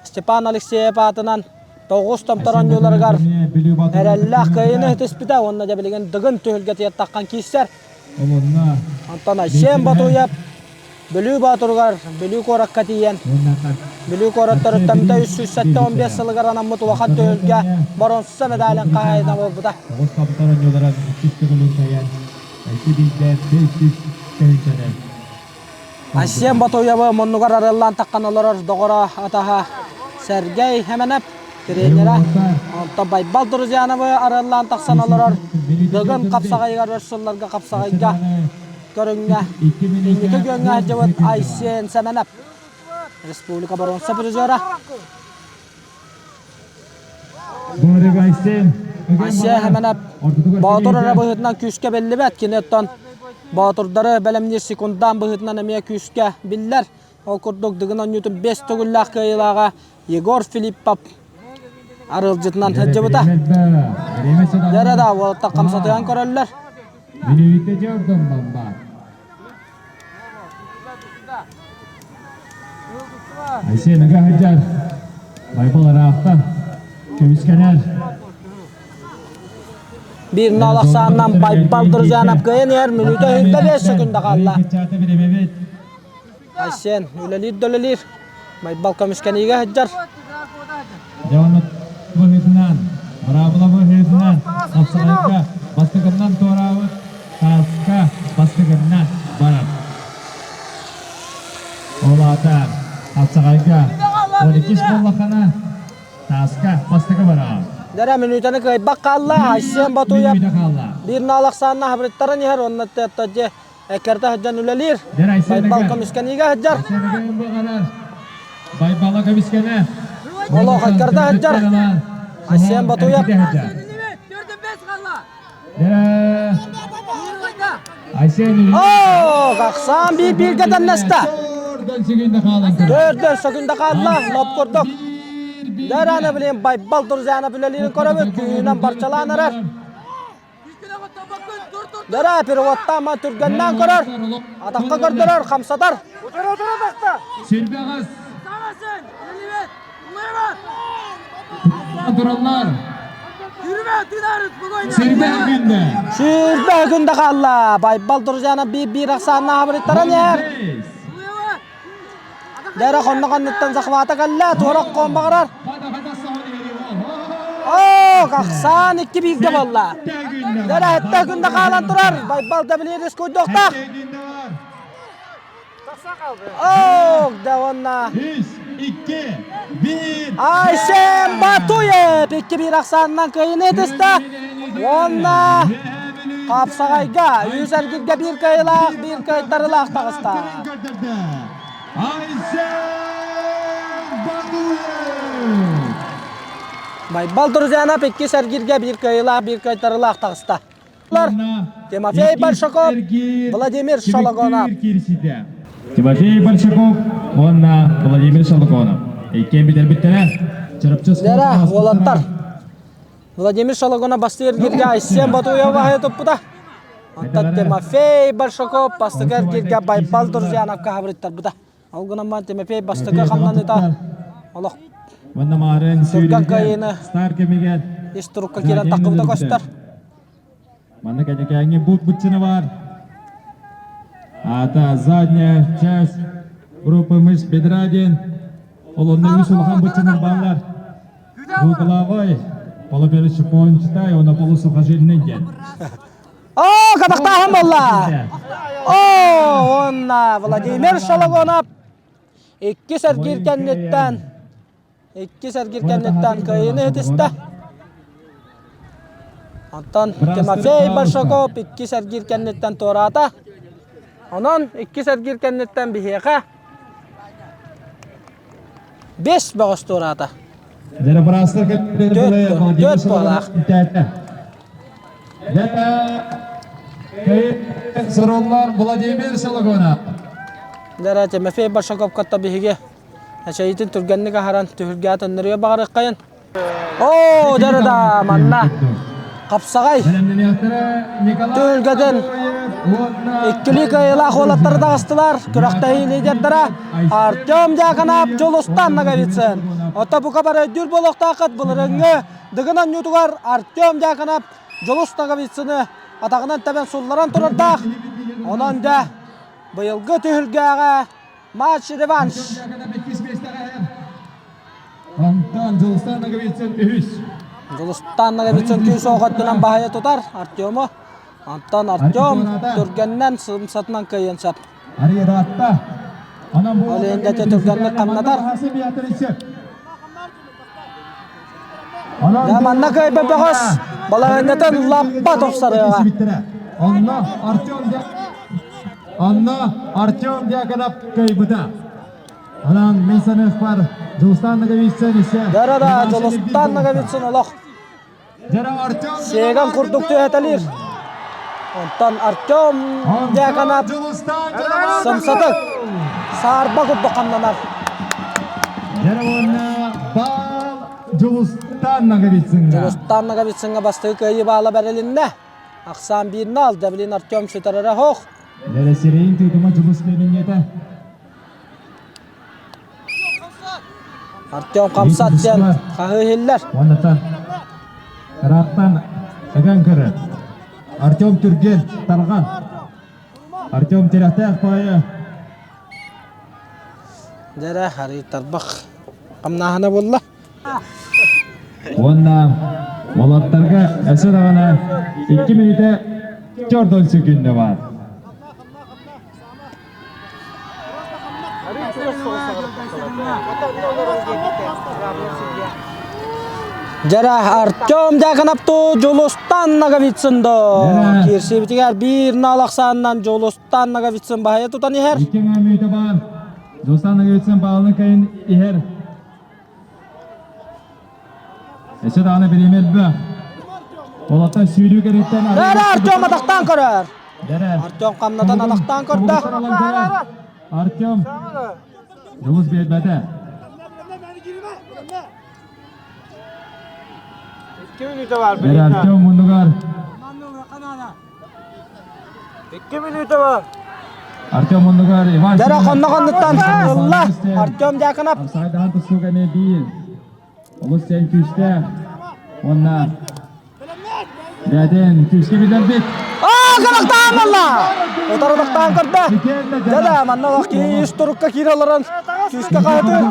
Степан Алексеев аатынан тоҕус томтор оонньууларыгар эрэллээх кыайыыны ситиспитэ уонна дьэ билигин Дыгын түһүлгэтигэр таххан киирсэр. Онтон Айсен Ботуев Бүлүү Боотуругар Бүлүү куоракка тиийэн, Бүлүү куорат төрүттэммитэ 375 сылыгар анаммыт улахан түһүлгэ боруонса медалын хаһаайына буолбута. Айсен Ботуевы муннугар арыаллаан таххан олорор доҕоро атаһа Сергей Хэмэнэп тренерэ, онтон Байбал Друзьяновы арыаллаан тахсан олорор Дыгын хапсаҕайыгар өр сылларга хапсаҕайга көрүҥҥэ инники күөҥҥэ сылдьыбыт Айсен Сэмэнэп республика боруонса призера. Айсен Сэмэнэп Боотур эрэ быһыытынан күүскэ биллибэт. Кини оттон Боотурдары бэлэмниир секундаан быһыытынан эмиэ күүскэ биллэр. Ол курдук Дыгын оонньуутун бэс төгүллээх кыайыылааҕа Егор Филиппов арыалдьытынан сылдьыбыта. Дьэ да уолаттар хамсатыһан көрөллөр. Айсен Агаһыдьар Байбал ыраахтан көмүскэнэр. Биир нол ахсаанынан Байбал Друзьянов кыайан иһэр мүнүүтэ 25 секунда хаалла. Айсен үлэлиир да үлэлиир. Байбал көмүскэниигэ сылдьар. Дьэ онно быһыытынан, быраабыла быһыытынан, хапсаҕайга бастакыннан туораабыт тааска бастакыннан барар. Хапсаҕайга 12 буоллаххына, тааска бастакы бараҕын. Дэрэ мүнүүтэни кыайбак хаалла, Айсен Батуев биир наал ахсаанна хабырыттаран иһэр, уонна дьэ эккэртэ сылдьан үлэлиир. Байбал көмүскэниигэ сылдьар. Байбала көмүскэнэ. Олох эккэртэ сылдьар. Айсен Батуев. Оо, ахсаан биир бииргэ тэннэстэ. Төрдөн сөкүндэ хаалла, лоп курдук. Дэраны билин Байбал Турзянов үлэлиирин көрөбүт, күүһүнэн барчалаан эрэр. Дэрэ переводтаама түргэннээн көрөр, атахха көрдөрөр, хамсатар. Сирбэҕэс. Тураллар. Сирбэх күндэ. Сүүрбэ күндэ хаалла. Байбал Друзьяна биир-биир ахсааннаах абырыттаран иһэр. Дэрэ хонно хоннуттан захвата кэллэ. Туорах хоон баҕарар. Оо, ахсаан икки бииргэ буолла. Дэрэ сэттэ күндэ хаалан турар. Байбал да билиир искуйдуохтаах. Ох, да уонна Үс, икки, биир. Айсен Батуев 2-1 ахсаанынан кыайыыны ытыста. Уонна Хапсаҕайга үс эргиргэ биир кыайыылаах, биир кыайтарыылаах таҕыста. Айсен Батуев! Байбал Друзьянов иккис эргиргэ биир кыайыылаах, биир кыайтарыылаах таҕыста. Тимофей Большаков, Владимир Шологонов. Тимофей Большаков уонна Владимир Шологонов. Иккиэн бүтэрбиттэрэ. Чырапчы Лера, уолаттар. Владимир Шологонов бастыыр эргиргэ Айсен Батуев аһайа туппута. Онтон Тимофей Большаков бастакы эргиргэ Байбал Друзьяновка хабырыттарбыта. Ол гынан баран Тимофей бастакы хамнаныта олох Манна маарын Түргэн кыайыыны стар кэмигэр ис турукка киирэн таххыбыта көстөр. Манна кэнникээҥҥи бут бутчина бар. Ата задняя часть группы мышц бедра диэн. Ол онно үс улахан бутчинар бааллар. Двуглавой, полуперещепончатай, уонна полусухожильный диэн. О, катахтааһын буолла! О, уонна Владимир Шологонов иккис эргиир кэнниттэн иккис эргиир кэнниттэн кыайыыны иһитистэ. Онтон Тимофей Большаков иккис эргиир кэнниттэн туораата. Онон иккис эргиир кэнниттэн биһиэхэ бэс бөҕөс туораата. Төрт буолаах. Сороллар Владимир Шологонов. Дара Тимофей Большаков кытта биһиги эчэйитин түргэнник аһаран түһүлгэ төннөрүө баҕарыаххайын. Оо, дара манна хапсаҕай түһүлгэтин иккилии кыайыылаах уолаттары таҕыстылар. Күрэхтэһии лидердара Артем Дьяконов, Дьулустан Ноговицын. Оттон бука бары өйдүүр буолуохтааххыт былырыыҥҥы Дыгын оонньуутугар Артем Дьяконов Дьулус Ноговицыны атаҕынан тэбэн сулларан турардаах. Онон дьэ быйылгы түһүлгэҕэ матч-реванш. Онтон Дьулустан Ноговицын үһүс. Дьулустан Ноговицын күүс оҕо өттүнэн баһыйа тутар Артему. Онтон Артем түргэннэн сымсатынан кыайыан сөп. Арыйдаатта. Ол иһин да түргэнник хамнатар. Дьэ манна кыайбыт бөҕөс балаһыанньатын лаппа тупсарыаҕа. Онно Артем Онно Артем Дьяконов кыайбыта. Онон мин саныахпар Дьулустан Ноговицын исэ. Да-да-да, Дьулустан Ноговицын олох Сиэгэн курдук түһэтэлиир. Онтон Артем Дьяконов сымсатык саарба курдук хамнанар. Дьэ уонна баал Дьулустан Ноговицыҥҥа. Дьулустан Ноговицыҥҥа бастакы кыайыы баала бэрилиннэ. Ахсаан биир нал, Девлин Артем сүтэрэрэ суох. Дьэ сирэйин тыытыма Дьулус кэминньэтэ. Артем хамсат диэн хаһыы иһиллэр. Уоннатан ыраахтан ыган көрөр. Артем түргэн, тарҕан. Артем тирэхтээх паайа. Дэрэ арый тарбах хамнааһына буолла. Уонна уолаттарга өссө даҕаны 2 мүнүүтэ 4 секүндэ баар. Дьэрэ Артем Дьяконовту Дьулустан Ноговицын до киирсибитигэр биир нал ахсаанынан Дьулустан Ноговицын баһыйа тутан иһэр. Икки мүнүүтэ баар. Дьулустан Ноговицын баалын кайын иһэр. Өссө даҕаны бириэмэ элбэх. Олортон сүүрүү кэриттэн Дьэрэ Артем атахтаан көрөр. Артем хамнатан атахтаан көрдө. Артем Дьулус биэрбэтэ. 2 мүнүүтэ бар. Артем муннугар. 2 мүнүүтэ бар. Артем муннугар Иван Дара хонно хоннуттан ылла. Артем Дьяконов. Сайдаан тустууга эмиэ биир. Олус сен күүстээх. Уонна Бэдэн күүскэ билэрбит. Аа, калахтаан балла! Утарылыктаан көрдө. Дьэ манна олох киһи турукка киирэ олорон күүскэ хаһытыр.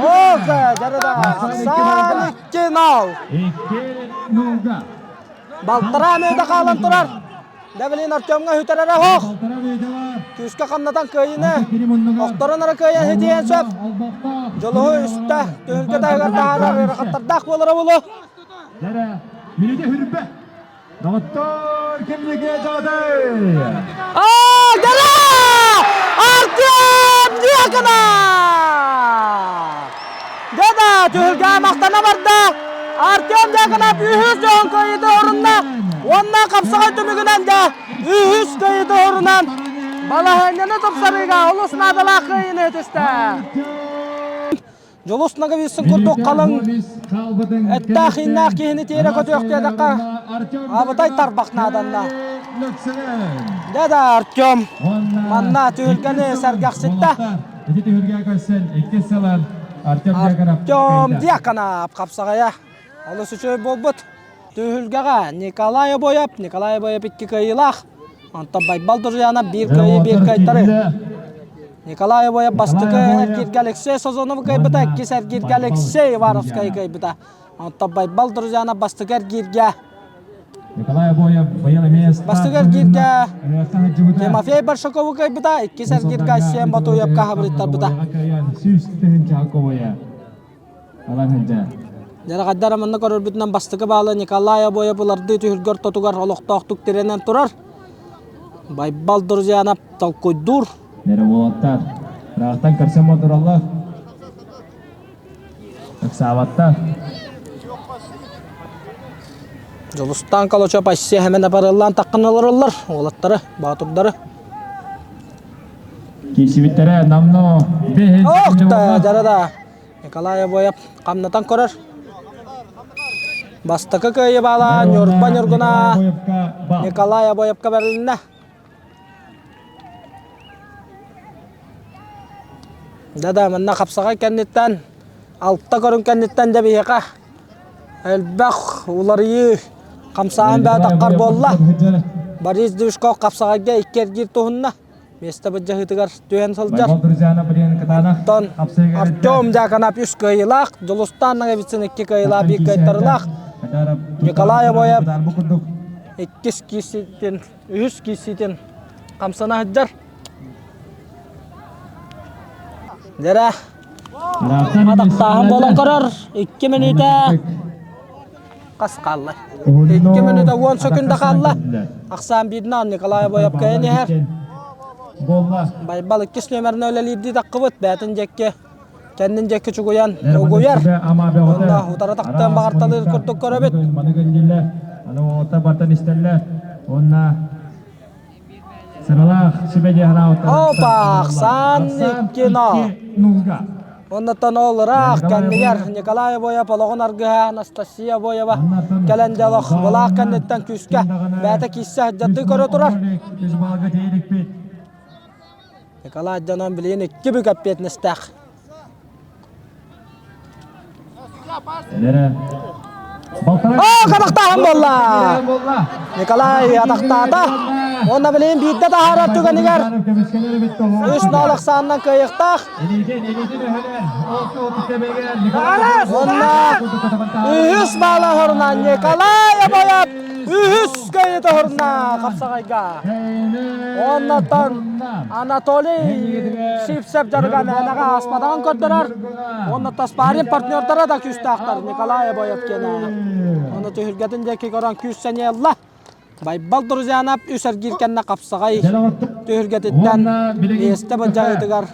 О, дьэ да, Ахсан 2-0. 2-0. Балтараа мүөтэ хаалан турар. Дэ билин Артемҥа үтэрэрэ оһох. Күүскэ хамнатан кыайыны. Охторон ара кыайан хитиэн сөп. Дьолуһу үстэ түһүлгэ таһыгар таһаарар ыарахаттардаах буолара буолуо. Мүнүүтэ хүрбэ. Доҕоттор кимниге дьаҕатай? Аа, Гара! Артем Дьяконов! Дьэ түһүлгэ махтана барда. Артем Дьяконов үһүс дьоһун кыайыыта орунна. Уонна хапсаҕай түмүгүнэн да үһүс кыайыыта орунан балаһыанньаны тупсарыыга олус наадалаах кыайыыны этистэ. Дьулус Ноговицын курдук халыҥ эттээх-ииннээх киһини тиэрэ көтүөхтүөтэххэ абытай тарбах нааданна. Дьэ да Артем манна түһүлгэни сэргэхситтэ. Ити түһүлгэ көрсөн иккис сылын Артем Артем Дьяконов хапсаҕайа олус үчүгэй буолбут. Түһүлгэҕэ Николай Обоев, Николай Обоев икки кыайыылаах. Онтон Байбал Друзьянов биир кыайыы, биир кыайтары. Николай Обоев бастакы эргииргэ Алексей Созонов кыайбыта, иккис эргииргэ Алексей Ивановскай кыайбыта. Онтон Байбал Друзьянов бастакы эргииргэ Николай Обоев быйыл эмиэ Бастакы эргииргэ Тимофей Большакову кыайбыта, иккис эргииргэ Айсен Батуевка хабырыттарбыта. Дьараҕайдар манна көрөрбүтүнэн бастакы баалы Николай Обоев ылардыы түһүлгэ ортотугар олохтоохтук тирэнэн турар. Байбал Друзьянов толкуйдуур. Бэрэ уолаттар ыраахтан көрсөн бодураллар. Ыксаабаттар. Дьулустаан Колочоп Айсия хэмэн апарыллаан таххан олороллор уолаттары, боотурдары. Киирсибиттэрэ намно бэһин Ох да, дара Николай Обоев хамнатан көрөр. Бастакы кыайыы баала Ньурба Ньургуна Николай Обоевка бэрилиннэ. Да-да, манна хапсаҕай кэнниттэн, алта көрүҥ кэнниттэн дьэ биһиэхэ элбэх уларыйыы, хамсааһын бэйэ буолла. Борис Движков хапсаҕайга икки эргиир туһунна. Миэстэ былдьаһыытыгар түһэн сылдьар. Оттон Артем Дьяконов үс кыайыылаах, Дьулустаан Ноговицын икки кыайыылаах, биир кыайтарыылаах. Николай Обоев иккис киирсиитин, үһүс киирсиитин хамсана сылдьар. Дьэрэ, атахтааһын буолан көрөр. Икки мүнүүтэ хас хаалла? Икки мүнүүтэ уон сөкүндэ хаалла. Ахсаан бииринэн Николай Обоев кыайан иһэр. Байбал иккис нүөмэринэ үлэлиирдии таххыбыт. Бээтин диэки кэннин диэки чугуйан угуйар. Онно утары тахтыан баҕарталыыр курдук көрөбүт. Аны уолаттар бартан истэллэр. Уонна сыралаах сүбэ Опа, Ахсан Никкино. Оннуттан ол ыраах кэннигэр Николай Обоев олоҕун аргыһа Анастасия Обоева кэлэн дьолох былаах кэнниттэн күүскэ бэйэтэ киирсэ сылдьардыы көрө турар. Николай дьонон билигин икки бүк эппиэтинэстээх. Оо, кабахтааһын буолла! Николай атахтаата. Уонна билигин биирдэ таһаарар түгэнигэр үс ноол ахсаанынан кыайыахтаах. Уонна үһүс баала хорунан Николай Обоев. Үһүс кыайыы тоһорунна хапсаҕайга. Оннотон Анатолий Сивцев дьарыга мээнэҕэ ааспатаҕын көрдөрөр. Оннотон спарринг партнердара да күүстээхтэр Николай Обоевкина. Ону түһүлгэтин диэки көрөн күүс сэниэ ылла. Байбал Друзьянов үс эргиир кэннэ хапсаҕай түһүлгэтиттэн миэстэ былдьаһыытыгар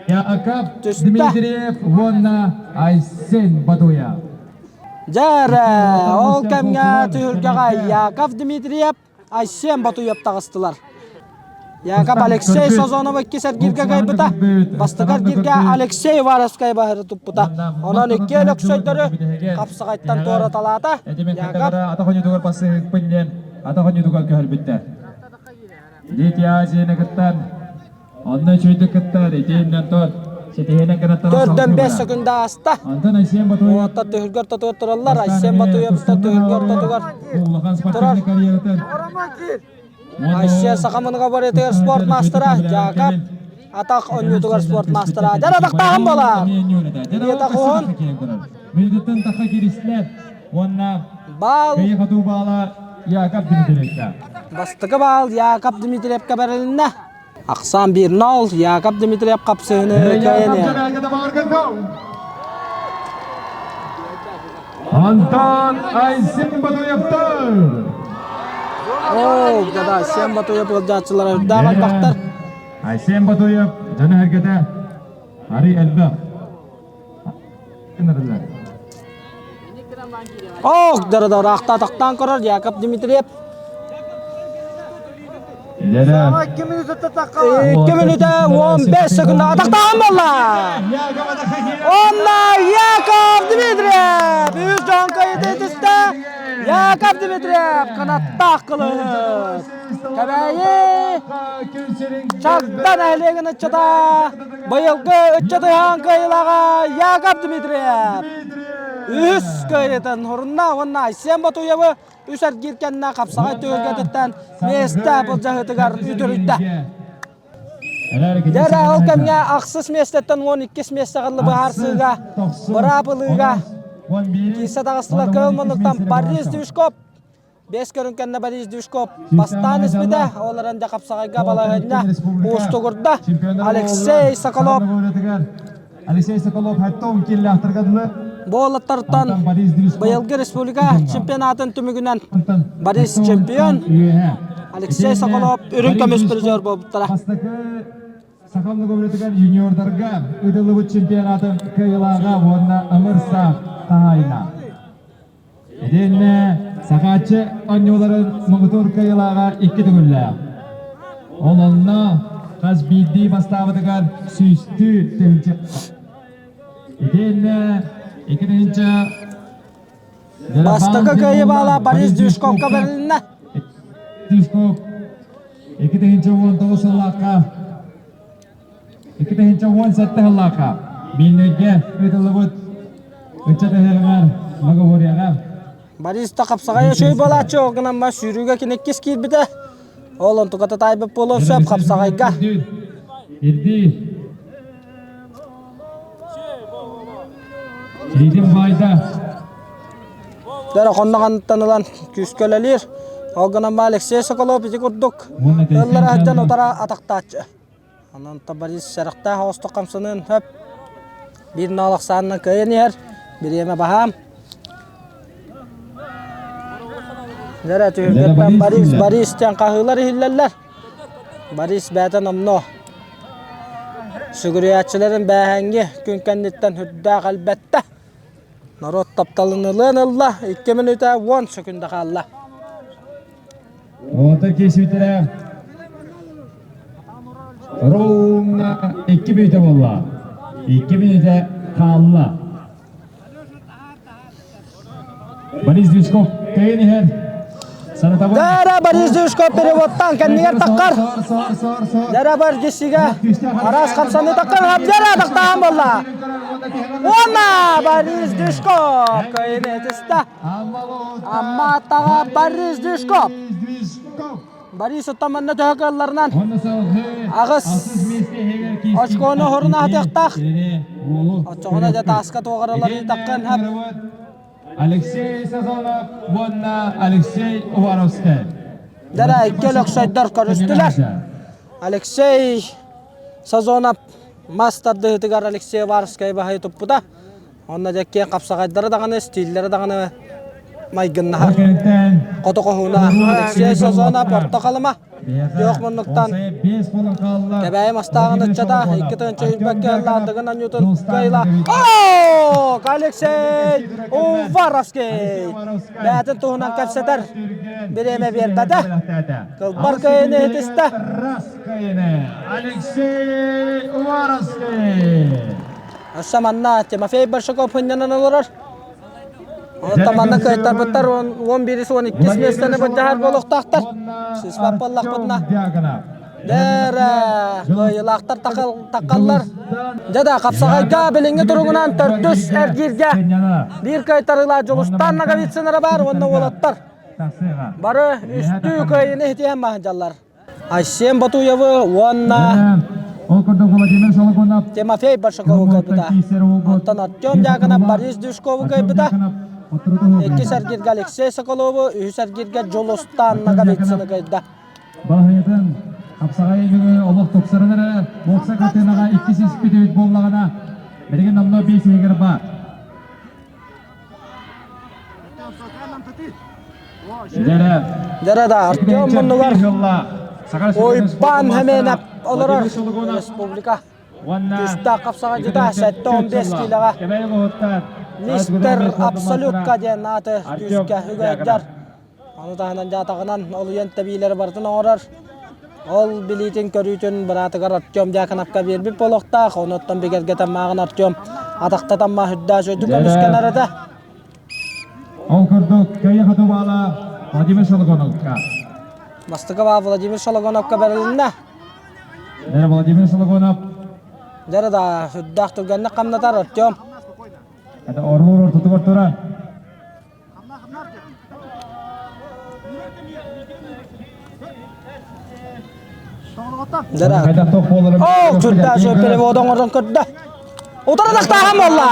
Яков түстэ. Дмитриев уонна Айсен Батуев. Дьэ эрэ, ол кэмҥэ түһүлгэҕэ Яков Дмитриев, Айсен Батуев таҕыстылар. Яков Алексей Созонов иккис эргииргэ кыайбыта. Бастакы эргииргэ Алексей Уваровскай баһыры туппута. Онон икки өлөксөйдөрү хапсаҕайтан туораталаата. Яков Атах ойуутугар бассыһыкпын диэн атах ойуутугар көһөрбүттэр. Дети Азияны кыттан Онно үчүгэйдик кыттар, итиэннэ тот ситиһиинэн кынаттан Төрдөн 5 секунда ааста. Антон Айсен Батуев Уоттар түһүлгэ ортотугар тураллар. Айсен Батуев түһүлгэ ортотугар улахан турар. спортивный карьератын Айсен саха мунгабаритыгар спорт мастера Жакап атах онньуутугар спорт мастера. Дьэр атахтааһын буолар. Илиэтэ хоһун. Мүнүүтүттэн таха киристилэр уонна Баал кыйы хотуу баала Яков Дмитриевка. Бастакы баал Яков Дмитриевка бэрилиннэ. Ахсаан 1-0 Яков Дмитриев хапсыһыны кыайан иһэр. Антон Айсен Батуевтар! Оо, да, Айсен Батуев ыалдьааччылара үрдээх элбэхтэр. Айсен Батуев дьоно эргэтэ арый элбэх. Ох, дара ыраахтаатахтаан көрөр Яков Дмитриев. 2 мүнүүтэ 15 секунда атахтаан буолла. Онна Яков Дмитриев үс дьон кыайыты түстэ. Яков Дмитриев канаттаах кылыһыт. Кэбээйи Чагда нэһилиэгин ыччата быйылгы ыччат ыһаан кыайыылааҕа Яков Дмитриев үһүс кыайыытын урунна уонна Айсен Ботуевы үс эргиир кэннэ хапсаҕай түһүлгэтиттэн миэстэ былдьаһыытыгар үтүрүйдэ. Дьэ ол кэмҥэ ахсыс миэстэттэн 12 миэстэҕэ быһаарсыыга, быраап ылыыга киирсэ таҕыстылар кыһыл муннуктан Борис Движков Бэс көрүҥ кэннэ Борис Движков бастаан испитэ, ол эрэн дьэ хапсаҕайга балаһыанньа уустугурда. Алексей Соколов Алексей Соколов хаттон киллаахтарга дылы Бу уолаттартан быйылгы республика чемпионатын түмүгүнэн Борис чемпион, Алексей Соколов үрүҥ көмүс призер буолбуттара. Саха Многобритыгар юниордарга ыытыллыбыт чемпионатын кыайыылааҕа уонна ымыр саах хаһаайына. Итиэннэ Сахааччы оонньууларын муҥутуур кыайыылааҕа икки төгүллээх. Ол онно хас биирдии бастаабытыгар сүүстүү тыһыынча. Итиэннэ 2 тыһыынча Бастакы кыайыы баала Борис Дюшковка бэрилиннэ. Дюшков 2019 сыллаахха 2017 сыллаахха Мииннэргэ ыытыллыбыт ыччат ыһыаҕар Многоборьеҕа Борис да хапсаҕай үчүгэй буолааччы, ол гынан ба сүүрүүгэ кини иккис киирбитэ. Ол онтуката таайбыт буолуон сөп хапсаҕайга. Ирдии. Илиитин баайда. Дөрө хонноҕоттон ылан күүскэ үлэлиир. Ол гынан ба Алексей Соколов ити курдук ыллара сылдьан утара атахтааччы. Онон Борис сэрэхтээх оҕустук хамсаныан сөп. Биир ноол ахсаанынан кыайан иһэр. Бириэмэ баһаам. Дьэрэ түһүлгэттэн Борис, Борис диэн хаһыылар иһиллэллэр. Борис бэйэтэ номнуо сүгүрүйээччилэрин бээһээҥҥи күн кэнниттэн үрдээх элбэттэ. Норуот тапталын ылыан ылла. 2 мүнүүтэ 10 секунда хаалла. Уота киирсибиттэрэ Роумна 2 мүнүүтэ буолла. 2 мүнүүтэ хаалла. Борис Движков кыайан иһэр. Дара Борис Движков переводтан кэннигэр таххар. Дара бар дьиссигэ араас хамсаныы таххар. Дара тахтаан буолла. Уонна Борис Движков кыайыыны этистэ. Амма аттаҕа Борис Движков. Борис оттон манна төһө кыалларынан аҕыс очкону хоруна хатыахтаах. Оччоҕуна дьэ тааска туоҕаралар ыытаххын хөп. Алексей Сазонов уонна Алексей Уваровскай. Дара икки өлөксөйдөр көрүстүлэр. Алексей Сазонов мас тардыһытыгар Алексей Уваровскай баһайы туппута. Онно дьэ киэҥ хапсаҕайдара даҕаны, стиллэрэ даҕаны майгыннаһар. Хоту хоһууна Алексей Сазонов Орто Халыма Күөх муннуктан Кэбээйи мастааҕын ыччата 2 тыһыынча ыллаардыгын анньуутун кыайла. О, Алексей Уваровский! Бэйэтин туһунан кэпсэтэр бириэмэ биэрбэтэ. Кылбар кыайыны иһитистэ. Алексей Уваровский! Өссө манна Тимофей Большаков хынньанан олорор. Онтон манна кыайтарбыттар 11-12 миэстэни былдьаһар буолуохтаахтар. Сыыспат буоллахпытына. Дээрэ, кыайыылаахтар таххаллар. Дьэ да, хапсаҕайга билиҥҥи туругунан төрдүс эргииргэ биир кыайтарыылаах Дьулустаан Ноговицын эрэ баар уонна уолаттар бары үстүү кыайыыны иһитиһэн баһыдьаллар. Айсен Батуевы уонна Ол курдук Владимир Солоконов Тимофей Большакову кыайбыта. Онтон Артем Дьяконов Борис Дюшкову кыайбыта. Иккис эргииргэ Алексей Соколову, үһүс эргииргэ Дьулустан Ноговицыны кыайда. Балаһыйатын хапсаҕай бүгү олох тупсаран эрэ бокса хартыынаҕа иккис испит буоллаҕына билигин номнуо биэс иһигэр баар. Дьэрэ да Артем муннугар Уйбаан Хэмиэнэп олорор республика күүстээх хапсаҕайдьыта 75 киилэҕэ Мистер Абсолютка диэн ааты күүскэ үгэйдэр. Ону таһынан дьаатаҕынан олуйан тэбиилэри барытын оҥорор. Ол билиитин-көрүүтүн быраатыгар Артем Дьяконовка биэрбит буолуохтаах. Онуттан бигэргэтэн мааҕын Артем атахтатан маһырдаах үрдүк көмүскэнэр этэ. Ол курдук, кыайыы хотубаала Владимир Шологоновка. Бастакы баал Владимир Шологоновка бэрилиннэ. Дьэ, Владимир Шологонов. Дьэ да, үрдээх түргэнник хамнатар Артем. Это орур ортотугар турар. Оо, сүрдээх үчүгэй перевод оҥорон көрдө. Утары тахтааһын буолла.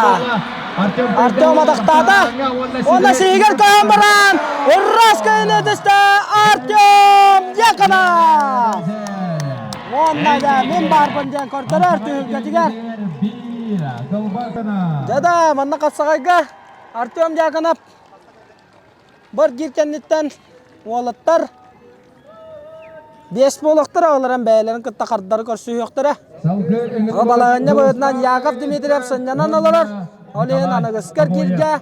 Артем атахтаата. Уонна сиһигэр көһөн баран, ырраас кыайыыны түстэ Артем Дьяконов! Уонна дьэ мин баарбын диэн көрдөрөр түһүлгэтигэр. Дьэ да, манна хапсаҕайга Артем Дьяконов Бар-гир кэнниттэн уолаттар биэс буолуохтара, ол эрэн бэйэлэрин кытта хардары көрсүһүөхтэрэ. Оҕо балаһыанньа быһыытынан Яков Дмитриев сынньанан олорор. Ол иһин аныгыскар кииргэ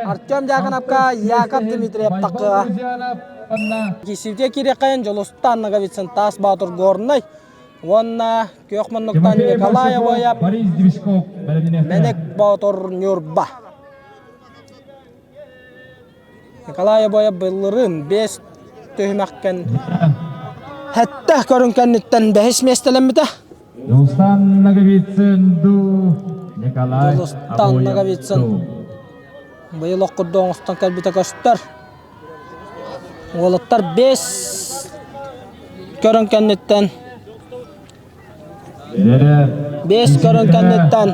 Артем Дьяконовка Яков Дмитриев таххыа. Кисивге киириэххэйин Дьулустан Ноговицын Таас Боотур Горнай уонна күөх муннуктан Николай Обоев Мэник Боотур Ньурба. Николай Обоев былырыын биэс түһүмэхтэн сэттэ көрүҥ кэнниттэн бэһис миэстэлэммитэ. Дьулустан Ноговицын ду Николай Дьулустан Ноговицын быйыл ох курдук оҥостон кэлбитэ көстөр. Уолаттар биэс көрүҥ кэнниттэн биэс көрүҥ кэнниттэн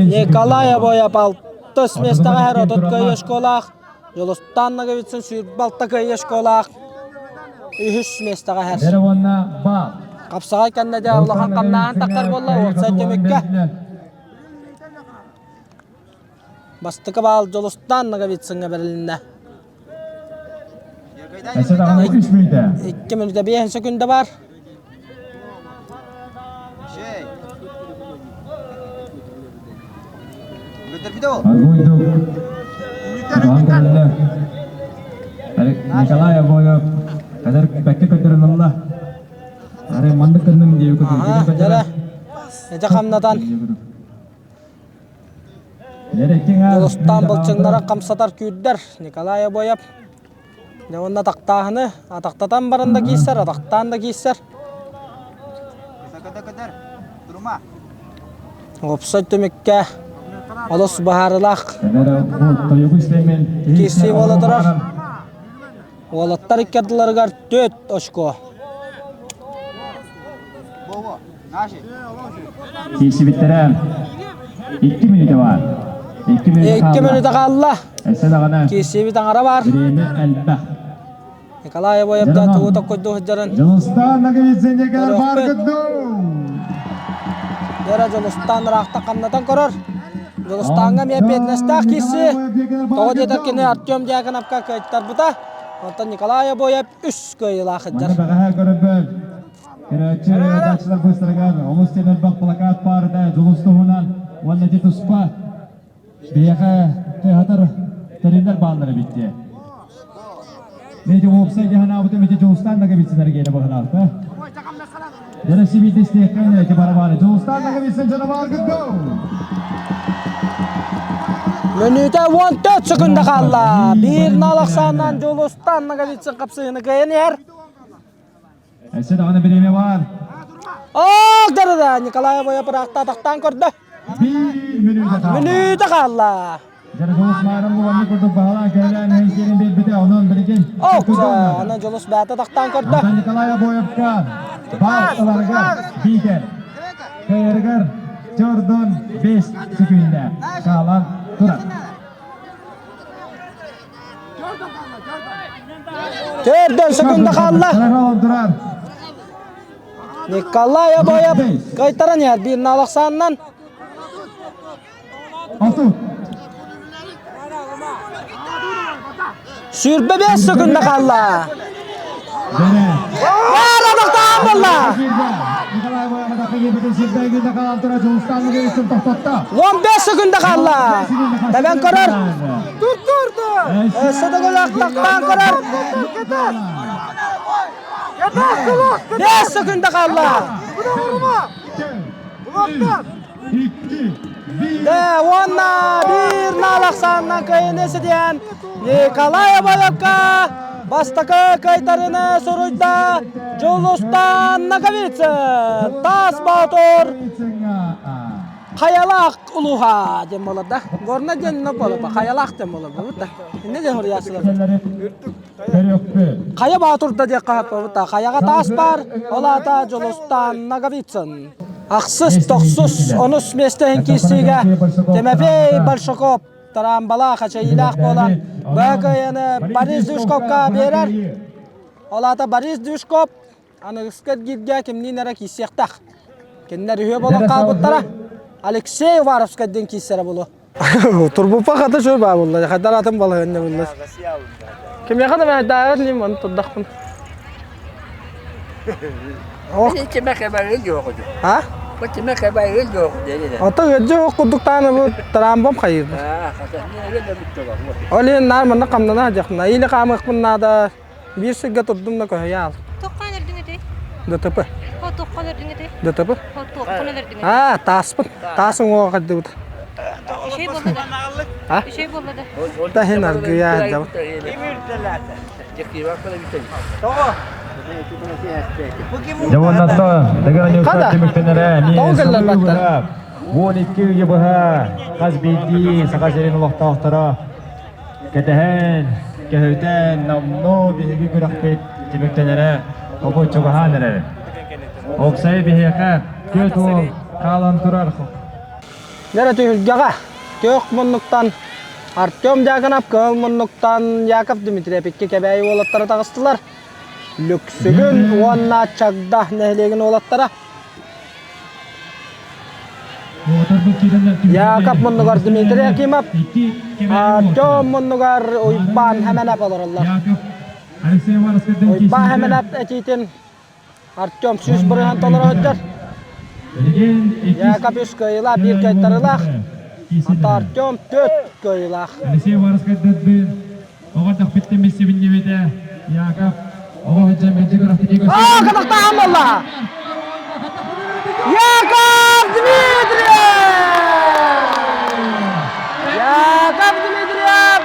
Николай Обоев алтыс миэстэҕэ иһэр 30 кыайыы школаах, Дьулустан Ноговицын 26 кыайыы школаах үһүс миэстэҕэ иһэр. Хапсаҕай кэннэ дьэ улахан хамнааһын таххар буолла уопсай түмүккэ. Бастакы баал Дьулустан Ноговицыҥҥа бэрилиннэ. Икки мүнүүтэ биэһин сөкүндэ бар. Николай Обоев кадar бэккэ көрдөрөн ылла. Ары маннык кынным диэби Дьэрэ, эдэ хамнатан Дьулустаан былчыҥнарын хамсатар күүрдэр Николай Обоев. Дьэ уонна атахтааһыны атахтатан баран да киирсэр, атахтаан да киирсэр. Уопсай түмүккэ олус быһаарыылаах киирсии буола турар. Уолаттар икки ардыларыгар 4 очко. Киирсибиттэрэ 2 мүнүүтэ бар. Икки мүнүүтэ хаалла. Киирсиибит аҥара баар. Николай Обоевда тугу токкойдуу сылдьарын көрүөхпүт. Дьара Дьулустаан ыраахта хамнатан көрөр. Дьулустааҥҥа эмиэ эппиэтинэстээх киирсии. Тоҕо диэтэр кини Артем Дьяконовка кыайтарбыта. Онтон Николай Обоев үс кыайыылаах сылдьар. Көрөөччү ырыадааччылар быыстарыгар олус диэн элбэх плакат баар этэ Дьулус туһунан уонна ити туспа биһиэхэ тыаһатар тэриллэр бааллар эбит дии. Мен уопсай дьаһанаабытым ити Дьулустаан Ноговицын эргиэнэ быһынаалта. Дьэ сибиити истиэххэ ити барабааны Дьулустаан Ноговицын дьоно бааргыт дуу? Мүнүүтэ 14 секунда хаалла. Биир нал ахсаанынан Дьулустаан Ноговицын хапсыһыыны кыайан иһэр. Өссө даҕаны бириэмэ баар. Ок, да Николай Обоев ыраахта атахтаан көрдө. Биир мүнүүтэ хаалла. Мүнүүтэ хаалла. Дьэ, Дьулус Мааран буланны курдук баһылаан көһөлөөн иһин биэрбитэ, онон билигин Ок, онон Дьулус бэйэтэ атахтаан көрдө. Николай Обоевка баар ыларыгар биитэр кыайарыгар Jordan 5 секүндэ хаалан турар. Төрдөн секунда хаалла. Николай Обоев кайтаран иһэр биир налахсааннан. 25 секунда хаалла. Арадахтаан буолла. 15 секунда хаалла. Тэбэн көрөр. Сыдыгылах тахтаан көрөр. 5 секунда хаалла. Дэ уонна биир наалахсааннан кыайыны ситиһэн Николай Обоевка бастакы кыайтарыны суруйда Дьулустаан Ноговицын Таас Боотур Хайалаах улууһа диэн буолар да. Горна диэн буолар Хайалаах диэн буолар да. Инне диэн суруйааччылар. Хайа Боотурда диэххэ хаһыппабыт да. Хайаҕа таас баар, ол аата Дьулустаан Ноговицын. Ахсыс, тохсус, онус миэстэ иһин киирсиигэ Тимофей Большаков тараамбалаах, эчэйиилээх буолан БКН Борис Дюшковка биэрэр. Ол аата Борис Дюшков аныгыскы эргииргэ кимниин эрэ киирсиэхтээх. Кинилэр үһүө буолан хаалбыттара. Алексей Уваровскай диэн киирсэрэ буолуо. Турбуппа хата шөй баа булла. Хайдар атын балаһыанньа булла. Кимиэхэ да мэһэйдээбэт ним ону турдахпын. А? Ото ыалдьа суох курдук тааны бу трамбом хайыырда. Ол иһин наар манна хамнана сылдьахпына. Или хаамыахпын наада. Биир сиргэ турдум да көһүйэ аал. Туоххан өлдүҥ этэй? ДТП. Туоххан өлдүҥ этэй? ДТП. Туоххан өлөрдүҥ этэй? Аа, тааспын. Таас уҥуоҕа хайдыбыт. Үчүгэй буолла да? А? Үчүгэй буолла да? Таһын аргыйа сылдьабын. Дьэ Хада. түмүктэнэрэ Тоҕо кэллэр баттар? 12 үйэ быһа хас биирдии Саха сирин олохтоохторо Кэтэһэн, көһүтэн, номнуо биһиги күрэхпит түмүктэнэрэ хобу чугаһаан эрэр. Уопсайа биһиэхэ түөрт уол хаалан турар. Дьэ түһүлгэҕэ күөх муннуктан Артем Дьяконов, кыһыл муннуктан Яков Дмитриев икки Кэбээйи уолаттара таҕыстылар. Лүксүгүн уонна Чагда нэһилиэгин уолаттара. Яков муннугар Дмитрий Акимов, Артем муннугар Уйбаан Хэмэнэп олороллор. Уйбаан Хэмэнэп этиитин Артем 100% толоро сылдьар. Яков үс кыайыылаах, биир кыайтарыылаах. Онтон Артем төрт кыайыылаах. Алексей Варскайдырдыын оҕо төхпүттэн билсибиннибитэ Яков оҕо сылдьан мэлдьи күрэхтэһии Оо, катахтаан буолла! Яков Дмитриев! Яков Дмитриев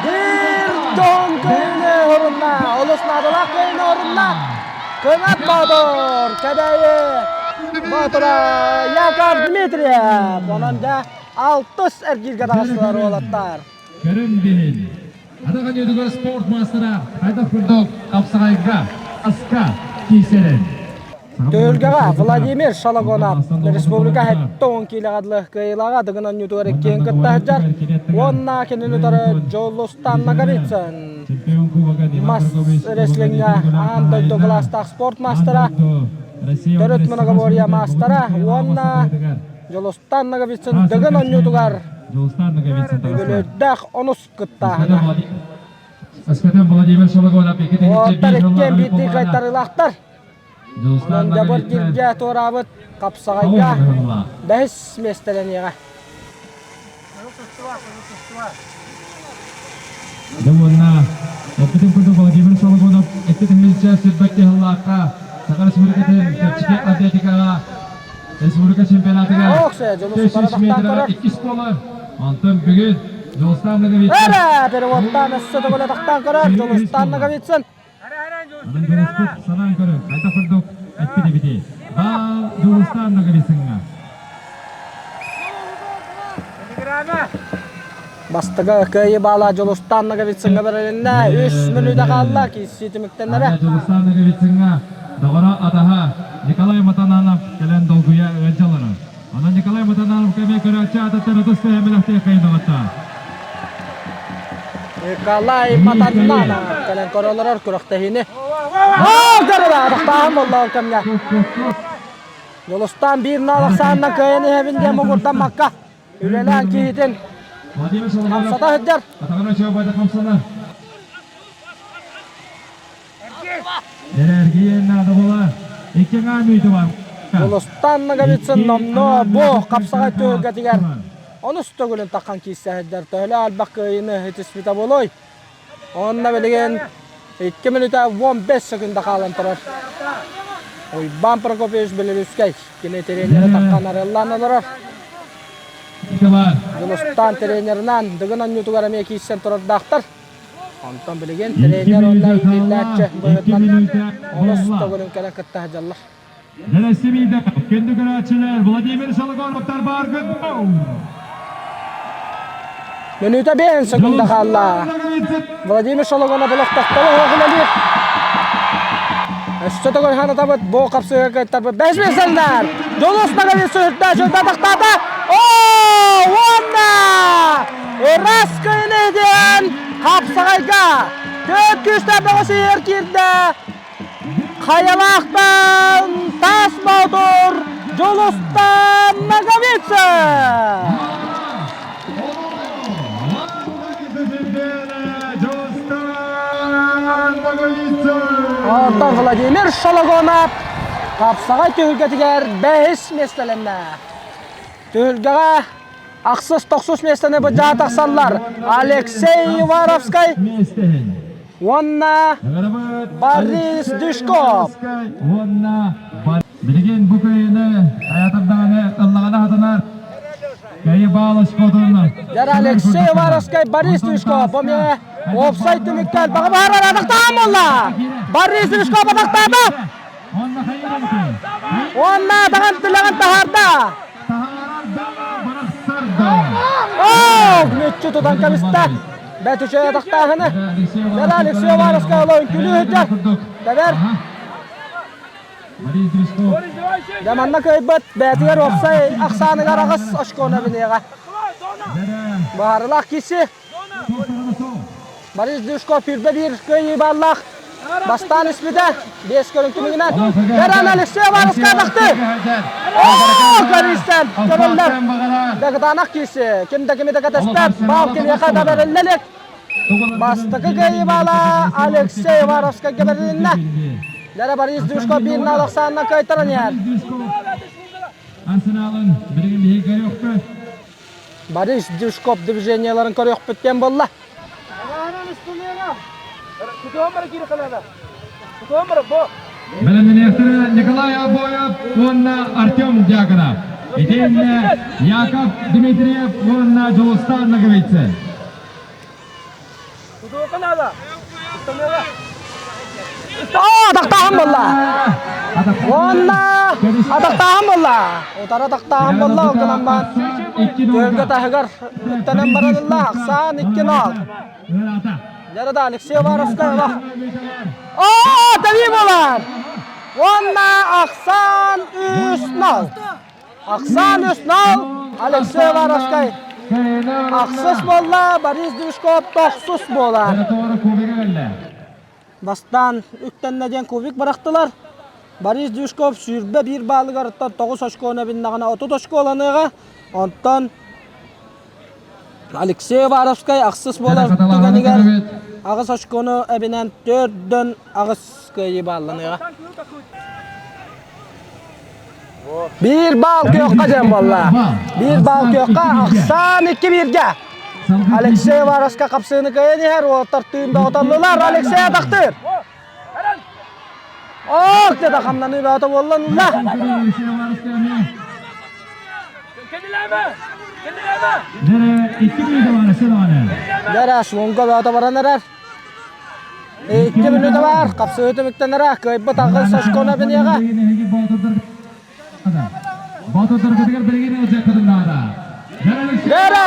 биир дьоһун кыайыыны орунна, олус наадалаах кыайыыны орунна. Кынат Боотур, Кэбээйи Боотура Яков Дмитриев. Онон дьэ алтыс эргииргэ таҕыстылар уолаттар. Көрөн биһин. Атах аньыытыгар спорт маастара хайдах курдук хапсаҕайга, аска киирсэрин. Түһүлгэҕэ Владимир Шологонов республика 70 киилэҕэ дылы кыайыылааҕа Дыгын оонньуутугар иккиэн кытта сылдьар уонна кинини утары Дьулустан Ноговицын мас рестлиҥҥэ аан дойду кылаастаах спорт маастара, төрүт многоборье маастара уонна Дьулустан Ноговицын Дыгын оонньуутугар үбүлүөйдээх онус кыттааһына. Өскөтүн Владимир Шологонов Уолаттар иккиэн биирдии кыайтарыылаахтар. Онон Дьабыр Диргэ туораабыт хапсаҕайга бэһис миэстэлэниэҕэ. Дьэ уонна эппитим курдук Владимир Соломонов 2 тыһыынча сүүрбэккэ сыллаахха Саха Республикатын чэпчэки атлетикаҕа республика чемпионатыгар 400 метрга иккис буолар. Онтон бүгүн Дьулустан Ноговицын Эрэ, переводтаан өссө төгүл атахтаан көрөр Дьулустан Ноговицын. Онон дьулуспут санаан көрүҥ, хайдах курдук эппит эбитий. Баал Дьулустан Ноговицыҥҥа. Бастакы кыайыы баала Дьулустан Ноговицыҥҥа бэрилиннэ. Үс мүнүүтэ хаалла, киирсии түмүктэннэрэ. Дьулустан Ноговицыҥҥа доҕоро атаһа Николай Матананов кэлэн долгуйа ыалдьаллара. Онон Николай Матанановка эмиэ көрөөччү аатыттан ытыс тыаһа доҕоттоор. Николай Матананов кэлэн көрө олорор күрэхтэһиини. Оо, көрө атахтааһын буолла ол кэмҥэ. Дьулустан биир наал ахсаанынан кыайан иһэбин диэн муҥурдаммакка үлэлээн киһитин хамсата сылдьар. Дьулустан Ноговицын номнуо бу хапсаҕай түһүлгэтигэр онус төгүлүн таххан киирсэ сылдьар. Төһөлөөх элбэх кыайыыны ситиспитэ буолуой? Онно билигин 2 мүнүүтэ 15 секунда хаалан турар. Уйбаан Прокопьевич Белорусскай кини тренерэ таххан арыаллаан олорор. Дьулустаан тренерынан Дыгын оонньуутугар эмиэ киирсэн турардаахтар. Онтон билигин тренер уонна иитиллээччи быһыытынан олус төгүлүн кэлэн кытта сылдьаллар. Дэлэсимиидэ күндү көрөөччүлэр Владимир Шологоновтар бааргыт Мүнүүтэ биэн секунда хаалла. Владимир Шологонов олохтохтору оһоҕулалыыр. Өссө төгүл ханатабыт бу хапсыга кыттарбыт бэс бэсэллэр. Дьулус Ноговицын үрдэ сүрдэ тахтаата. Оо, уонна Ырас кыйыны диэн хапсаҕайга төрт күүстээх бөҕөсүйэр киирдэ. Хайалаахтан Таас Боотур Дьулустан Ноговицын! Оттон Владимир Шологонов хапсаҕай түһүлгэтигэр бэһис миэстэлэннэ. Түһүлгэҕэ ахсыс тохсус миэстэни быдьаа тахсаллар Алексей Уваровскай уонна Борис Дюшков. Уонна билигин бу кыайыыны аятардаҕаны ыллаҕына хатанар Кайы баал спотун Дьэр Алексей Уваровскай Борис Дюшков бу эмиэ уопсай түмүккэ элбэҕи баһарар атахтаан буолла. Борис Дюшков атахтаата. Уонна даҕан тилэҕин таһаарда. Оо, мүччү тутан кэбистэ. Бэрт үчүгэй атахтааһыны. Дьэ, Алексей Уваровскай оло үҥкүүлүү сылдьар. Тэбэр. Дьэ, манна кыайбыт бэйэтигэр уопсай ахсааныгар аҕыс очкону эбиниэҕэ. Быһаарыылаах киирсии. Борис Дюшков 21 кыайыы бааллаах бастаан испитэ. Биэс көрүҥ түмүгүнэн Веран Алексеев Арыска атахты. Оо, көрүстэн көрөллөр. Дагытаанах киирси. Ким да кими да кэтэспэт. Баал кимиэхэ да бэриллэ илик. Бастакы кыайыы баала Алексей Уваровскайга бэрилиннэ. Лера Борис Дюшков биир наал ахсаанынан кыайтаран иһэр. Арсеналын билигин биһиги көрүөхпүт. Борис Дюшков движениеларын көрүөхпүт диэн буолла. Бэлэмнэниэхтэрэ Николай Обоев уонна Артем Дьяконов. Итиэннэ Яков Дмитриев уонна Дьулустан Ноговицын. Оо, атахтааһын буолла. Уонна атахтааһын буолла. Утары атахтааһын буолла, ол гынан баран түһүлгэ таһыгар үктэнэн баран ылла. Ахсаан 2-0. Дьэ да Алексей Уваровскай олох. Оо, тэбии буолар. Уонна ахсаан 3-0. Ахсаан 3-0. Алексей Варовскай ахсыс буолла, Борис Движков тохсус буолар. Бастаан үктэннэ диэн кубик бырахтылар. Борис Движков 21 баалыгар 9 очкону эбиннэҕинэ 30 очколаныаҕа. Онтон Алексей Уваровскай ахсыс буолар түгэнигэр аҕыс очкону эбинэн төрдөн аҕыс кыайыы баалланыаҕа. Биир баал күөххэ диэн буолла. Биир баал күөххэ ахсаан икки бииргэ. Алексей Уваровскай хапсыыны кыайан иһэр, уолаттар тыын доҕотоллулар. Алексей атахтыыр. Ох, деді хамнаныы бөҕөтө буолланла. Дэрэ шлунга бөҕөтө баран эрэр. Икки мүнүүтэ бар, хапсыһыы түмүктэнэрэ, кыайбыт аҕыс очкону эбиниэҕэ. Дэрэ!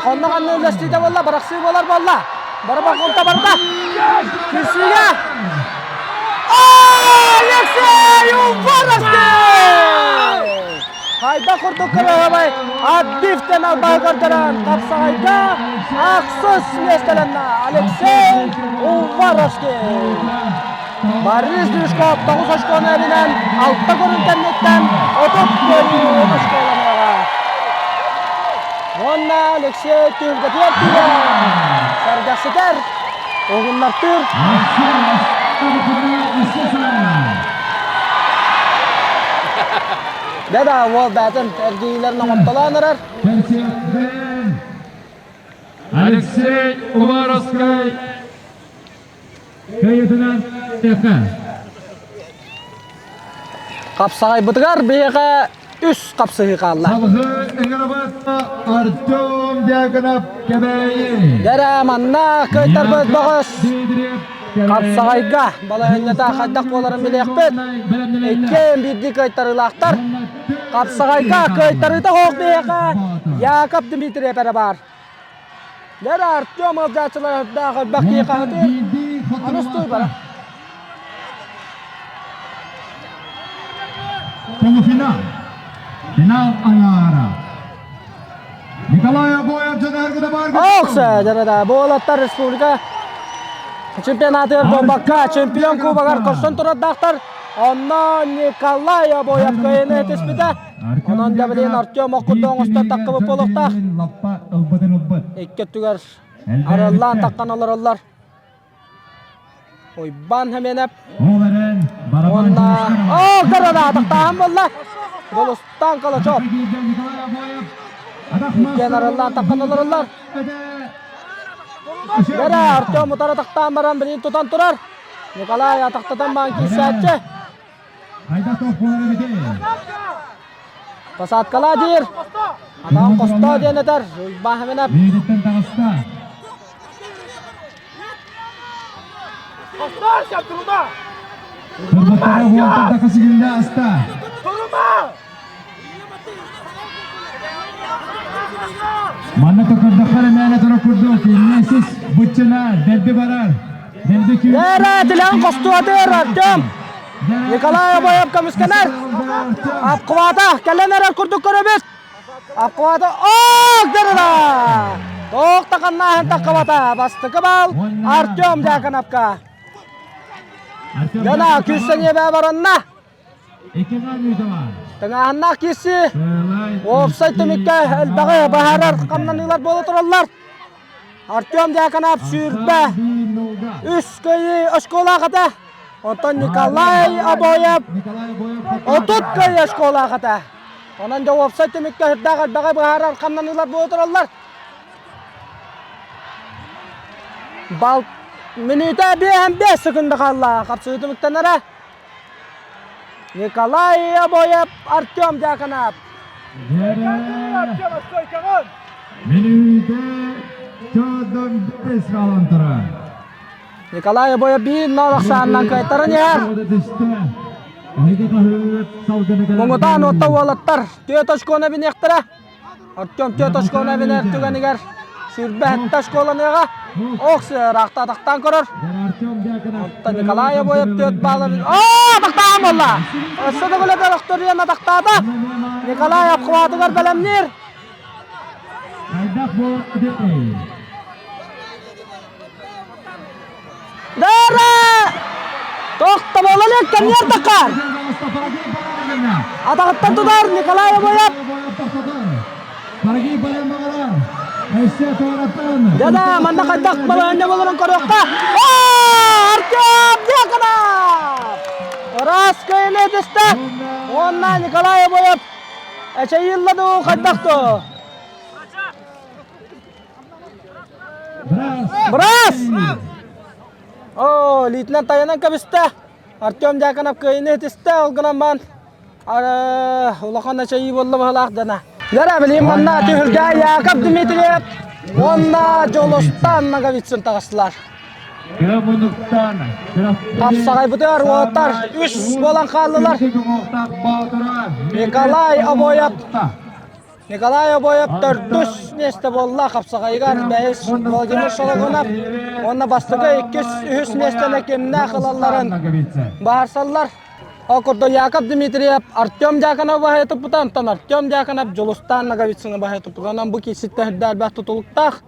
Хонно ханна үллэстиитэ буолла, барахсыы буолар буолла. Бары болҕомто барда. Кирсиигэ. Алексей Уваровский! Хайдах курдук кыраһабай Адбифтен албаһы көрдөрөн хапсаҕайга ахсыс миэстэлэннэ Алексей Уваровский. Борис Движков тоҕус очкону эбинэн алта көрүҥ кэнниттэн 30 кыайыы очколаныаҕа. Уонна Алексей түһүлгэтигэр тиийэн сэргэхситэр, уһуннартыыр. Дэ да уол бээтин эргийиилэрин оҥортолоон эрэр. Алексей Уваровскай Кыайыытынан тэхэ. Хапсаҕайбытыгар биһиэхэ үс хапсыһыы хаалла. Салгыы ыҥырабыт Артем Дьяконов Кэбээйи. Дэрэ манна кыайтарбыт бөҕөс хапсаҕайга балаһыанньата хайдах буоларын билиэхпит. Иккиэн биирдии кыайтарыылаахтар. Хапсаҕайга кыайтарыыта суох биһиэхэ Яков Дмитриев эрэ баар. Лера Артем ыалдьааччылардаах элбэх киһи хаһытыыр. Аны устуу бара. Полуфинал. Финал аҥаара. Николай Обоев дьонуһаргыда бар. Окса дьарада буолаттар республика чемпионатыгар буолбакка чемпион кубогар көрсөн турардаахтар. Онно Николай Обоев кыайыыны этиспитэ. Онон да билигин Артем ох курдук оҥостон таххыбыт буолуохтаах. Икки өттүгэр арыллаан таххан олороллор. Уйбаан Хэмиэнэп уонна оо көрөр атахтааһын буолла. Голустаан Калачев. Иккиэн арыллаан таххан олороллор. Бэрэ Артем утары тахтаан баран билигин тутан турар. Николай атахтатан баан киирсээччи. Посадкалаа диир. Атаҕын хостоо диэн этэр. Уйбаан Хэминэп. Манна токордоххо эрэ мээнэ турар курдук, иннесис быччына дэлби барар. Дэлби күүс. Эрэ тилэҕин хостуатыыр Артем. Николай Обоев көмүскэнэр. Апкыбата кэлэн эрэр курдук көрөбүт. Апкыбата ок дырыла. Тоох таханнааһын таххыбата. Бастакы бал Артем Дьяконовка. Яна күүстэниэбэ баранна. Тыҥааһыннаах киирсии уопсай түмүккэ элбэҕи быһаарар хамнаныылар буола тураллар. Артем Дьяконов сүүрбэ үс кыайыы оскуолаах этэ. Онтон Николай Обоев 30 кыайыы оскуолаах этэ. Онон дьэ уопсай түмүккэ сүрдээх элбэҕи быһаарар хамнаныылар буола тураллар. Бал мүнүүтэ биэһэн биэс секунда хаалла. Хапсыы түмүктэнэрэ. Николай Обоев, Артем Дьяконов. Николай Обоев биир нол ахсаанынан кыайтаран иһэр. Муҥутаан уотта уолаттар түөрт очкону эбиниэхтэрэ. Артем түөрт очкону эбинэр түгэнигэр сүүрбэ очколаныаҕа. Ох, ыраахта атахтаан көрөр. Оттон Николай Обоев түөрт баалын... Оо, атахтаан! Бэлэм буолла. Өссө да күлэтэр охторуйан атахтаата. Николай обхватыгар бэлэмниир. Дара! Тохтоболо илик кэмниэр таххар. Атаҕыттан тутар Николай Обоев. Дьэ манна хайдах балаһыанньа буоларын көрүөххэ. Артем Дьяконов! Ыраас кыайыыны түстэ. Уонна Николай Обоев эчэйиллэ дуу хайдах дуу? Брас! О, лейтенант тайанан кэбистэ. Артем Дьяконов кыайыыны итистэ, ол гынан баран улахан эчэйии буолла быһалаах дана. Яра билим манна түһүлгэ Яков Дмитриев уонна Дьолустан Ноговицын таҕыстылар. Хапсаҕайбытыгар уолаттар үс буолан хааллылар. Николай Обоев Николай Обоев төрдүс миэстэ буолла хапсаҕайыгар бэһис Владимир Шологунов уонна бастакы иккис үһүс миэстэни кимнээх ылалларын быһаарсаллар. Ол курдук Яков Дмитриев Артем Дьяконов баһыйа туппута, онтон Артем Дьяконов Дьулустаан Ноговицыны баһыйа туппута. Онон бу киирситтэн үрдэ элбэх тутулуктаах.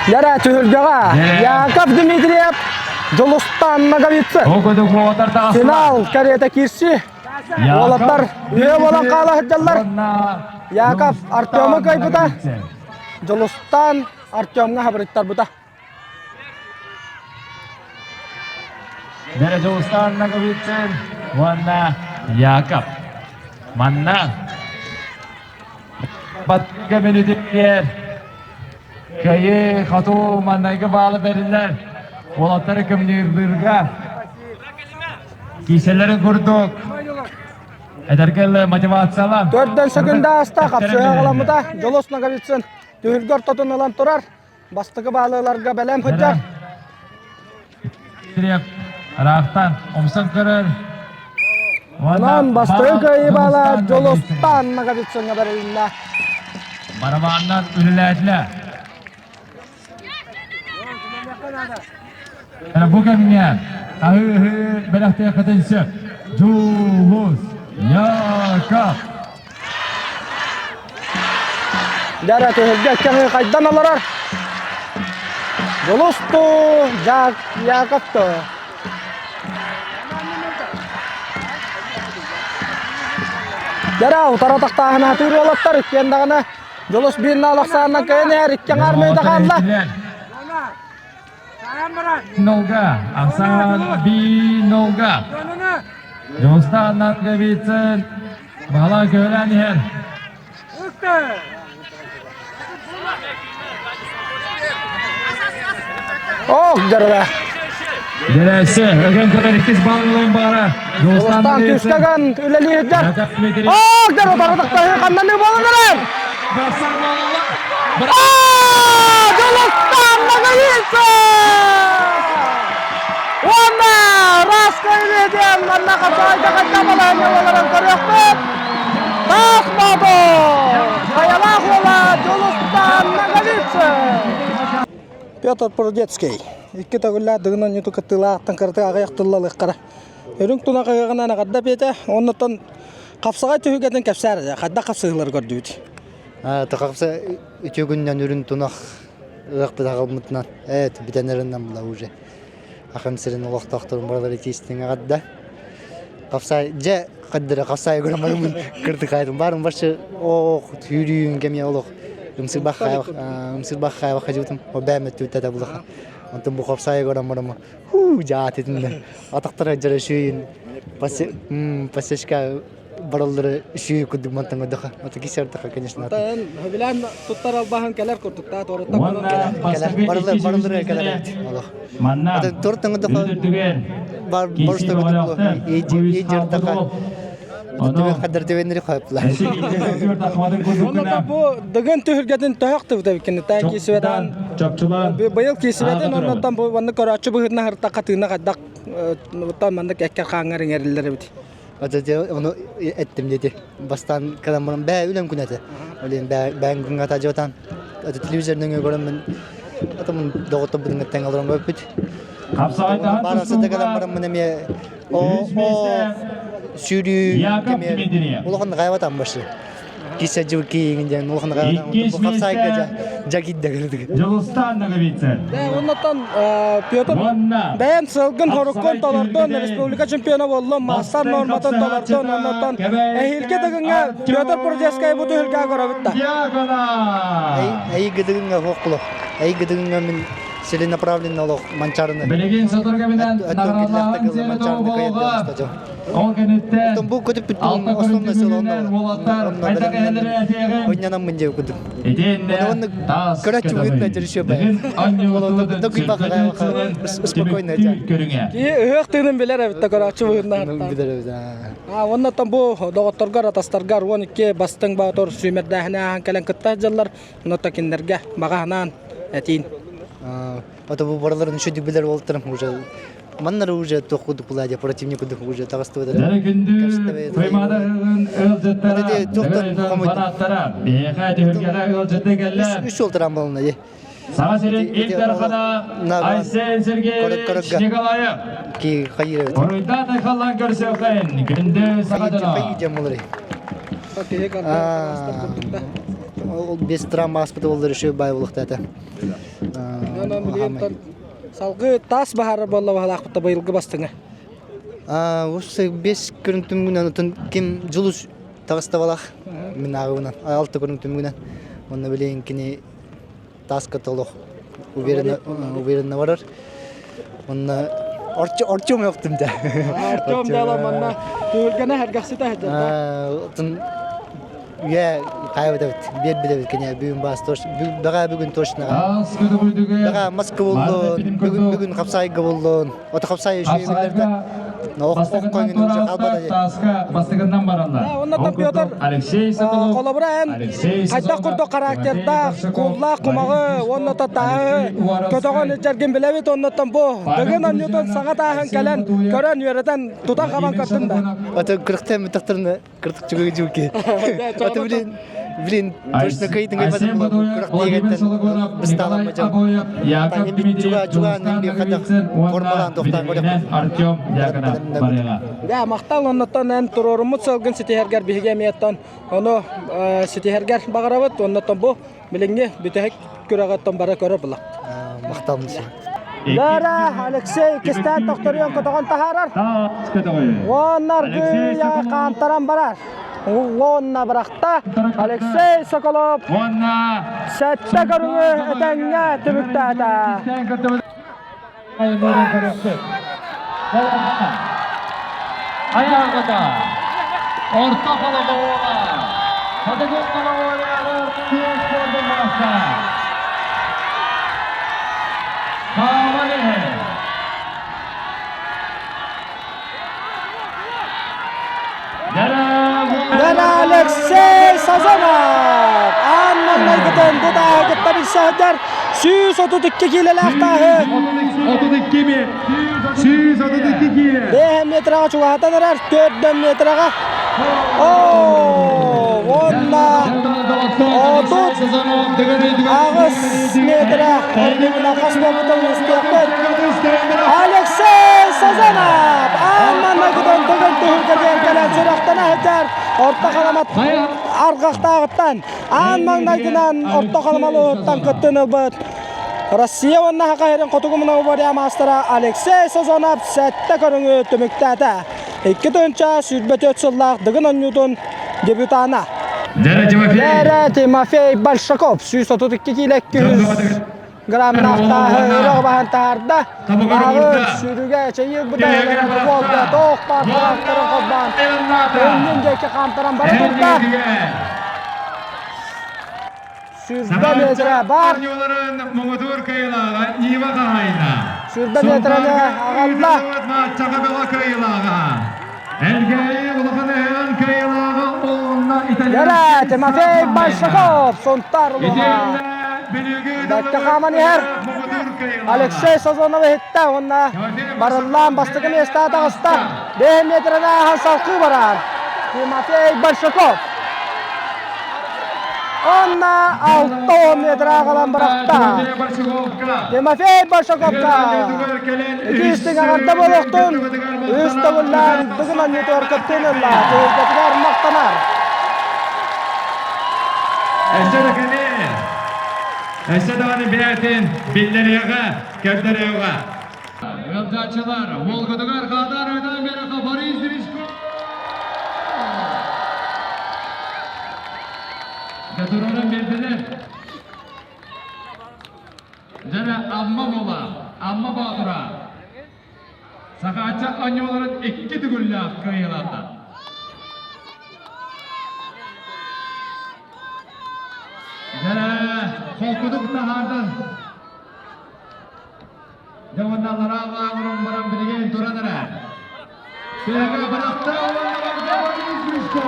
Дьэрэ түһүлгэҕэ Яков Дмитриев Дьулустаан Ноговицын. Финал кэриэтэ киирсии. Уолаттар үһүө буолан хаала сылдьаллар. Яков Артему кыайбыта. Дьулустаан Артемҥа хабырыттарбыта. Дэрэ Дьулустаан Ноговицын уонна Яков. Манна Батга мүнүүтүгэр кыайыы хоту маннайгы баалы бэриллэр уолаттары көмнүүрбүргэ кииселерин курдук эдэргэл мотивациялаан Төрдөн секунда ааста хапсыһа аҕаламмыта Дьулус Ноговицын түһүлгэ ортотун ылан турар. Бастакы баалыыларга бэлэм сылдьар. Ыраахтан умсан көрөр. Онон бастакы кыайыы баала Дьулустаан Ноговицыҥҥа бэрилиннэ. Барабаннар үлэлээтилэр. Бу кэмҥэ аһыы-аһыы бэлэхтиэххитин сөп. Дьулус Яков. Дьара түһүлгэ кэҥи хайдан олорор. Дьулусту Яковту. Дьара утара тахтааһын атыыр уолаттар иккиэн даҕаны Дьулус биир наал ахсаанынан кыайан иһэр икки аҥаар мүнүүтэ хаалла. Нолга, Ахсан би нолга. Дьулустаан Ноговицын Баһылай көһөлөөн иһэр. Ох, дьарыга. Дэрээссе, өгөн көрөр иккис баллын баара. Дьулустаан күүскэгэн үлэлиирдэр. Ох, дьарыга таратахтаһыы ханнаныы буолан эрэр. Дьулустаан Ноговицын! Уонна Раска диэн манна хапсаҕайга хайдах балаһыанньа буоларын көрүөхпүт. Таас Боотур! Хайалаах уола Дьулустаан Ноговицын! Петр Прудецкий икки төгүллээх Дыгын оонньуутун кыттыылаахтан кыратык аҕыйах тыллалыаххара. Үрүҥ тунах ыһыаҕынан эҕэрдэ эпиэтэ. Оннуттан хапсаҕай түһүлгэтин кэпсээр эрэ. Хайдах хапсыһыылары көрдүбүт? Тахапса үтүө күнүнэн үрүн тунах ыһыахпыт аҕалбытынан эт бүтэн эрэннэн була уже Ахым сирин олохтоохторун барылары тиистиҥ эҕэрдэ. Хапсай дьэ хаддара хапсай көрөн кырдыкайтым баарым барчы оох түүрүүн кэмиэ олох ымсырбах хайбах хажыбытым о бээмэт түттэ булаха онтон бу хапсай көрөн барама хуу жаат этинде атактара жара шүйін пасечка бараллары үсүү курдук мантан көрдөхө ото кисэрдэхэ конечно Эн хөбүлээн туттар албаһын кэлэр курдук та туоруттан кэлэр барылар барылары кэлэр эбит олох Манна туоруттан көрдөхө бар барыста көрдөх ежердаха хаддар төбөннери хоюптулар Онно бу Дыгын түһүлгэтин төһөхтүбүт эбиккини таан киисибэтэн быйыл киисибэтин оннуттан бу маннык көрөөччү быһыытынан хыртахха тыына хайдах маннык эккэр хааҥҥар иҥэриллэр эбит Ону эттим диэти. Бастаан кэлэн баран бээ үлэм күнэ этэ. Олен бээн күҥҥэ атаадьыбатаан телевизор нөҥүө көрөммүн атамын доҕотторбутун кытта олорон көрбүт. Хапсаҕайдаһан Баар тустууга баран мин эмиэ үһүс миэстэ сүүрүү Яков Дмитриев. улахан гаайбатам башы. Кисе жыл кийин диэн улахан гаайбатам. Иккис Бу хапсайга миэстэ жагидда кырдык. Дьулустаан Ноговицын. Оннотон Петр Уонна бэйэн сылгын хоруккун Хапсаҕай толордун, түһүлгэтин республика чемпиона боллун, маастар бастыҥ норматын толордун, хапсаҕааччыта оннотон Кэбээйиттэн эһиилги дыгыҥҥа Петр Прудецкай бу түһүлгэ көрөбүт да. Дьяконов. Эй гыдыгыңа хуоккулох. Эй гыдыгыңа мин целенаправленно олох манчарыны. Билигин сотору кэминэн наҕараадалааһын сиэрэ-туома буолуоҕа. Ол кэнниттэн Бу көтүппүт алта основной сыл көрүҥүнэн уолаттар хайдах эһэлэри этиэҕиҥ. Онньанан мын дьэ кудук. Итиэннэ таас көтөҕүй. Дыгын оонньуутун сүргэтин сылын түмүктүүр көрүҥэ. Киһи ыһыах тыынын билэр эбит да көрөөччү быһыытынан. Билэр эбит. А оннотон бу доҕотторгор атастаргар 12 бастыҥ боотур сүүмэрдээһини ааһан кэлэн кытта сылдьаллар. Оннотон кинилэргэ баҕа санаан этиин. Ото бу барыларын үчүгэй билэр уолаттарым уже маннары уже туох кудук була противник кудук уже таҕыстыбыт Дьэ күндү Туймаада ыһыаҕын ыалдьыттара, дыгын фанаттара, биһиэхэ түһүлгэҕэ ыалдьыттыы кэллэ. Үс жол туран болна ди. Саха сирин Ил Дархана Айсен Сергеевич Николаев. Ки хайыр. Буруйдаан айхаллаан көрсүөххүн, күндү саха дьоно. Ол без травма ааспыта буоллар еще бай буолуохта этэ. Салгыы таас баһара буолла баһалаахпыта быйылгы бастыҥа. Ус бес көрүҥ түмүгүнэн отун ким Дьулус таҕыста балах мин ааҕыбынан алта көрүҥ түмүгүнэн онно билигин кини тааска толох уверенно уверенно барар онно Артем ёктум да. Артем дала манна түһүлгэнэ сэргэхситэ сылдьар. Отун Үйэ хаайбат биэр билэбит кини бүгүн баас бэҕээ бүгүн точно Аас көтөҕүйдүгэ бэҕээ маска буллун бүгүн бүгүн хапсаайга буллун ото хапсаай Хапсаайга бастакынан туораабыттар тааска бастакынан бараллар. Оннотон Петр Алексей Соколов холобура эн Алексей хайдах курдук характердаах, кууллаах кумаҕы уонна тааһы көтөҕөн илдьэргин билэбит оннотон бу Дыгын онньутун саҥа тааһын кэлэн көрөн үөрэтэн тутан хабан көрдүн да. Ото кырыктан бүтөхтөрүнэ Кыртык чугуй-чугуй. Это, блин, блин, точно кыйтын Айсен Бадуев, Владимир Сологонов, Николай Обоев, Яков Дмитриев, Дьулустан Ноговицын уонна билигинэн Артем Дьяконов барыаҕа. Дьэ, махтал оннуттан эн туруоруммут сылгын ситиһэргэр биһиги эмиэттэн ону ситиһэргэр баҕарабыт. Оннуттан бу билиҥҥи бүтэһик күрэҕиттэн бара көрө була. Махтал. Лара Алексей кистээн тохторуйан көтөҕөн таһаарар. Уонна аргыйа хаамтаран барар. Уонна бырахта Алексей Соколов сэттэ көрүҥү этэҥҥэ түмүктээтэ. Айаҕата орто холобуола Хотугу холобуолаҕар күөн спордун маастара Хааман иһэр Дара Алексей Сазонов аан маҥнайгытын бу тааһы кытта билсэ сылдьар 132 киилэлээх тааһы 32 ми 132 киилэ 5 метраҕа чугаһатан эрэр 4 метраҕа Оо, уонна 38 метрэ ордугуна хас буолбутун истиэхпит. Алексей Сазонов аан маҥнайгытын төгүл түһүлгэтигэр кэлэн сүрэхтэнэ сылдьар орто халамат арҕахтааҕыттан аан маҥнайгынан орто халамалыһыттан кыттыыны ылбыт Россия уонна Саха сирин хотугу многоборье маастара Алексей Сазонов сэттэ көрүҥү түмүктээтэ. 2024 сыллаах Дыгын оонньуутун дебютана. Дэрэ Тимофей Большаков 132 киилэ 200 граммнаахтааһы өрө баһан таһаарда. Ааҕы сүрүгэ эчэйии ылбыта буолда. Тоох баар хараахтарын холбоон иннин диэки хаамтаран бара турда. Сүүрбэ метрэ баар. Муҥутуур кыайыылааҕа Нива хаһаайына. Сүүрбэ метрэни аҕалла. Мааччаҕа бөҕө кыайыылааҕа. Элгээйи улахан ыһыаҕын кыайыылааҕа уонна Дэрэ Тимофей Большаков Сунтаар улууһа. Бэккэ хааман иһэр. Алексей Сазонов иһиттэ уонна барыллаан бастакы миэстэҕэ таҕыста. 5 метрэнэ ааһан салкыы барар. Тимофей Большаков. Онна 60 метр аҕалан бырахта. Тимофей Большаковка иккис аҕарда буолуохтун үс төгүллээн Дыгын оонньуутугар кыттыыны ылла. Түһүлгэтигэр махтанар. Өссө да кини өссө даҕаны бэйэтин биллэриэҕэ, көрдөрүөҕэ. Ыалдьааччылар, уолгутугар Хадар Өтөн Береха Борис Рижко! Дьэ туруоран биэрдилэр. Дьэрэ Амма буола, Амма Боотура. Сахаачча оонньууларын икки төгүллээх кыайыылаата. Дьэрэ холкутук таһаардан Дьэ уонна аллараа лааҕырын баран билигин туран эрэ. Сыага бырахта уонна барда Борис Гришко!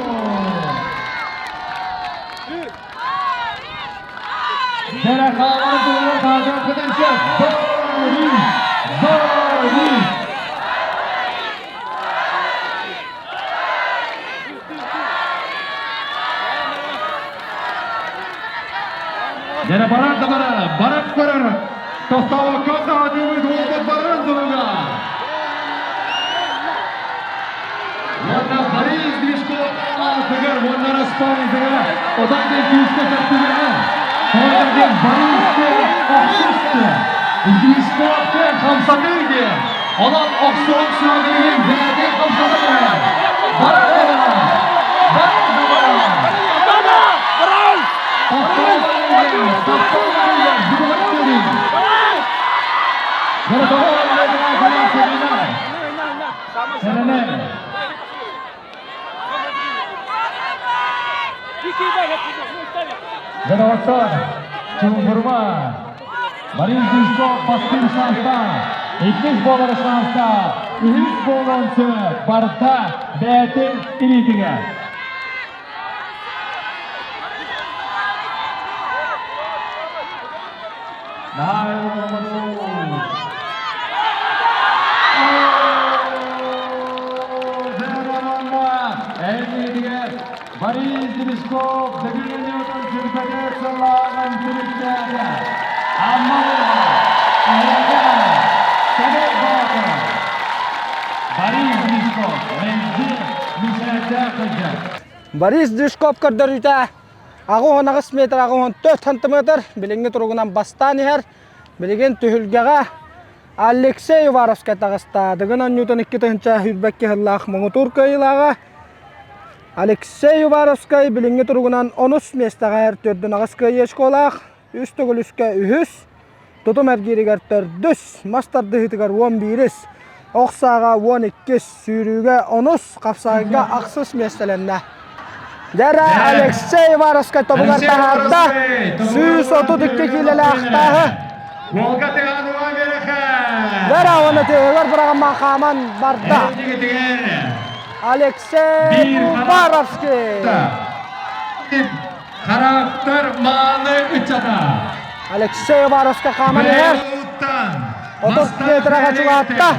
Дьэрэ хаалан туругар хаалыаххытын сөп. Борис! Борис! Дьэрэ барар да барар, барар көрөр. Тохтообокко хаатыыбыт уолбут барарын туһуга. Уонна Борис Гришко аатыгар уонна Распанитыгар отон диэн күүскэ сөптүгүнэ. Тоҕо диэн Борис охсусты. Гришко хамсатыы диэн. Онон охсуон сүөдэригин бэйэтин хамсатан эрэр. Барар да барар. Барар да барар. Дьоноҕоттор, чуумпурма, Борис Дюшков бастыыр шанстаах, иккис буолар шанстаах, үһүс буолуон сөп, барыта бэйэтин илиитигэр. Борис Гришков Дегенетон сүрбэтэ сылааҕын түмүктээтэ. Амма буолла, эһэгэ, Сэмэй Боотур. Борис Гришков мэлдьи мичээрдээх сылдьар. Борис Движков көрдөрүүтэ 88 метр 84 сантиметр билиҥҥи туругунан бастаан иһэр. Билигин түһүлгэҕэ Алексей Уваровскай таҕыста. Дыгын оонньуутун 2022 сыллаах муҥутуур кыайыылааҕа Алексей Уваровскай билиҥҥи туругунан онус миэстэҕэ иһэр төрдүн аҕыс кыайыы очколаах, үс төгүл үскэ үһүс, Тутум эргииригэр төрдүс, мас тардыһыытыгар уон биирис, ох сааҕа уон иккис, сүүрүүгэ онус, хапсаҕайга ахсыс миэстэлэннэ. Дьэрэ Алексей Уваровскай тобугар таһаарда 132 киилэлээх тааһы. Дьэрэ уонна тыаһыгар быраҕымман хааман барда. Алексей Уваровский. Характер мааны ыччата. Алексей Уваровскай хааман иһэр. 30 метраҕа чугаһатта.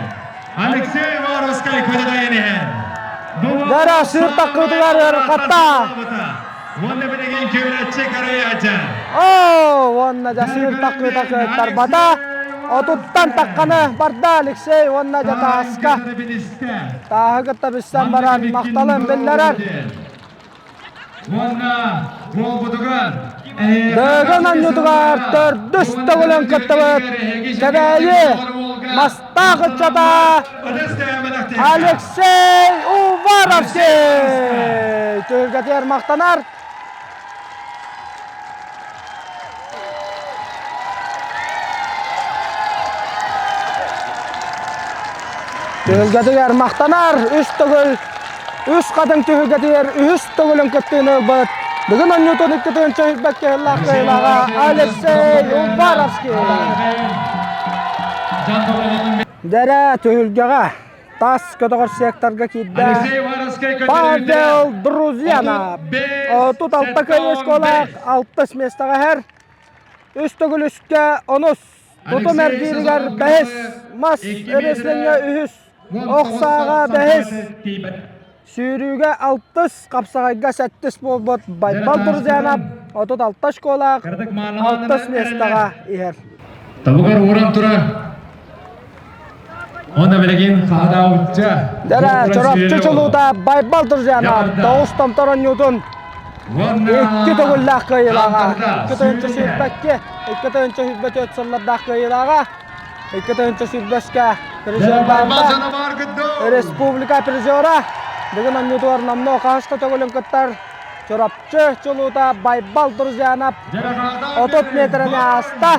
Алексей Уваровскай көтөтөйөн иһэр. Дара сыыр таккытыгар ыарахатта. Уонна билигин күрэччи көрөйөөчө. Оо, уонна дьэ сыыр таккыта кыайтарбата. Отуттан такканы барда Алексей уонна дьэ тааска. Тааһы кытта билсэн баран махталын биллэрэр. Уонна буолбутугар Дыгын анньытыгар төрдүс төгүлүн кыттыбыт Кэбээйи Мастаах ыччата Алексей Уваровский түһүлгэтигэр махтанар. Түһүлгэтигэр махтанар үс төгүл үс хатыҥ түһүлгэтигэр үһүс төгүлүн кыттыыны ылбыт Бүгүн оонньуутун икки тыһыынча сүүрбэккэ сыллаах кыайыылааҕа Алексей Уваровский. Дэрэ түһүлгэҕэ тас көтөҕөр секторга киирдэ Павел Друзьянов. 36 кыайыы школаах алтыс миэстэҕэ иһэр. Үс төгүл үскэ онус, тутум эргииригэр бэһис, мас рестлиҥҥэ үһүс, ох сааҕа бэһис, сүүрүүгэ алтыс, хапсаҕайга сэттис буолбут Байбал Друзьянов. 36 очколаах алтыс миэстэҕэ иһэр. Табыгар ууран турар. Онно билигин хаһадаабычча. Дэрэ, Чурапчы чулуута Байбал Друзьяна тоҕус томтор оонньуутун икки төгүллээх кыайыылааҕа. 2 тыһыынча 22, 2 тыһыынча 24 сыллардаах кыайыылааҕа. 2 тыһыынча 25-кэ призердаата. Республика призера. Бүгүн оонньуутугар номнуо хаһыс да төгүлүн кыттар Чурапчы чулуута Байбал Друзьянов 30 метрэни ааста.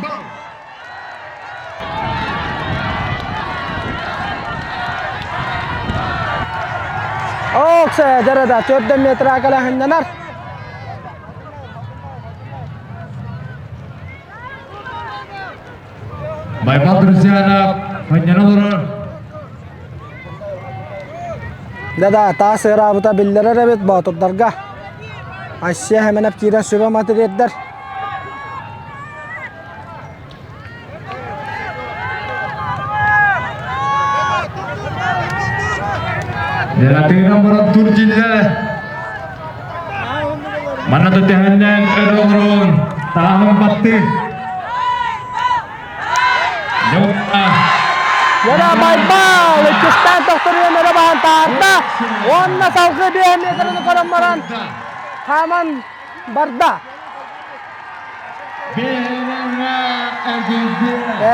Оксе, дәрәдә, 4 метр кэлэһиннэнэр. Байбал Друзьянов ханньана олорор. Да-да, таас ыараабыта биллэрэр эбит боотурдарга. Айсия Хэмэнэп киирэн сүбэ матырыйдар. Дератыынан баран турдиллэр. Манна да тэһэннээн өр олорон тааһын батты. Яра Байбал иккистээн тохторуйан өрө баһан таарда. Уонна салгыы биэһэ метрини көрөн баран хааман барда.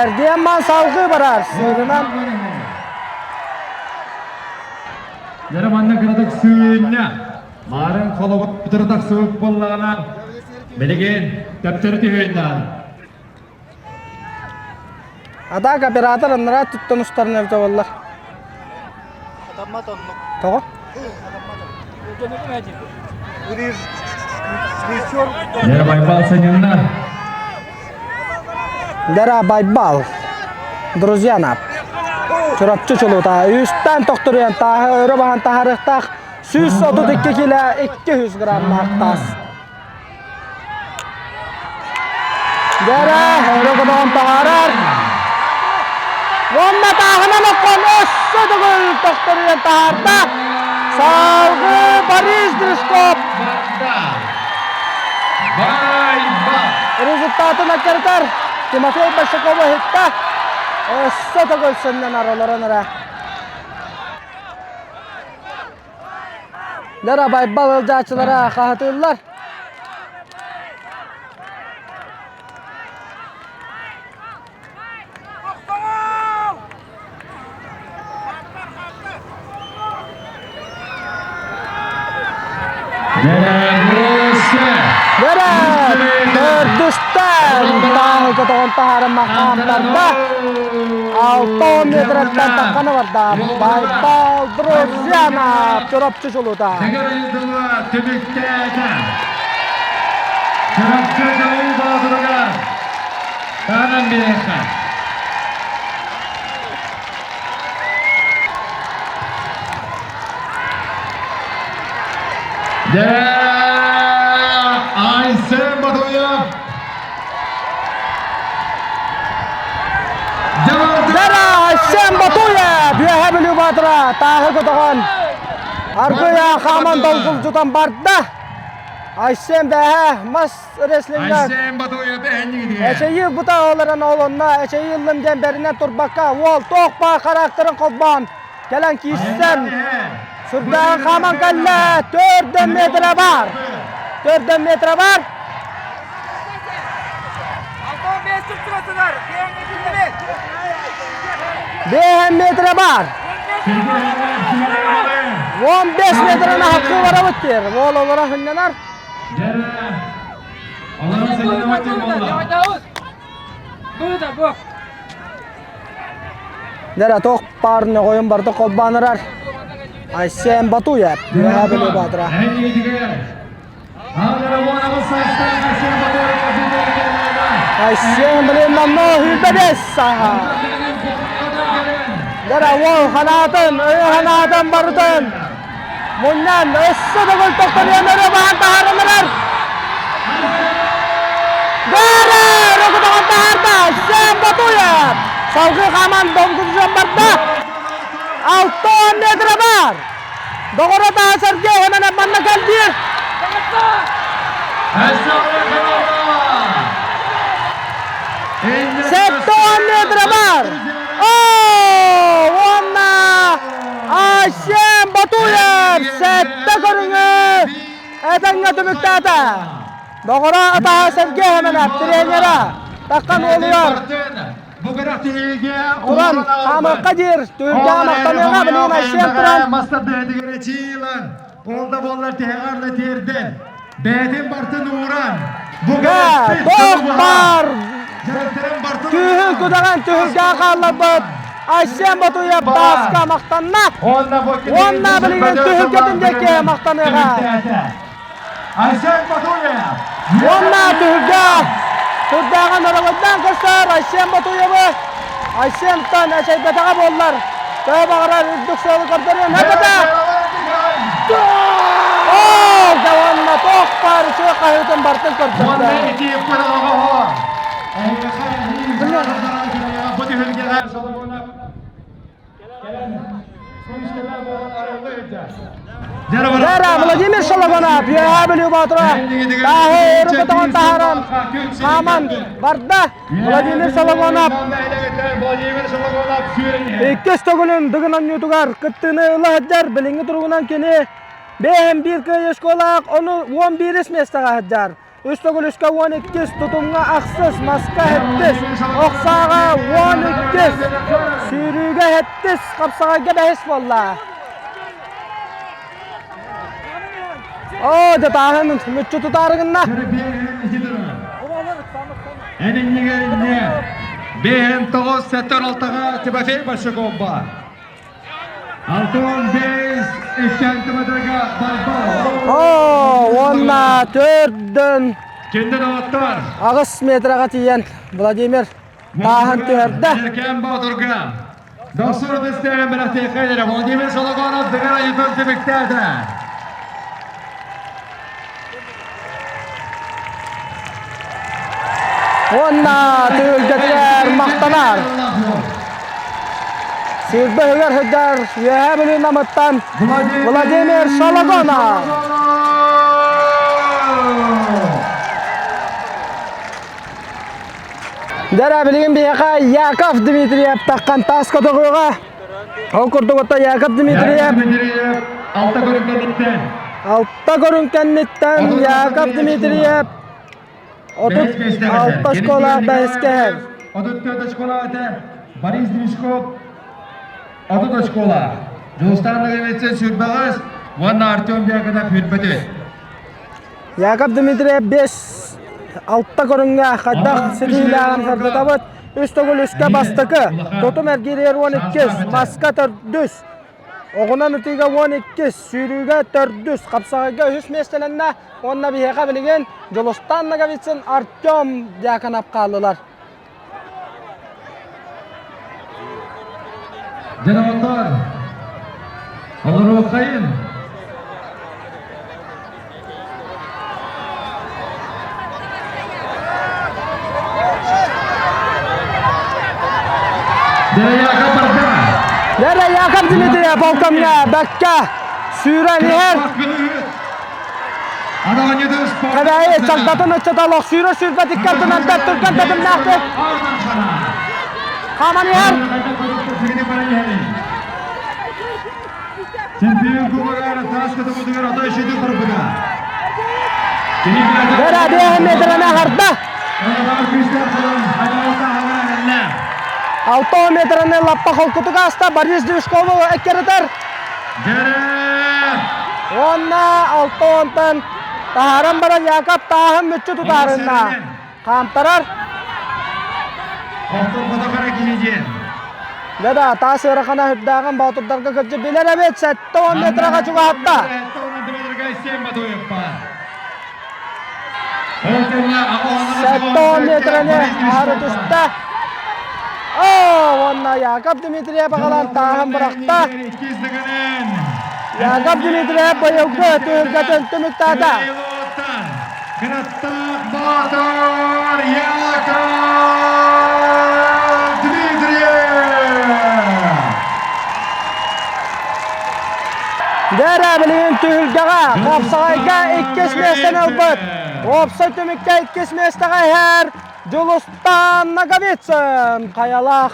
Эргиэн ман салгыы барар сыырынан. Яра манна кыратык сыынньа. Маарын холобут бүтэрэ тахсыбыт буоллаҕына, билигин төптөрү түһүннээн. Атак оператор анараа туттан устарын эбитэ буоллар. Тоҕо? Дера Байбал сынньанна. Дера Байбал. Друзья Чурапчы чулуута үстэн тохторуйан тааһы өрө баһан таһарыахтаах 132 кило 200 граммаах таас. Дэрэ, өрө көтөҕөн таһаарар. Уонна тааһынан оккон өссө төгүл тохторуйан таһаарда. Салгыы Борис Гришков. Результатын аккаратар Тимофей Большакова иһиттэ. Өссө төгүл сынньанар олорон эрэ. Лера Байбал ылдьааччылара хаһытыыллар. Лера төрдүстэн тааһы көтөҕөн таһааран хаамтарда. 6 метраттан тахханы барда. Байбал Друзьянов Чурапчы чулуута. Түмүктээтэ. Чурапчы Дьолуу Боотуругар таанан биэхэ. Дьэ, Айсен Батуев Дара Айсен Батуев Үөһэ Бүлүү Баатыра тааһы көтөҕөн аргыйа хааман долгулдьутан барда. Айсен бэһэ мас рестлиҥҥэ Айсен Батуев эһэннигитигэр. эчэйии бута олорон ол онно эчэйии ыллым диэн бэринэн турбакка уол туох баар характерын холбоон кэлэн киирсэн сүрдээҕин хааман кэллэ төрдөн метрэ баар төрдөн метрэ баар Биэһэн метрэ баар. 15 метраны хаккы барабыт диир. Уол олоро хыннанар. Дэрэ туох баар нөҕойун барыта холбоонурар. Айсен Батуев, Үөһээ Бүлүү Баатыра. Айсен блин намно 25 саха. Дара уол ханаатын, өйө ханаатын барытын. Мунньан өссө төгүл тохтолуон өрө баһан таһаарылар. Дара рокотоҕон таһаарда Айсен Батуев. Салгыы хааман доҥкутужан барда. 6 метр бар. Доҕоро таа Сергей Хэмэнэп манна кэлбиир. Сэттон метр бар! Оо! Уонна Айсен Батуев сэттэ көрүҥү этэҥҥэ түмүктээтэ. Доҕоро атаһа Сергей Хэмэнэп тренера Таххан уолугар туран хаамыахха диир түһүлгэҕэ махтаныаҕа билигин Айсен туран Ол да буоллар тиһэҕэр да тиэрдэн, бэйэтин бартын ууран, бу Туох баар күүһүн күдэҕин түһүлгэҕэ хаалларбыт Айсен Ботуев тааска махтанна уонна билигин түһүлгэтин диэки махтаныаҕа. Айсен Ботуев! Уонна түһүлгэ турдааҕын өрөгөйдөөн көрсөр Айсен Ботуевы Айсентан эчэйбэтэҕэ буоллар төһө баҕарар үрдүк сыалы көрдөрүөн сөп этэ. Оо, дьэ уонна туох баар үчүгэй хаһыытын барытын көрдөрдө. Бу түһүлгэҕэ Дара Владимир Шологонов Үөһээ Бүлүү Боотура тааһы өрө көтөҕөн таһааран хааман барда. Владимир Шологонов иккис төгүлүн Дыгын оонньуутугар кыттыыны ыла сылдьар. Билиҥҥи туругунан кини 5-1 кыайыы оскуолаах, ону 11 миэстэҕэ сылдьар. Үс төгүл үскэ 12, тутумҥа ахсыс, маска сэттис, ох сааҕа 12, сүүрүүгэ сэттис, хапсаҕайга бэһис буолла. Оо, дьэ тааһын мүччү тутаары гынна. Эн иннигэр инньэ бэйэн тоҕус сэттэн алтаҕа Тимофей Большаков баар. 65 икки Оо, уонна төрдөн аҕыс метраҕа тиийэн Владимир тааһын түһэрдэ. Эркэн Боотурга Дохсур ытыстыырын бэлэхтиэххэ Владимир Шологонов дыгар айытын түмүктээтэ. Уонна түһүлгэтигэр махтанар. Сүүрбэ үһүгэр сылдьар Үөһээ Бүлүү Намыттан Владимир Шологонов. Дьэ билигин биһиэхэ Яков Дмитриев таххан таас көтөҕүөҕэ. Ол курдук ото Яков Дмитриев Алта көрүҥ кэнниттэн. Алта көрүҥ кэнниттэн Яков Дмитриев 36 школаах бэһискэ 34 очколаах этэ Борис Движков 30 очколаах. Дьулустаан Ноговицын сүүрбэҕис уонна Артем Дьяконов сүүрбэтин. Яков Дмитриев 5 алта көрүҥҥэ хайдах ситиилээҕин сырдатабыт. Үс төгүл үскэ бастакы, тутум эргииригэр 12, маска төрдүс, оҕунан ытыыга 12, сүүрүүгэ төрдүс, хапсаҕайга үһүс миэстэлэннэ уонна биһиэхэ билигин Дьулустаан Ноговицын, Артем Дьяконов хааллылар. Дьэ, олоруоххайын. Дьэ, Яков Дмитриев полкомҥа бэккэ сүүрэн иһэр. Кэбээйи чагдатын ыччата олох сүүрэ сүүрбэт иккардынан бэрт түргэн тэтимнээхтик хааман иһэр. Чемпион кубогар таас көтөҕүтүгэр отой шүтү барбыта. Бэрэ биэһин метраны аһарда. 6 метраны лаппа холкутук ааста Борис Движкову эккирэтэр. Уонна алта уонтан таһааран баран Яков тааһын мүччү тутаарынна. Хаамтарар. Дьэ да, таас ыарахана үрдээҕин боотурдарга кырдьык билэр эбит. 70 метраҕа чугаһатта. 70 метраны аһары түстэ. Оо, уонна Яков Дмитриев аҕалан тааһын бырахта. Яков Дмитриев быйылгы түһүлгэтин түмүктээтэ. Кынаттаах Боотур Яков Дмитриев! Дьэ эрэ билигин түһүлгэҕэ хапсаҕайга иккис миэстэни ылбыт. Уопсай түмүккэ иккис миэстэҕэ иһэр Дьулустаан Ноговицын хайалаах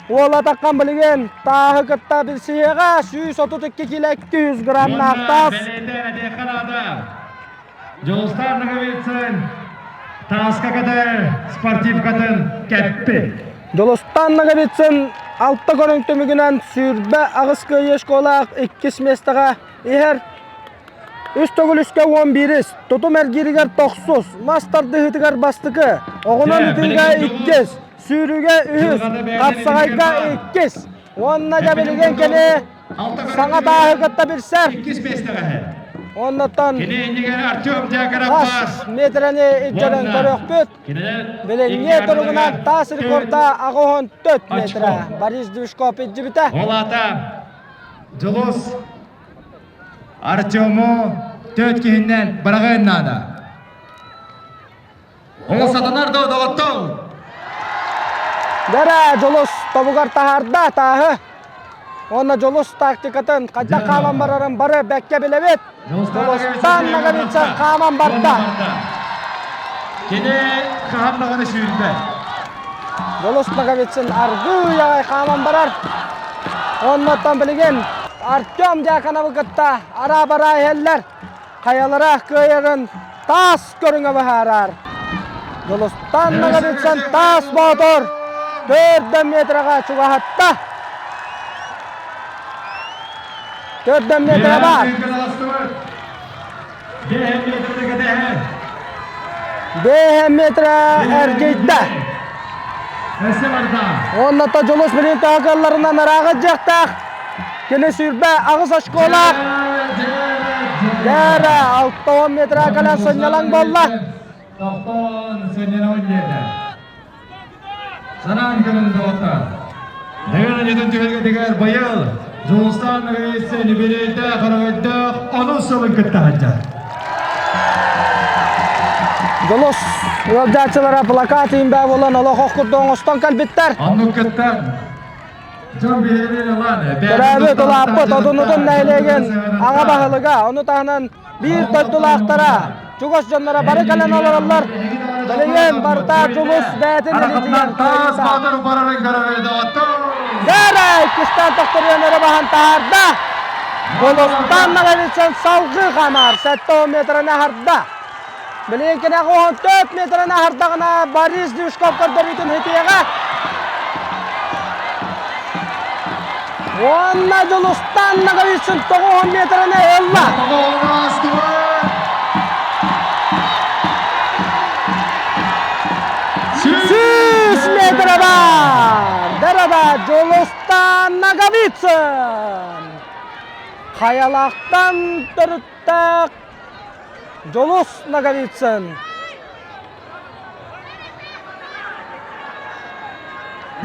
уола таххан билигин тааһы кытта билсиһиэҕэ 132 кило 200 граммнаах таас. Дьулустаан Ноговицын тааска кытар спортивкатын кэппит. Дьулустаан Ноговицын алта көрүҥ түмүгүнэн 28 кыайыы школаах иккис миэстэҕэ иһэр. Үс төгүл үскэ уон биирис, тутум эргииригэр тохсус, мас тардыһыытыгар бастакы, оҕунан ытыыга иккис, сүүрүүгэ үһүс, хапсаҕайга иккис. Уонна дьэ билигин кини саҥа тааһы кытта билсэр. Иккис миэстэҕэ иһэр. Оннуттан Кини иннигэр Артем Дьяконов хас миэтэрэни илдьэрин көрүөхпүт. Билиҥҥи туругунан таас рекорда 84 метрэ. Борис Движков илдьибитэ. Ол аата Дьулус Артему төрт киһиннэн быраҕыан наада. Ол сатанар да доҕоттол! Дэрэ Дьулус тобугар таһаарда тааһы. Уонна Дьулус тактикатын хайдах хааман барарын бары бэккэ билэбит. Дьулустан Ноговицын хааман барда. Кини хаһан даҕаны сүүрбэт. Дьулус Ноговицын аргыый аҕай хааман барар. Оннуттан билигин Артем Дьяконовы кытта араа-бараа иһэллэр. Хайалара кыайарын таас көрүҥэ быһаарар. Дьулустан Ноговицын таас боотур төрдөн метраҕа чугаһатта. Төрдөн метра баар. Бэһэ метра эргийдэ. Уонна то Дьулус билин таһыкалларынан арааҕы дьахтаах. Кини 28 очколаах. Дээрэ 60 метра кэлэн сынньалаҥ буолла. Тохтоон сынньалаҥ диэтэ. Санаан көрүн доҕоттор. Дэгэн аньытын түһүлгэтигэр быйыл Дьулустаан Ноговицын юбилейдээх өрөгөйдөөх онус сылын кытта сылдьар. Дьулус ыалдьааччылара плакат иинбээ буолан олох ох курдук оҥостон кэлбиттэр. Оннук кыттан дьон биһирэбин ылан Төрөөбүт улааппыт Одунутун нэһилиэгин аҕа баһылыга, ону таһынан биир дойдулаахтара, чугас дьонноро бары кэлэн олороллор. Билигин барыта Дьулус бэйэтин илиитигэр Таас Баатыр барарын көрөрө доҕоттор. Дээрэ иккистээн тохторуйан өрө баһан таһаарда. Дьулустан Ноговицын салгыы хаамар 70 метраны аһарда. Билигин кини 14 метраны аһардаҕына Борис Дюшков көрдөрүүтүн хитиэҕэ. Уонна Дьулустан Ноговицын 90 метраны ылла. Сүүс метр бар! Дэрада Дьулустан Ноговицын! Хайалаахтан төрүттээх Дьулус Ноговицын!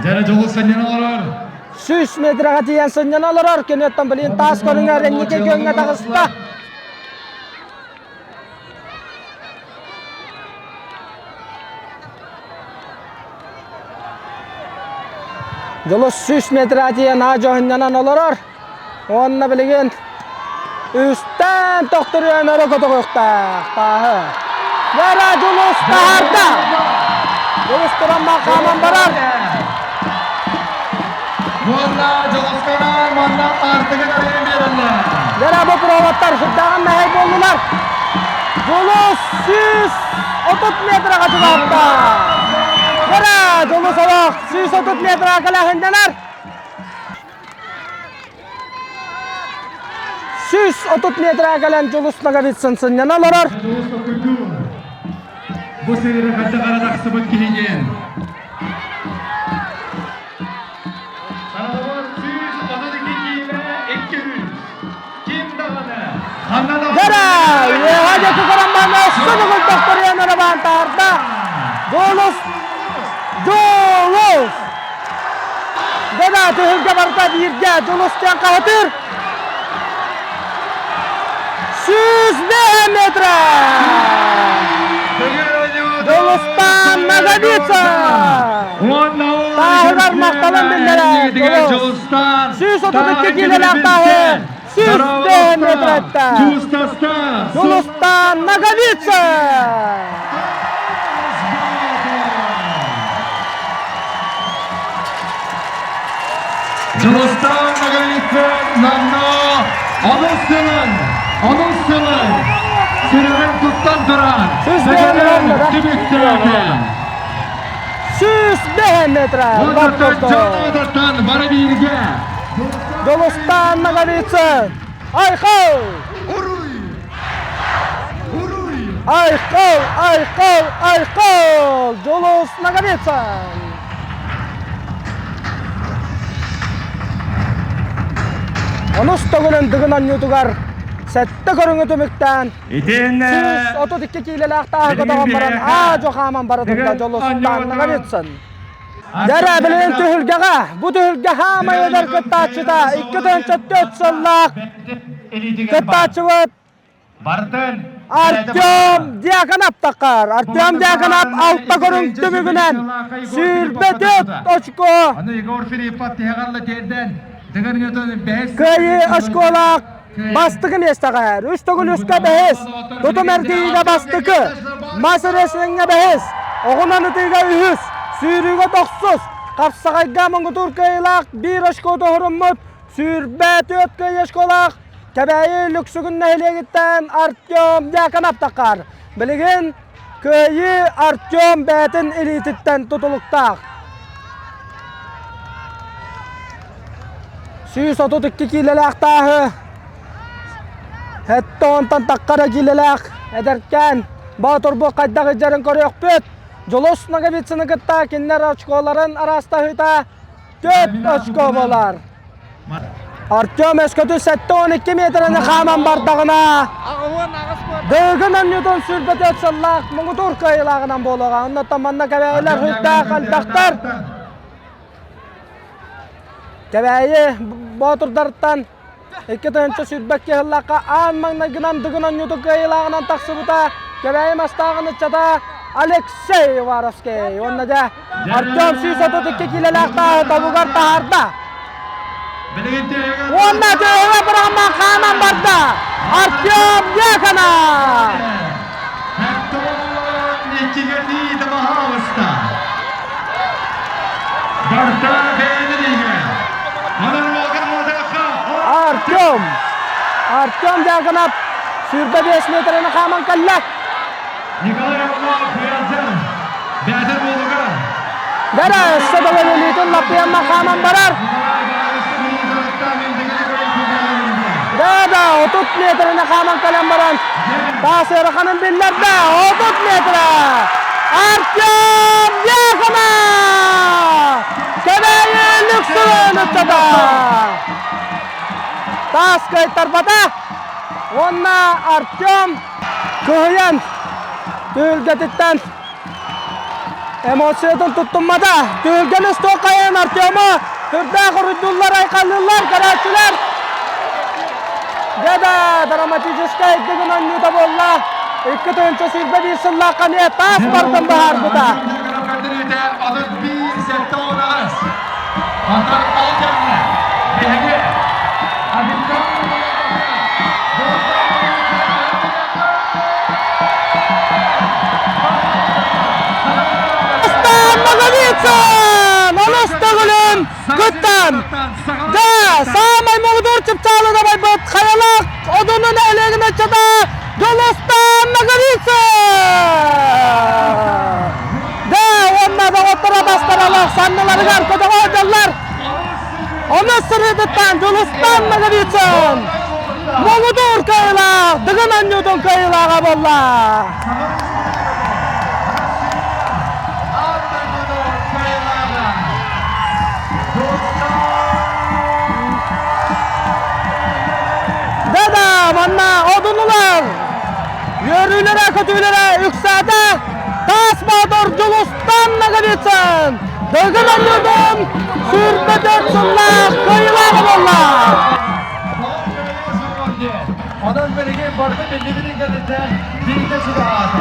Дьэрэ Дьулус сынньана олорор. 100 метрэҕэ тиийэн сынньана олорор. Киниэттэн билин таас көрүҥэр инники күөҥҥэ таҕыста. Дьулус 100 метрэ тиийэн аа дьоһуннанан олорор. Уонна билигин үстэн тохторуйан өрө көтөҕүөхтээх тааһы. Вера Дьулус таһаарда. Дьулус туран хааман барар. Уонна Дьулусканан манна аартыгын арыйан биэрэллэр. Вера бу проводтар сүрдээҕин мэһэй буоллулар. Дьулус 130 метраҕа чугаһатта. Вера Дьулус олох 130 метраҕа кэлэһиннэнэр. 130 метрэ кэлэн Дьулус Ноговицын сынньана олорор. Бу сырыыга ханна хара тахсыбыт киһигин. Саратовар 132 киилэ 200. Ким даҕаны ханна даҕаны Дара! Үөһэ диэки көрөн баран өссө төгүл тохторуйан өрө баан таһаарда. Дьулус! Дьулус! Дада түһүлгэ барыта бииргэ Дьулус диэн хаһытыыр. 105 метра! Дьулустан Ноговицын! Тааһыгар махталын биллэрэр Дьулус. 132 киилэлээх тааһы. Сүүрдэ метрэтте. Дьулустаан Ноговицын! Дьулустаан Ноговицын номнуо онус сылын, онус сылын сүрэҕин туттан туран сэгэрин түмүктээтэ. 105 метра. Дьон бары бииргэ. Дьулустаан Ноговицын! Айхал! Айхал! Айхал! Айхал! Дьулус Ноговицын! Онус төгүлүн Дыгын оонньуутугар сэттэ көрүҥү түмүктээн 132 киилэлээх тааһы көтөҕөн баран аа-дьуо хааман бара турда Дьулустаан Ноговицын. Дьэрэ, билигин түһүлгэҕэ, бу түһүлгэ хаамай эдэр кыттааччыта 2004 сыллаах кыттааччыбыт Артем Дьяконов таххар. Артем Дьяконов алта көрүҥ түмүгүнэн 24 очко кыайыы очколаах бастакы миэстэҕэ үс төгүл үскэ бэһис, тутум эргийиигэ бастакы, мас рестлиҥҥэ бэһис, оҕунан ытыыга үһүс, сүүрүүгэ тохсус, хапсаҕайга муҥутуур кыайыылаах биир очко тоһуруммут 24 кыайыы очколаах Кэбээйи Лүксүгүн нэһилиэгиттэн Артем Дьяконов таххар. Билигин кыайыы Артем бэйэтин илиититтэн тутулуктаах. 132 киилэлээх тааһы сэттэ уонтан тахха эрэ киилэлээх эдэркээн Боотурбу хайдах илдьэрин көрүөхпүт. Дьулус Ноговицыны кытта кинилэр очколарын араастаһыыта 4 очко буолар. Артем өскөтү 72 метраны хааман бардаҕына, Дыгын Ньютон сүүрбэтэ сыллаах муҥутуур кыайыылааҕынан буолуоҕа. Оннуттан манна кэбээйилэр сүрдээх элбэхтэр. Кэбээйи боотурдарыттан 2022 сыллаахха аан маҥнайгынан Дыгын Ньютон кыайыылааҕынан тахсыбыта Кэбээйи мастааҕын ыччата Алексей Уваровский. Уонна дьэ Артем 132 киилэлээх тааһы тобугар таһаарда. Уонна төһө бырахман хааман барда. Артем Дьяконов! Артем! Артем Дьяконов 25 метрini хааман кэллэ. Николай Иванов Бэдэр буолуга. Дара өссө да өлүүтүн лаппыйанна хааман барар. Да-да, 30 метрine хааман кэлэн баран таас ыараханын биллэрдэ. 30 метра! Артем Дьяконов! Кэбээйи Лүксүгүн ыччата! Таас кыайтарбата. Уонна Артем кыһыйан түһүлгэтиттэн эмоциятын туттуммата. Түһүлгэни устуоххайын Артему сүрдээх уруйдууллар, айхаллыыллар көрөөччүлэр. Дьэ да, драматическай дыгын оонньуута буолла. 2021 сыллаахха эмиэ таас бартын быһаарбыта. Онтон ол кэмҥэ биһиги Ноговицын! Олус төгүлүн кыттан! Да, саамай муҥутуур чыпчаалы дабайбыт хайалаах одунун нэһилиэгин ыччата Дьулустаан Ноговицын! Да, уонна доҕотторо бастаралар санныларыгар көтөҕө сылдьаллар. Ону сырыытыттан Дьулустаан Ноговицын муҥутуур кыайыылаах Дыгын оонньуутун кыайыылааҕа буолла. Да-да, манна одунулар үөрүүлэрэ, көтүүлэрэ үксээтэ. Таас Боотур Дьулустан Ноговицын Дыгын оонньуутун 24 сыллаах кыайыылааҕа буолла. Онон билигин барыта биллибитин кэнниттэн биирдэ чугаһаата.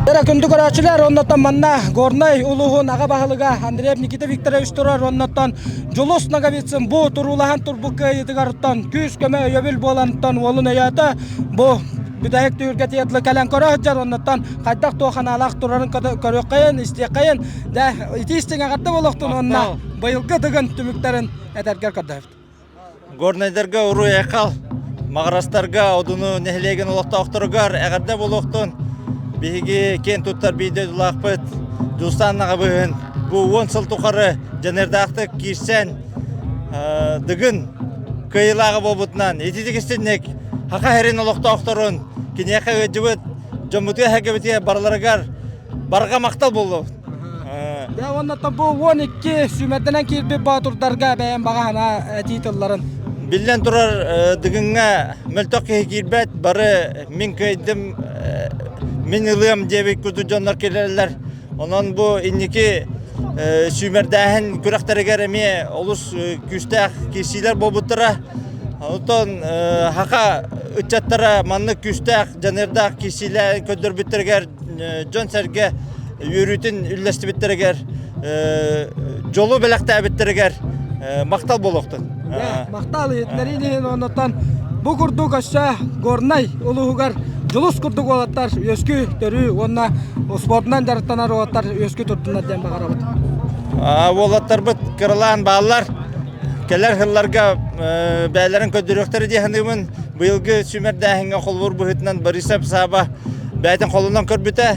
Эрэ күндү көрөөччүлэр, оннуттан манна Горнай улууһун аҕа баһылыга Андреев Никита Викторович турар, оннуттан Дьулус Ноговицын бу туруулаһан турбут кыайыытыгар күүс-көмө өйөбүл буолантан уолун өйөөтө бу бүтэһик түһүлгэтигэр кэлэн көрө сылдьар, оннуттан хайдах туох анаалаах турарын көрүөххэйин, истиэххэйин, дьэ итии истиҥ эҕэрдэ буолуохтун уонна быйылгы Дыгын түмүктэрин этэргэр көрдөһөбүт. Горнайдарга уруй-айхал, Маҕарастарга Одуну нэһилиэгин олохтоохторугар эҕэрдэ буолуохтун. Биһиги киэн туттар биир дойдулаахпыт Дьулустаан аҕабыһын бу 10 сыл тухары дьаныардаахтык киирсэн Дыгын кыайыылааҕа буолбутунан ититик истинник Хаха сирин олохтоохторун киниэхэ ыалдьыбыт дьоммутугар эһэгэбитигэр барыларыгар барҕа махтал буоллун. Дьэ уонна бу 12 сүүмэрдэнэн киирбит боотурдарга бэйэм баҕа санаа этии тылларын. Биллэн турар, Дыгыҥҥа мөлтөх киһи киирбэт, бары мин кыайдым, мин ылыам диэбит курдук дьоннор кэлэллэр. Онон бу инники сүүмэрдээһин күрэхтэригэр эмиэ олус күүстээх киирсиилэр буолбуттара. Оттон саха ыччаттара маннык күүстээх, дьаныардаах киирсиилэр көрдөрбүттэригэр дьон-сэргэ үөрүүтүн үллэстибиттэригэр, дьолу бэлэхтээбиттэригэр махтал буолуохтун. Махтал иһитиннэриин иһин оннуттан бу курдук өссө Горнай улууһугар Дьулус курдук уолаттар үөскүү төрүү уонна спордунан дьарыктанар уолаттар үөскүү турдунар диэн баҕарабыт. Уолаттарбыт кыралаан бааллар. Кэлэр сылларга бэйэлэрин көрдөрүөхтэрэ дии саныыбын. Быйылгы сүүмэрдээһиҥҥэ холобур быһыытынан Борисов Сааба бэйэтин холунан көрбүтэ.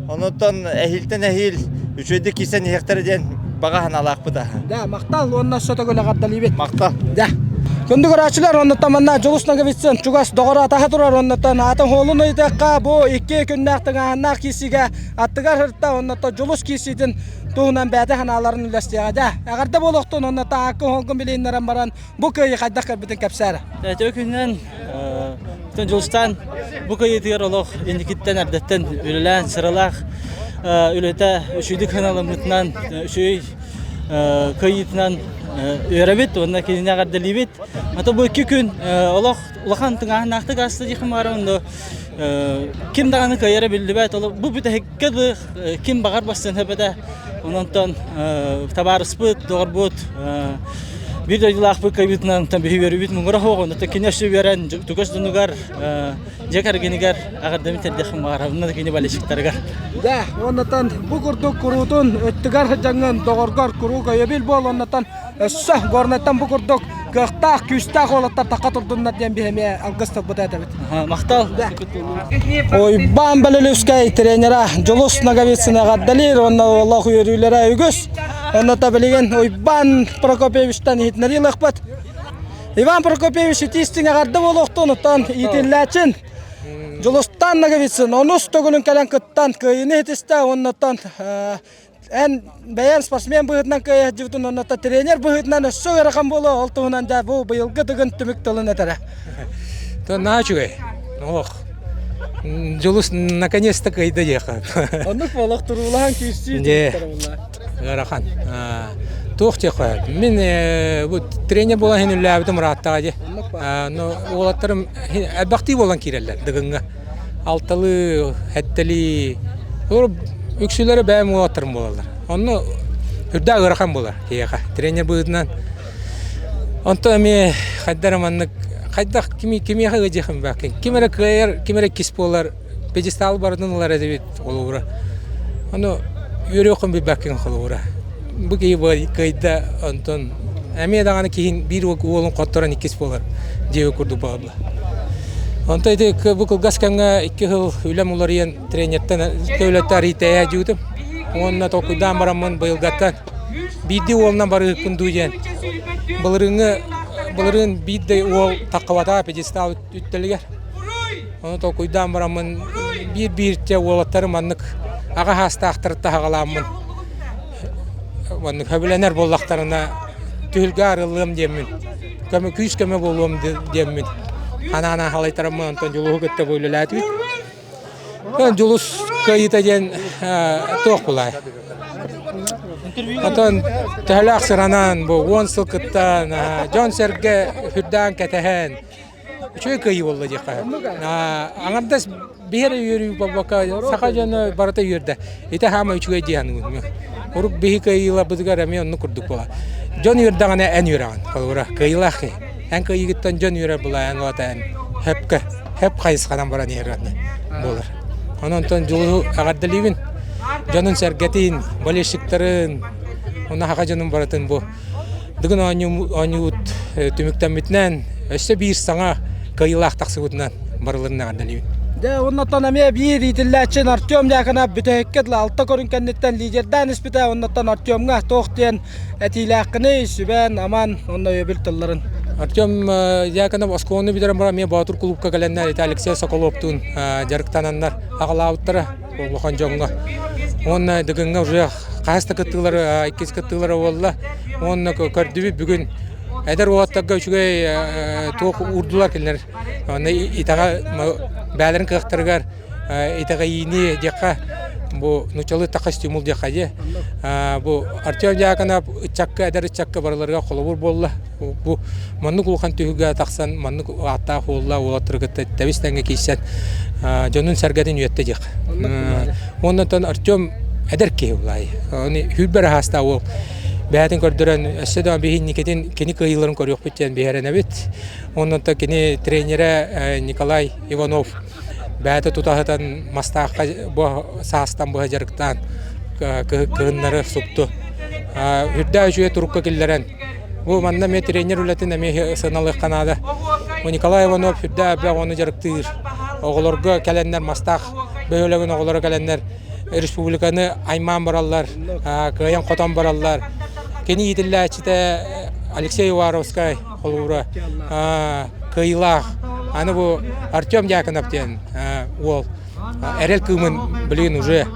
Онуттан эһиилтэн эһиил үчүгэйдик киирсэн иһиэхтэрэ диэн баҕа санаалаахпыт. Да, махтал уонна өссө төгүл эҕэрдэлиибит. Махтал. Да. Күндү көрөөччүлэр, оннуттан манна Дьулус Ноговицын чугас доҕоро атаһа турар, оннуттан атын хуолун ыйытыахха бу икки күннээх тыҥааһыннаах киирсиигэ аттыгар сырытта, оннуттан Дьулус киирсиитин туһунан бэйэтэ санааларын үллэстиэҕэ. Дьэ, эҕэрдэ буолуохтун, оннуттан ааккын хуолгун билиһиннэрэн баран Бу кыайыы хайдах кэлбитин кэпсээ эрэ. Үтүө күнүнэн Дьулустаан бу кыайыытыгар олох инникиттэн эрдэттэн үлэлээн сыралаах үлэтэ үчүгүйдүк сыаналаммытынан үчүгэй кыайыытынан үөрэбит уонна кинини эҕэрдэлиибит. Ата бу икки күн олох улахан тыҥааһыннаахтык ааста диэххэ баҕарабын но ким даҕаны кыайара биллибэт. Бу бүтэһиккэ дылы ким баҕар бастыан сөп этэ. Онон табаарыспыт, доҕорбут биир дойдулаахпыт кыайбытынан биһи үөрүүбүт муҥура суох, онно кини өссө үөрэн чугас дьонугар, дьиэ кэргэнигэр эҕэрдэбин тиэрдиэхпин баҕарабын, уонна кини болельщиктарыгар. Да, оннотон бу курдук куруутун өттүгэр дьаҥҥын доҕоргор куруук өйөбүл буол, оннотон өссө Горнайтан бу курдук кыахтаах, күүстээх уолаттар тахха турдуннар диэн биһи эмиэ алгыс тылбыт этэбит. Махтал. Уйбаан Белелюскай тренера Дьулус Ноговицын эҕэрдэлиир уонна олох үөрүүлэрэ үгүс. Онно билигин Уйбаан Прокопьевичтан иһитиннэрии ылыахпыт. Иван Прокопьевич итиистиҥ эҕэрдэ буолуохтун, оттон иитиллээчин Дьулустаан Ноговицын онус төгүлүн кэлэн кыттан кыайыыны иһитистэ уонна эн бэйэҥ спортсмен быһыытынан кыайа сылдьыбытын уонна тренер быһыытынан өссө ыарахан буолуо ол туһунан дьэ бу быйылгы Дыгын түмүк тылын этэрэ. То наһаа үчүгэй. Ох. Дьулус наконец-то кыайда диэххэ. Оннук буолуох туруулаһан күүстүү Ыарахан. Туох диэххэ мин бу тренер буолан иһин үллээбитим ырааттаҕа дии. Но уолаттарым элбэхтии буолан киирэллэр Дыгыҥҥа. Алталыы, сэттэлии, үксүлэрэ бэйэм уолаттарым буолаллар. Онно үрдээх ыарахан буолар киһиэхэ. Тренер быһыытынан онтон эмиэ хайдах эрэ маннык хайдах кими кимиэхэ ыалдьыахым бааккын. Ким эрэ кыайар, ким эрэ иккис буолар, пьедестал барытын ылар этибит холобура. Ону үөрүөххүн билбэккин холобура. Бу киһи кыайда онтон эмиэ даҕаны киһин биир уолун хотторон иккис буолар диэбит курдук буолла. Онтон ити бу кылгас кэмҥэ икки сыл үлэм уларыйан тренертэн үлэттэ арыйтайа дьуутум. Уонна толкуйдаан бараммын быйылгаттан биирдии уолунан барыһыкпын дуу диэн былырыыҥҥы былырыын биир да уол таххыбатаҕа пьедестал үттэлигэр. Ону толкуйдаан бараммын биир-биирчэ уолаттары маннык аҕа саастаахтары таһаҕалааммын маннык сөбүлэнэр буоллахтарына түһүлгэ арыллыам диэммин көмө күүс-көмө буолуом диэммин ханаана халайтараммын онтон Дьулуһу кытта бу үлэлээтибит. Дьулус кыайыыта диэн туох булай. Отон төһөлөөх сыранан бу 10 сыл кыттан дьон-сэргэ үрдээн кэтэһэн. Үчүгэй кыайыы буолла диэххэ. Аҥардас биһи эрэ үөрүү буолбакка, саха дьоно барыта үөрдэ. Ити хаама үчүгэй дии саныыбын. Урук биһи кыайыыларбытыгар эмиэ оннук курдук буолар. Дьон үөрдэҕинэ эн үөрэҕин. Холобура, кыайыылаах киһи. Эн кыайыыгыттан дьон үөрэр була эн уота эн хөпкө, хөп хайысханан баран иһэр буолар. Онон дьулуһу эҕэрдэлиибин. Дьонун сэргэтин, болельщиктарын, уонна саха дьонун барытын бу Дыгын оонньуубут түмүктэммитинэн өссө биир саҥа кыайыылаах тахсыбытынан барыларын эҕэрдэлиибин. Дьэ, оннуттан эмиэ биир иитиллээччи Артем Дьяконов бүтэһиккэ дылы алта көрүҥ кэнниттэн лидердээн испитэ. Оннуттан Артемҥа туох диэн этиилээххиний, сүбэн, аман уонна өйөбүл тылларын. Артем Дьяконов оскуоланы бүтэрэн баран эмиэ Боотур кулуупка кэлэннэр ити Алексей Соколовтуун дьарыктананнар аҕалаабыттара улахан дьоҥҥо. Уонна Дыгыҥҥа уже хаһыс да кыттыылары, иккис кыттыылара буолла. Уонна көрдүбүт бүгүн эдэр уолаттарга үчүгэй туох уурдулар кинилэр. Онно итэҕэ бэйэлэрин кыахтарыгар итэҕэйиини диэххэ бу нууччалыы эттэххэ стимул диэххэ дии. Бу Артем Дьяконов ыччакка эдэр ыччакка барыларыгар холобур буолла. Бу маннык улахан түһүлгэ тахсан маннык ааттаах уолла уолаттары кытта тэбис тэҥҥэ киирсэн дьонун-сэргэтин үөттэ диэх. Уонна Артем эдэр киһи булай. Оны хүрбэр аһаастаах уол бэйэтин көрдөрөн өссө да биһинникитин кини кыайыыларын көрүөхпүт диэн биһэрэнэбит. Онон кини тренерэ Николай Иванов бэйэтэ тутаһытан мастаахха бу саастан быһа дьарыктаан кыһыннары супту. Үрдээх үчүгэй турукка киллэрэн бу манна эмиэ тренер үлэтин эмиэ сыаналыахха наада. Николай Иванов үрдээх элбэх оҕону дьарыктыыр. Оҕолорго кэлэннэр мастаах бөһүөлэгин оҕолоро кэлэннэр республиканы аймаан бараллар, кыайан-хотон бараллар. Кини иитиллээччитэ Алексей Уваровскай холуура кыайыылаах. Аны бу Артем Дьяконов диэн уол эрэл кыымын билигин уже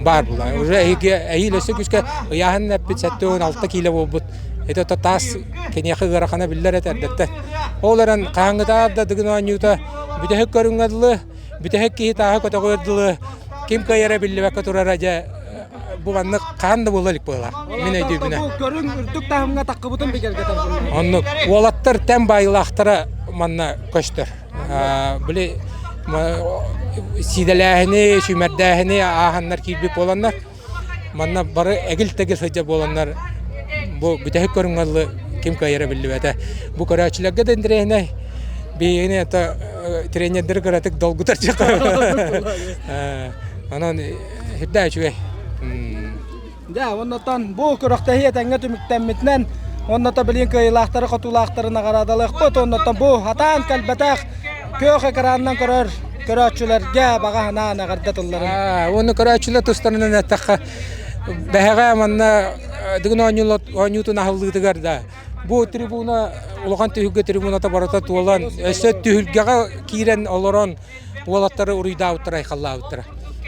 баар була. Уже эһиил өссө күүскэ ыйааһын эппит 76 киилэ буолбут. Это таас киниэхэ ыарахана биллэр этэ эрдэттэн. Ол эрэн хаһааҥҥытааҕар да Дыгын оонньуута бүтэһик көрүҥҥэ дылы, бүтэһик киһи тааһы көтөҕүөр дылы ким кыайара биллибэккэ турара дьэ бу маннык хаан да буола илик буолар. Мин өйдүүбүнэ. Бу көрүҥ үрдүк таһымҥа таххыбытын бигэргэтэр. Оннук. Уолаттар тэн баайылаахтара манна көстөр. Били сиидэлээһини, сүүмэрдээһини ааһаннар киирбит буоланнар, манна бары эгил-тэгил сылдьар буоланнар бу бүтэһик көрүҥҥэ дылы ким кыайара биллибэтэ. Бу көрөөччүлэргэ да интэриэһинэй. Биһигини это тренердэри кыратык долгутар Онон Үрдээ үчүгэй. Дьэ, оннотон бу күрэхтэһии этэҥҥэ түмүктэммитинэн, онното билигин кыайыылаахтары хотуулаахтары наҕараадалыахпыт. Оннотон бу хатаан кэлбэтэх күөх экранынан көрөр көрөөччүлэргэ баҕа санаан эҕэрдэ тылларын. Уонна көрөөччүлэр тустарынан эттэххэ, бэһэҕэ манна Дыгын оонньуутун аһыллыытыгар да бу трибуна улахан түһүлгэ трибуната барыта туолан, өссө түһүлгэҕэ киирэн олорон уолаттары уруйдаабыттара, айхаллаабыттара.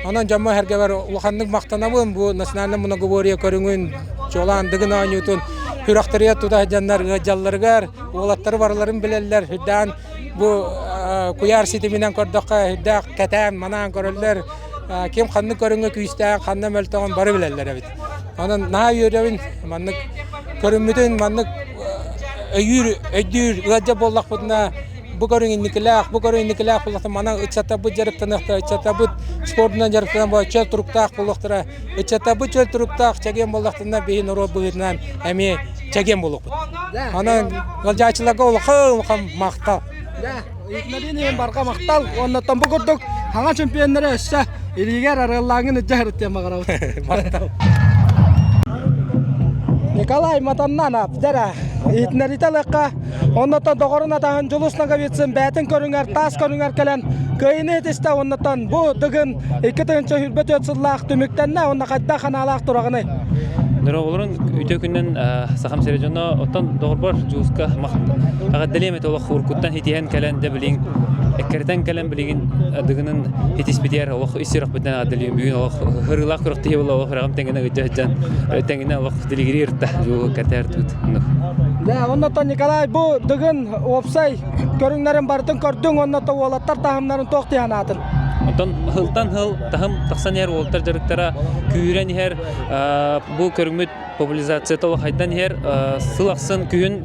Онон дьоммор-сэргэбэр улаханнык махтанабын бу национальнай многоборье көрүҥүн, чуолаан Дыгын оонньуутун күрэхтэригэр тута сылдьаннар ыалдьалларыгар, уолаттары барыларын билэллэр, үрдээн бу куйаар ситиминэн көрдөххө үрдээх кэтээн, манаан көрөллөр, ким ханнык көрүҥҥэ күүстээх, ханна мөлтөҕүн бары билэллэр эбит. Онон наһаа үөрэбин, маннык көрүммүтүн маннык өйүүр, өйдүүр ыалдьар буоллахпытына бу көрүҥ инникилээх, бу көрүҥ инникилээх буоллахтара манан ыччаттарбыт дьарыктаныахтара, ыччаттарбыт спордунан дьарыктанан буолар чөл туруктаах буолуохтара, ыччаттарбыт чөл туруктаах чэгиэн буоллахтарына биһи норуот быһыытынан эмиэ чэгиэн буолуохпут. Онон ыалдьааччыларга улахан улахан махтал. Ыытнарыын иһин барҕа махтал. Уоннаттан бу курдук хаҥа чемпионнары өссө илиигэр арыаллааҥҥын илдьэ сырыт диэн баҕарабыт. Махтал. Николай Матаннанов дьэрэ иһитиннэриитэ ылыахха оннуттан доҕорун атаһын Дьулус Ноговицын бэйэтин көрүҥэр таас көрүҥэр кэлэн кыайыыны итистэ оннуттан бу Дыгын 2024 сыллаах түмүктэннэ уонна хайдах ханаалаах тураҕыный? Дорооболорун үтүө күнүнэн Сахам сирэ дьоно оттон доҕорбор Дьулуска эҕэрдэлиэм этэ олох уруккуттан итиһэн кэлэн дэ билигин эккирэтэн кэлэн билигин Дыгынын итиспитигэр олох ис сүрэхпитинэн эҕэрдэлиим бүгүн олох ырыылаах күрэхтэһии буолла олох үрэҕим тэҥинэ ыдьа сылдьан тэҥинэ олох тилигириир да Дьулуһу кэтээр тут Дьэ, оннуттан Николай бу Дыгын уопсай көрүҥнэрин барытын көрдүҥ уонна уолаттар таһымнарын туох дии санаатын? Онтон сылтан сыл таһым тахсан иһэр уолаттар дьарыктара күүрэн иһэр. Бу көрүҥмүт популяризацията хайдан иһэр. Сыл ахсын күһүн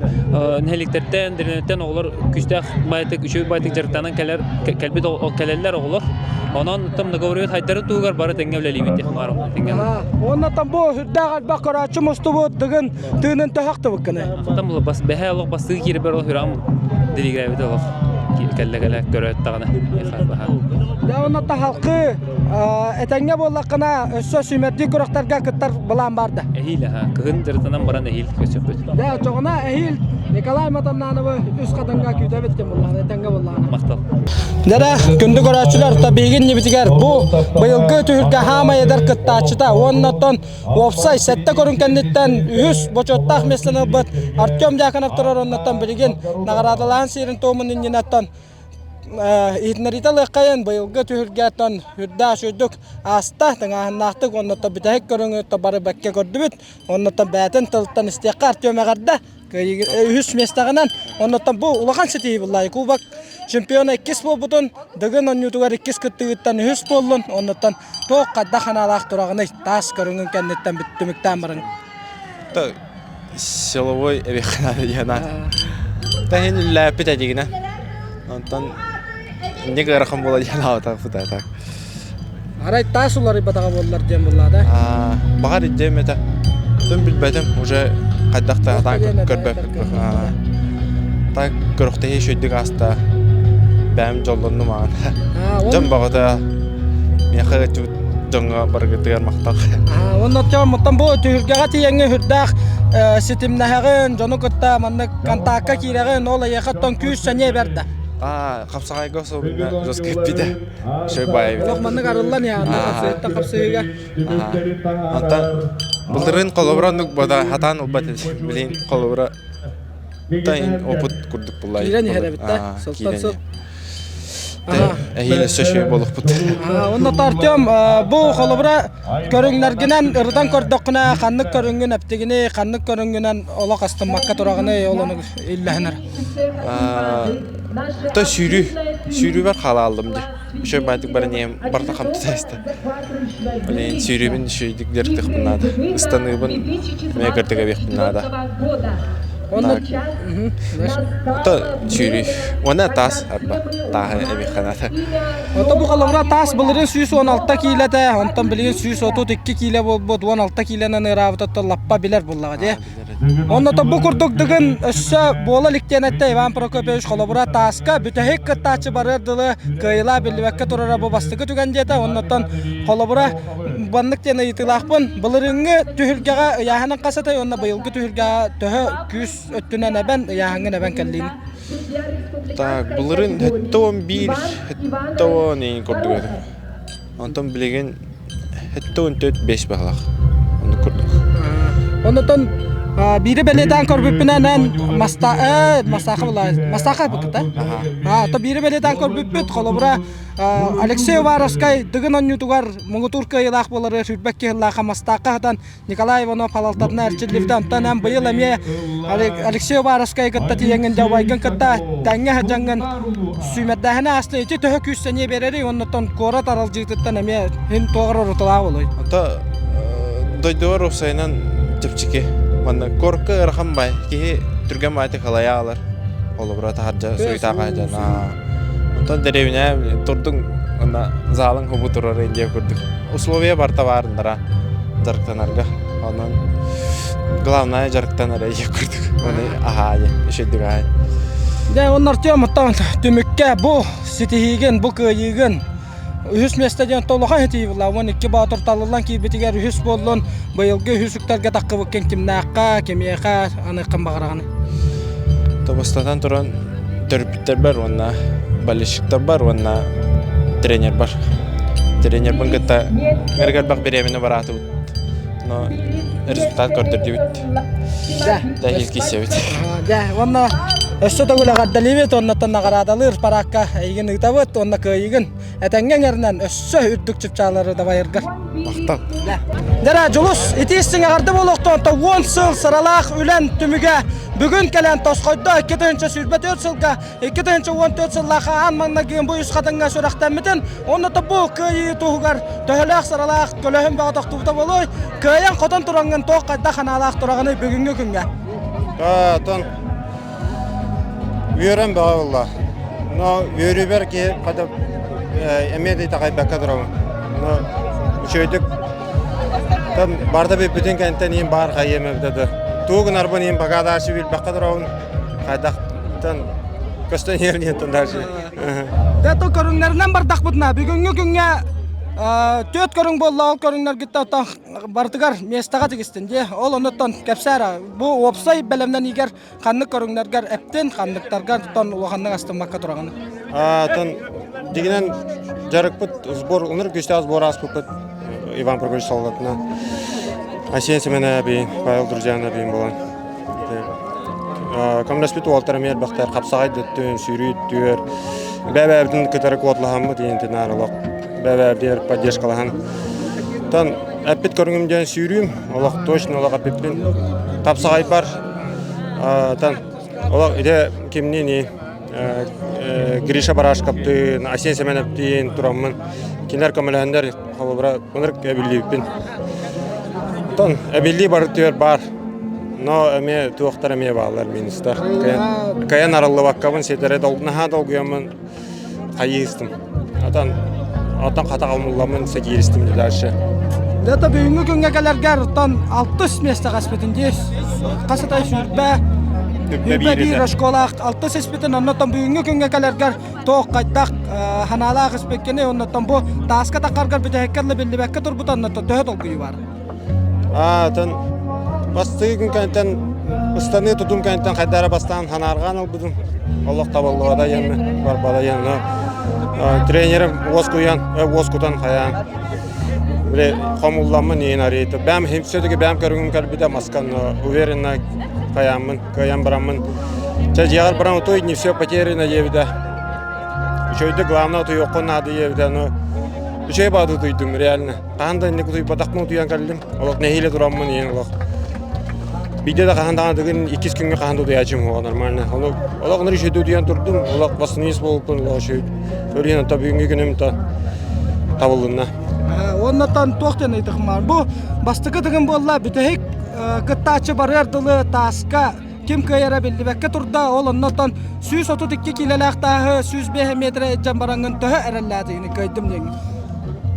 нэһилиэктэртэн, дэриэбинэттэн оҕолор күүстээх баайтык, үчүгэй баайтык дьарыктанан кэлэр, кэлбит кэлэллэр оҕолор. Онон там договоры хайдарын туһугар бары тэҥҥэ үлэлиибит диэх тэҥҥэ. Уонна там бу сүрдээх элбэх көрөөччү мустубут дыгын тыынын төһөхтүбүккүнэ. Там бас бэһэ олох бастыы киирбэр олох үрам дилигирээбит олох кэллэ кэлэ көрөөт даҕаны. Дьэ онно таһалкы этэҥҥэ буоллаххына өссө сүүмэрдии күрэхтэргэ кыттар былаан бар да. Эһиил аха кыһын дьарыктанан баран эһиил көсөхпүт. Дьэ оччоҕуна эһиил Николай Матаннановы үс хатыҥҥа күүтэбит диэн буоллаҕына этэҥҥэ буоллаҕына. Махтал. Дьэ күндү көрөөччүлэр табиигин ньибитигэр бу быйылгы түһүлгэ хаамай эдэр кыттааччыта уонна оттон уопсай сэттэ көрүҥ кэнниттэн үһүс бочуоттаах миэстэни ылбыт Артем Дьяконов турар оннуттан билигин наҕараадалаан сиэрин туомун иннинэттэн иһитиннэриитэ ылыаххайын быйылгы түһүлгэттэн үрдээх үчүгдүк ааста тыҥааһыннаахтык уонна бүтэһик көрүҥү бары бэккэ көрдүбүт оннуттан бэйэтин тылыттан истиэххэ Артем эҕэрдэ үһүс миэстэҕинэн оннуттан бу улахан ситиһии булла кубок чемпиона иккис буолбутун Дыгын оонньуутугар иккис кыттыгыттан үһүс буоллун оннуттан туох хайдах ханаалаах тураҕыный таас көрүҥүн кэнниттэн түмүктээн барыҥ Силовой эбиэххэ диэн Таһин үллээппит этигинэ. Онтон инник ыарахан буола диэн аабатахпыт так. Арай таас уларыйбатаҕа буоллар диэн буолла да? Баҕар иддиэм этэ. Тым билбэтим уже хайдах да атаан көрбөппүт. Так көрөхтэһии үчүгдүк ааста. Бэйэм дьоллоннум аан. Дьон баҕата миэхэ дьоҥҥо барыгытыгар махтал. Уонна оттон бу түһүлгэҕэ тиийэҥҥэ сүрдээх ситимнэһэҕин, дьону кытта маннык контакка киирэҕин, ол эйиэхэ оттон күүс-сэниэ эбэр да? Хапсаҕайга особенно жестко эппитэ. Шөй баайбыт. Олох маннык арыллан яанна хапсыһыттан хапсыһыыга. Онтон былырыын холобура оннук бода хатаан ылбат билин холобура тайын опыт курдук буллай. Киирэн иһэр эбит да? Сылтан сыл. Эһиил өссө үчүгэй буолуохпут. Онно Артем, бу холобура көрүҥнэргинэн ырытан көрдөххүнэ, ханнык көрүҥҥүн эптигиний, ханнык көрүҥҥүнэн олох астыммакка тураҕыный, ол ону иллэһинэр. То сүүрүү, сүүрүүбэр хаалааллым дии. Үчүгэй баайдык баран ийэм барыта хамтата истэ. Блин, сүүрүүбүн үчүгэйдик дьарыктыахпын наада. Ыстаныыбын эмиэ кырдык эбиэхпин наада. Онно Ото сүүрүү. Уонна таас арба. Тааһы эбиэххэ наада. Ото бу холобура таас былырыын 116 киилэтэ, онтон билигин 132 киилэ буолбут, 16 киилэнэн ыараабытыттан лаппа билэр буоллаҕа дии. Онно бу курдук дыгын өссө буола илик диэн эттэ Иван Прокопьевич холобура тааска бүтэһик кыттааччы барыар дылы кыайыылаах биллибэккэ турара бу бастакы түгэн диэтэ. Оннуттан холобура баннык диэн ыйытыылаахпын. Былырыыҥҥы түһүлгэҕэ ыйааһынын хас этэй уонна быйылгы түһүлгэҕэ төһө күүс өттүнэн эбэн ыйааһыҥҥын эбэн кэллиин? Так, былырыын 71, 70 иин курдук этим. Онтон билигин 74 5 баһылах. Оннук курдук. Оннотон биири бэлиэтээн көрбүппүнэн эн маста э мастаха була мастаха быкыта. А то биири бэлиэтээн көрбүппүт холобура Алексей Уваровскай Дыгын онньуутугар муҥутуур кыайыылаах буолары сүүрбэт киһилаах мастаахха сытан Николай Иванов халалтатына эрчиллибитэ. Онтон эн быйыл эмиэ Алексей Уваровскай кытта тиийэҥҥин дьабайгын кытта тэҥҥэ сылдьаҥҥын сүүмэрдээһини ааста ити төһө күүс сэниэ биэрэрий уоннаттан куорат аралдьыытыттан эмиэ һин туоҕар оруталаах болой? Онто дойдугар уопсайынан чэпчэки. Манна куоракка ыарахан бай. Киһи түргэн баайдык халайа алар. Холобура таһырдьа суетаах сылдьан. Онтон дэриэбинэ турдуҥ уонна заалыҥ хобу турар Индия курдук. Условия барыта баарындара дьарыктанарга. Онон главное дьарыктанар эйэ курдук. Оны аһаайы, үчүгдүк аһай. Дьэ, онно Артем оттон түмүккэ бу ситиһиигин, бу кыайыыгын үһүс миэстэ диэн толохон ситиһии буолла. 12 боотур талыллан киирбитигэр үһүс буоллун, быйылгы үһүс үктэргэ таххыбыккын кимнээххэ, кимиэхэ аныаххын баҕараҕын? Тобустатан туран төрөппүттэрбэр уонна болельщиктарбар уонна тренербар. Тренербин кытта ырык элбэх бириэмэни бараатыбыт. Но результат көрдөрдүбүт. Дьэ. Дэ илкиссэбит. Дьэ, уонна. Өссө төгүл эҕэрдэлиибит уоннаттан наҕараадалыыр параакка эйигин ыытабыт уонна кыайыыгын этэҥҥэ эҥэринэн өссө үрдүк чыпчаалары дабайаргар. Махтал. Дьэ, Дьулус, ити истиҥ эҕэрдэ буолуохтун уон сыл сыралаах үлэн түмүгэ бүгүн кэлэн тосхойдо 2024 сылга 2014 сыллаах аан маҥнайгы бу үс хатыҥҥа сүрэхтэммитин уонна бу кыайыы туһугар төһөлөөх сыралаах көлөһүн бөҕө тохтубута буолуой кыайан хотон тураҥҥын туох хайдах ханаалаах тураҕыный бүгүҥҥү күҥҥэ Оттон үөрэн бөҕө буолла. Но үөрүүбэр киһи хата эмиэ да итэҕэйбэккэ турабын. Но үчүгэйдик там барда бүппүтүн кэнниттэн иин баар хайыам эбитэ да. Тугу гынарбын иин пока дальше билбэккэ турабын. Хайдахтан көстөн иһэр диэнтэн дальше. Дэ то көрүҥнэринэн бардахпытына бүгүҥҥү күҥҥэ түөрт көрүҥ буолла ол көрүҥнэргиттэн барытыгар миэстэҕэ тигистин дии. Ол оннуттан кэпсээр бу уопсай бэлэмнэниигэр ханнык көрүҥнэргэр эптин, ханныктаргар тон улаханнык астыммакка тураҕын? Тон дигинэн дьарыкпыт сбор уныр күүстээх сбор ааспыппыт Иван Прокопьевич солдатына Асен Семенович, Павел Друзьянович буолан көмөлөспүт уолтар эмиэ элбэхтэр хапсаҕай дөттүн, сүүрүү түөр бэбээбитин кытары куотлаһаммыт иинтин олох бэбээбдиэр поддержкалаһан тон эппит көрүҥүм диэн сүүрүүм олох точно олох эппиппин хапсаҕайбар тан олох ити кимниини Гриша Барашковтыын, Асен Семеновтыын тураммын кинилэр көмөлөһөннөр холобура ынырык эбиллибиппин. Оттон эбиллии бары түөр баар. Но эмиэ туохтар эмиэ бааллар минустар. Кайан арыллыбаккабын сиэтэрэ наһаа долгуйаммын хайыыстым. Отон отон хата алмулламмын сэгииристим дальше. Дата бүгүҥҥү күҥҥэ кэлэргэр оттон алтыс миэстэҕэ эспитин дии. Хас атай сүүрбэ сүүрбэ биир школаах алтыс испитин оннотон бүгүҥҥү күҥҥэ кэлэргэр туох хайдах ханаалаах испиккини оннотон бу тааска тахаргар бүтэһиккэ дылы биллибэккэ турбут оннотон төһө долгуйуу бар? Аа, отон бастакы күн кэнниттэн ыстаныы тутум кэнниттэн хайдах эрэ бастаан ханаарҕаан ылбытым. Олох табыллыбата диэммин, барбата диэн. Тренерим уоскуйан, уоскутан хайаан. Били хомулламмын иин арыйты. Бэм все-таки бэм көрүҥүм кэлбитэ маскан уверенно хайааммын, кыайан бараммын. Чэ дьиэҕэр баран утуй, не все потеряно диэбитэ. Үчүгэйдик главное утуйуоххун наада диэбитэ, но үчүгэй баҕа утуйдум реально. Хаһан да инник утуйбатахпын утуйан кэллим. Олох нэһиилэ тураммын иһин олох. Биирдэ да хаһан даҕаны тыгын иккис күҥҥэ хаһан да утуйааччым суоҕа нормально. Олох олох онно үчүгэйдик утуйан турдум. Олох восстановись буолбуппун олох үчүгэй. Өрүһүн онто бүгүҥҥү күнүм то табылынна. Оннотон туох диэн ыйытыхмаар. Бу бастакы тыгын буолла бүтэһик кыттааччы барыар дылы тааска ким кыайара биллибэккэ турда. Ол оннотон 132 киилэлээх тааһы 105 метрэ илдьэн бараҥҥын төһө эрэллээтигини кыайдым диэҥҥин?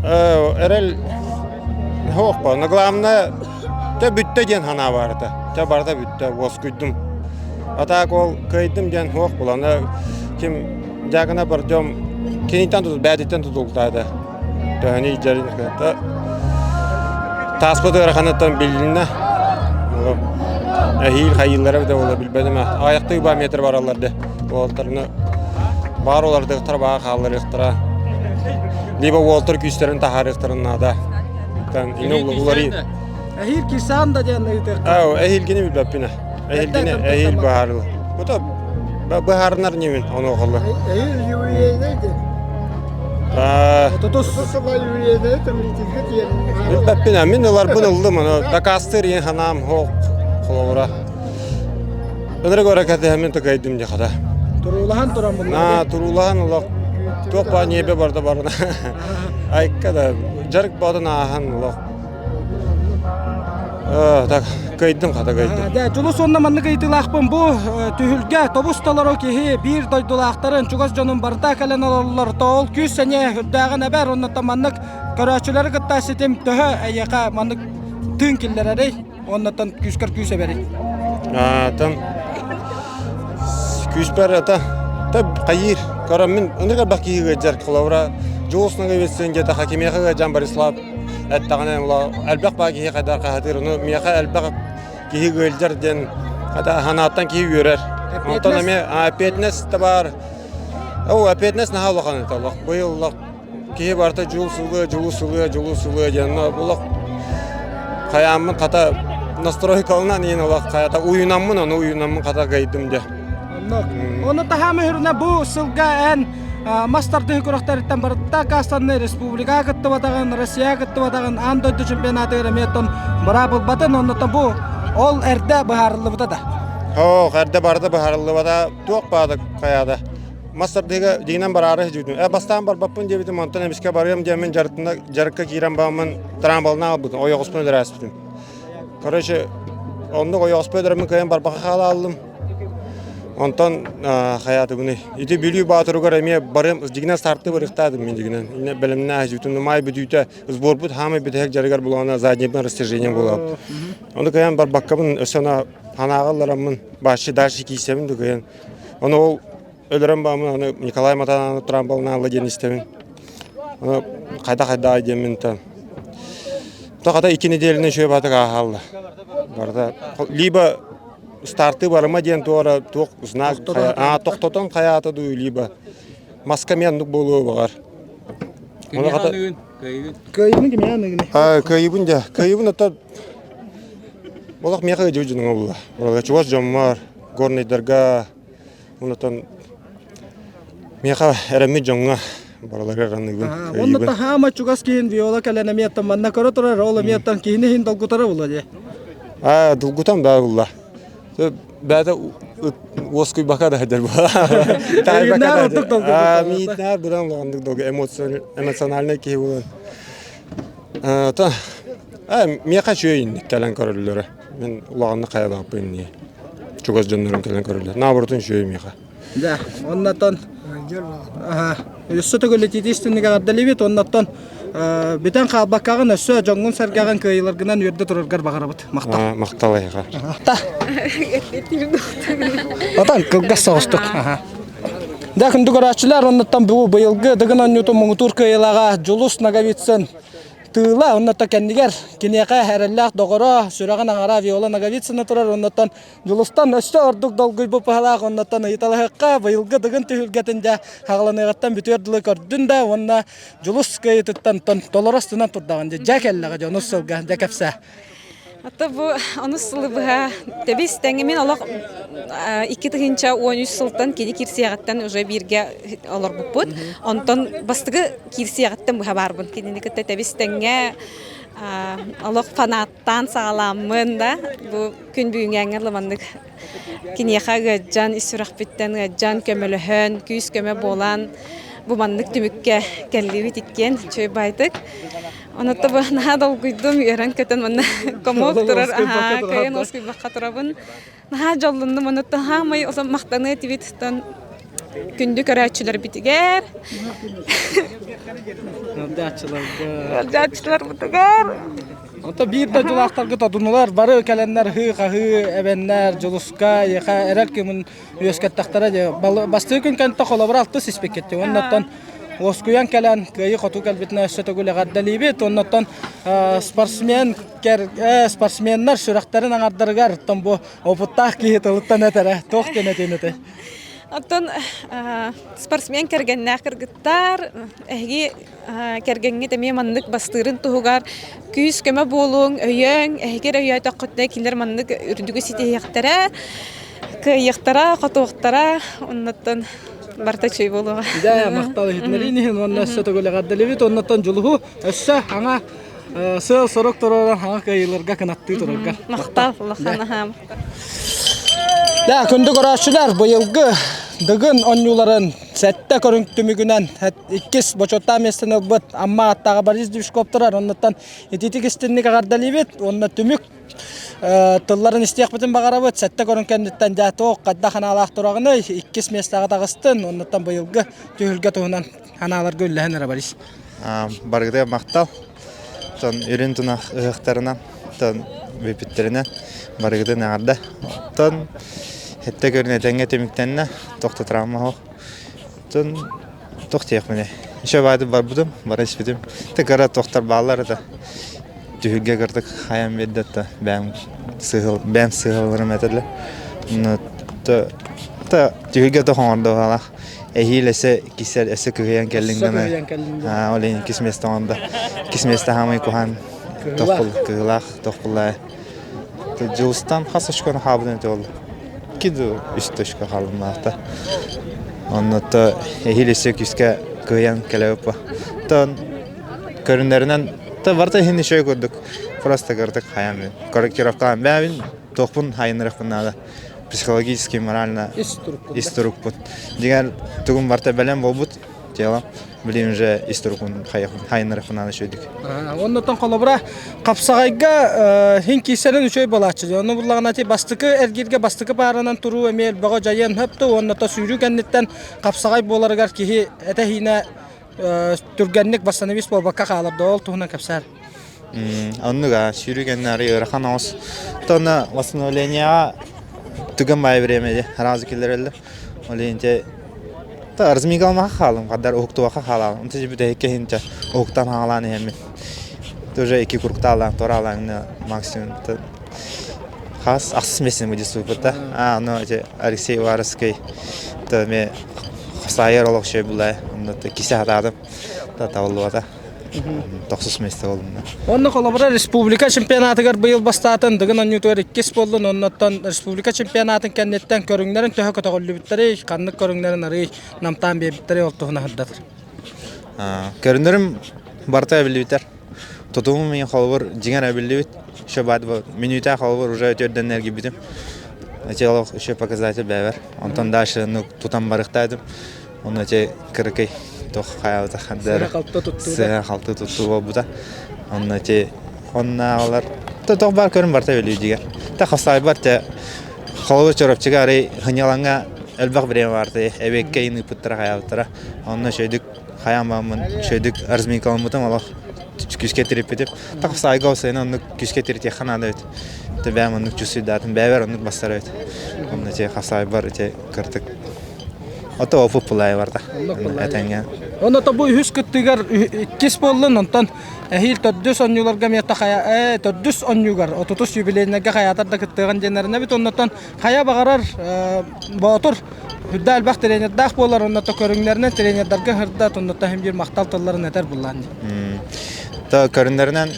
Эрэл суох Но главное, те бүттэ диэн санаа барыта. Те барыта бүттэ, уоскуйдум. А так ол кыайдым диэн суох булана ким дьаакына бардьом киниттэн тутул бээтиттэн тутултаата. Төһөнү илдьэрин кытта тааспыт ыараханыттан билиннэ. Эһиил хайыыллара да буола билбэтим. Аҕыйахтыы ба метр бараллар да. Уолаттарына баар олордуохтара, баар хаалларыахтара. Либо уолтар күүстэрин таһаарыахтарын наада. Ини уларый. Эһиил кирсаан да диэн ыйытыахха. Аа, эһиилгини билбэппин. Эһиилгини эһиил быһаарыл. Бу быһаарынар ньимин онуохалла. Эһиил юбилейный диэн. Аа. Тутус. Сыла юбилейный томритизге тиен. Билбэппин, мин ыларбын ыллым, ону дакаастыыр иин ханаам хоох холобура. Ынырык өрөкөтөһөмүн тыкайдым дии хата. Туруулаһан туран булла. На, туруулаһан олох туох баа ньиэбэ барда барына. Айка да дьарык боотун ааһан олох. Так, кыйдым хата кыйдым. Дэ, Дьулус уонна маннык ыйытыылаахпын бу түһүлгэ тобус толору киһи биир дойдулаахтарын чугас дьонун барыта кэлэн олороллор ол күүс сэниэ үрдээҕин эбэр оннуттан маннык көрөөччүлэри кытта ситим төһө эйиэхэ маннык тыын киллэрэрий Оннуттан күүскэр күүс эбэрий. Аатан күүспэр ата та хайыр көрөммүн ынырык элбэх киһи ыалдьар холобура Дьулус Ноговицын диэтэхэ кимиэхэ ыалдьан Борислав эттэҕинэ элбэх баа киһи хайдар хаһытыыр ону миэхэ элбэх киһи ыалдьар диэн хата ханааттан киһи үөрэр онтон эмиэ ответственность да баар о ответственность наһаа улахан это олох быйыл олох Киһи барыта дьул сылыа, дьулу сылыа, дьулу сылыа диэн олох хайааммын хата настройкалынан иин олох хайата уйунаммын ону уйунаммын хата кыайдым дьэ. Оннук. Ону таһаама үрүнэ бу сылга эн мас тардыһы күрэхтэриттэн барытта аккаастанны республикаҕа кыттыбатаҕын, Россияҕа кыттыбатаҕын, аан дойду чемпионатыгар эмиэ оттон быраап ылбатын, оннуттан бу ол эрдэ быһаарыллыбыта да. Ох, эрдэ барыта быһаарыллыбата туох баада хайаада. Мас тардыһыга дьиҥинэн бараары сылдьыбытым. Э, бастаан барбаппын диэбитим, онтон эмискэ барыам диэммин дьарыктана дьарыкка киирэн бааммын трамвалынан албытым, ойоҕоспун өлөрөөспүтүм. Короче, оннук ойоҕоспун өлөрөммүн кыайан барбакка хаалааллым. Онтон хайаатыбыный? Ити Бүлүү Баатыругар эмиэ барыам дьиҥинэн старты барыахтаатым мин дьиҥинэн. Иннэ бэлэмнээх сүүтүм маай бүтүүтэ сборбут хаамай бүтэһик дьарыгар булаҕына заднийбын растяжение буолаабыт. Ону кыайан барбаккабын өссө ана санааҕа ыллараммын бааччы дальше киирсэбин да кыайан. Ону ол өлөрөн бааммын аны Николай Матананы трамбалнаалла диэн истэбин. Ону хайда-хайда диэммин та Тоҕо икки неделяны үчүгэй баатык ааһалла. Барыта либо старты барыма диэн туора туох знак а тохтотон хайаата дуу либо маска мен оннук буолуо баҕар. Кыайыгын кимиэхэ аныгыный? Кыайыбын дьэ. Кыайыбын ото олох миэхэ ыдьы дьонуҥа буолла. Олох чугас дьоммор, горнайдарга, онтон миэхэ эрэммит дьоҥҥо барыларыгар аныыбын. Онно таһаама чугас киһин Виола кэлэн эмиэттэн манна көрө турар, ол эмиэттэн киһини иһин долгутара була дии. Аа, долгутан баа булла. Бэйэтэ уоскуйбакка да сылдьар буолла. Миитнээр ордук долгуйбут. Миитнээр быдан улаханнык долгу эмоциональнай киһи буолан. Та миэхэ үчүгэй инник кэлэн көрөллөрө. Мин улаханнык хайалаахпын иннии. Чугас дьоннорум кэлэн көрөллөр. Наоборотун үчүгэй миэхэ. Да, оннотон өссө төгүл итиитистинник эҕэрдэлиибит. Оннотон бүтэн хаалбаккаҕын өссө дьоҥҥун-сэргэҕин кыайыыларгынан үөрдэ тураргар баҕарабыт. Махтал. Махтал эйиэхэ. Отон кылгас соҕустук. Да, күндү көрөөччүлэр, оннуттан бу быйылгы Дыгын оонньуутун муҥутуур кыайыылааҕа Дьулус Ноговицын тыыла, оннуттан кэннигэр киниэхэ эрэллээх доҕоро, сүрэҕин аҥара Виола Ноговицына турар, оннуттан Дьулустан өссө ордук долгуйбут быһалаах оннуттан ыйыталаһыахха быйылгы Дыгын түһүлгэтин дьэ хаҕыланыаҕыттан бүтүөр дылы көрдүн да уонна Дьулус кыайыытыттан толоро астынан турдаҕын дьэ дьэ кэллэҕэ дьэ онус сылга дьэ кэпсээ. Ата бу онус сылы быһа тэбис тэҥэ мин олох 2013 сылтан кини киирсиэҕиттэн уже бииргэ олорбуппут. Онтон бастакы киирсиэҕиттэн быһа баарбын. Кинини кытта тэбис тэҥҥэ олох фанаттаан саҕалааммын да бу күн бүгүҥҥээҥҥэ ылыманнык киниэхэ ыаддьан ис сүрэхпиттэн ыаддьан көмөлөһөн күүс-көмө буолан бу маннык түмүккэ кэллибит иккиэн үчүгэй баайдык онуота бу наһаа долгуйдум үөрэн-көтөн манна комок турар аһаа кыайан уоскуйбакка турабын наһаа дьоллуннум онуота хаамай махтаныа этибит күндү көрөөччүлэрбитигэр ыалдьааччыларбытыгар Онто биир дойдулаахтаргыт одунулар бары кэлэннэр ыһыы-хаһыы эбэннэр, Дьулуска, эйиэхэ эрэл кымын үөскэттэхтэрэ дии. Бастакы күн кэнтэ холобура алтыс испиккит. Оннуттан уоскуйан кэлэн, кыайыы-хотуу кэлбитинэ өссө төгүл эҕэрдэлиибит. Оннуттан спортсмен спортсменнар сүрэхтэрин аҥардарыгар оттон бу опыттаах киһи тылыттан этэрэ туох диэн этиэн этэй? Оттон спортсмен кэргэннээх кыргыттар эһиги кэргэҥҥит эмиэ маннык бастыырын туһугар күүс-көмө буолуоҥ, өйөөҥ, эһиги эрэ өйөөтөххүтүнэ кинилэр маннык үрдүгү ситиһиэхтэрэ, кыайыахтара, хотуохтара, оннуттан барыта үчүгэй буолуоҕа. Дьэ, махтал иһитиннэриин иһин уонна өссө төгүл эҕэрдэлиибит. Оннуттан дьулуһу өссө хаҥа сыал-сорук туруоран хаҥа кыайыыларга кынаттыы турарга. Махтал, улахан аһаам. Дьэ, күндү көрөөччүлэр, быйылгы Дыгын оонньууларын сэттэ көрүҥ түмүгүнэн иккис бочуоттаах миэстэни ылбыт Амма ааттааҕа Борис Движков турар. Оннуттан итиитик истинник эҕэрдэлиибит уонна түмүк тылларын истиэхпитин баҕарабыт. Сэттэ көрүҥ кэнниттэн дьэ туох хайдах санаалаах тураҕыный? Иккис миэстэҕэ таҕыстын. Оннуттан быйылгы түһүлгэ туһунан санааларга үллэһэн эрэ Борис. Барыгытыгар махтал. Тон үрүн тунах ыһыахтарынан, тон бүппүттэринэн барыгытын эҕэрдэ. Оттон эттэ көрүн этэҥҥэ түмүктэннэ, тохто травма суох. Тон туох диэхпиний, еще баайдык барбытым, бара испитим. Тэ кыра тохтор бааллар это. Түһүлгэ кырдык хайан биэрдэ да бэйэм сыһыл бэйэм сыһылларым этэллэр. Но то то түһүлгэ то хоҥордо баалаах. Эһиил эсэ кисэр эсэ кыһыйан кэллиҥ гына ол иһин иккис миэстэ оҥордо. Иккис миэстэ хаамай куһаан тохпул кыһылаах тохпуллаа. Дьулустан хас очкону хаабытын этэ ол. 2 дуу, 3 точка хаалымнаахта. Онно эһиил өссө күүскэ кыайан кэлэбит Тон көрүннэринэн та барыта иһин үчүгэй курдук просто кырдык хайан корректировкалаан бэйэбин туохпун хайыннарыахпын наада психологически морально ис турукпут дьиҥэр тугум барыта бэлэм буолбут телом билим уже ис турукпун хайыннарыахпын наада үчүгэйдик Оннотон холобура хапсаҕайга хин киисэрин үчүгэй буолааччы. Онно буллаҕына ти бастакы эргииргэ бастакы пааранан туруу эмиэ элбэҕи дьайыан сөптө уонна то сүүрүү кэнниттэн хапсаҕай буоларыгар киһи этэ-иинэ түргэнник восстановись буолбакка хаалар да ол туһунан кэпсээр. Оннуга сүүрүү кэннэ арый ыарахан оҕус. Тонна восстановлениеҕа түгэн баай время разы киллэрэллэр. Ол иһин та размигалмаха хаалым, хаддар уһуктубакка хаалаам. Онто бүтэһиккэ иһин уһуктан хаалаан иһэммин. Тоже икки курктаалаан, туораалаан максимум хас ахсыс месяц будет да. А, ну, эти Алексей Уваровский, то ме сайыр олох шөй булай, онно кисе хатаадым, та табыллыбата. Тохсус месте болдум. Онно холобура республика чемпионатыгар быйыл бастаатын Дыгын оонньуутугар иккис буоллун, оннуттан республика чемпионатын кэнниттэн көрүҥнэрин төһө көтөҕүллүбүттэрий, ханнык көрүҥнэрин арыый намтаан биэрбиттэрий ол туһунан сырдатар. Көрүҥнэрим барыта эбиллибиттэр. Тутуум мин холобур дьиҥэр эбиллибит. Еще баат мүнүүтэ холобур уже өтөрдөн эргийбитим. Эти олох еще показатель бэбэр. Онтон дальше ну тутан барыхтаатым. Онно эти кыракый туох хайаабыта хардары сыһа-халты туттуу буолбута. Онно эти оннааҕылар тох баар көрүн барта өлүү дьигэр. Та хасаайбар те холобур чоропчуга арый хыньалаҥҥа элбэх время баарты эбиэккэ ыыппыттара хайаабыттара. Онно үчүгэйдик хайаан бааммын үчүгэйдик разминкаламмытым олох күүскэ тириппитим. Тахсаайга осайна оннук күүскэ тиритиэххэ наада эбит. Те бэйэм оннук чувствуйдаатым, бэйэбэр оннук бастар эбит. Онно те хасаайбар те кыртык Ото опыт пулай барда. Этэҥҥэ. Онно бу үһүс кыттыгар иккис буоллун, онтон эһиил төрдүс онньууларга миэхэ хайа төрдүс онньуугар отутус юбилейнайга хайаатар да кыттыаҕын диэннэринэ эбит оннотон хайа баҕарар боотур үрдэ элбэх тренердаах буолар онното көрүҥнэринэн тренердарга ыһырда онното иһин биир махтал тылларын этэр буллаан То көрүҥнэринэн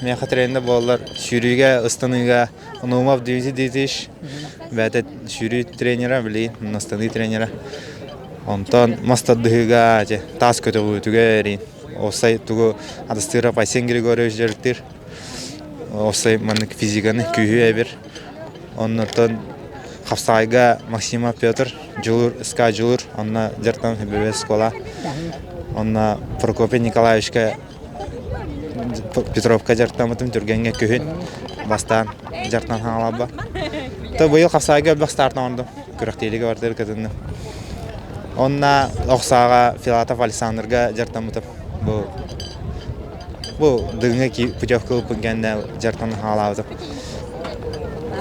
миэхэ тренер буоллар сүүрүүгэ ыстаныыга Наумов Дмитрий Дмитриевич бэйэтэ сүүрүү тренера билигин ыстаныы тренера онтон мас тардыһыыга таас көтөҕүүтүгэр осай тугу Адастыров Айсен Григорьевич дьарыктыыр осай маннык физиканы күүһү эбир Оннуттан Хапсаҕайга Максимов Петр, Дьулур, СК Дьулур, онно дьартан ХББ школа. Онно Прокопий Николаевичка Петровка дьартаммытым түргэҥҥэ күһүн бастаан дьартан хаҥалабба. То быйыл Хапсаҕайга элбэх старт оҥордум. Күрэхтиилигэ бардыр кытынным. Онно охсааҕа Филатов Александрга дьартаммытым. Бу Бу дыгыҥа путевка ылбыт кэннэ дьарыктан хаалаабытым.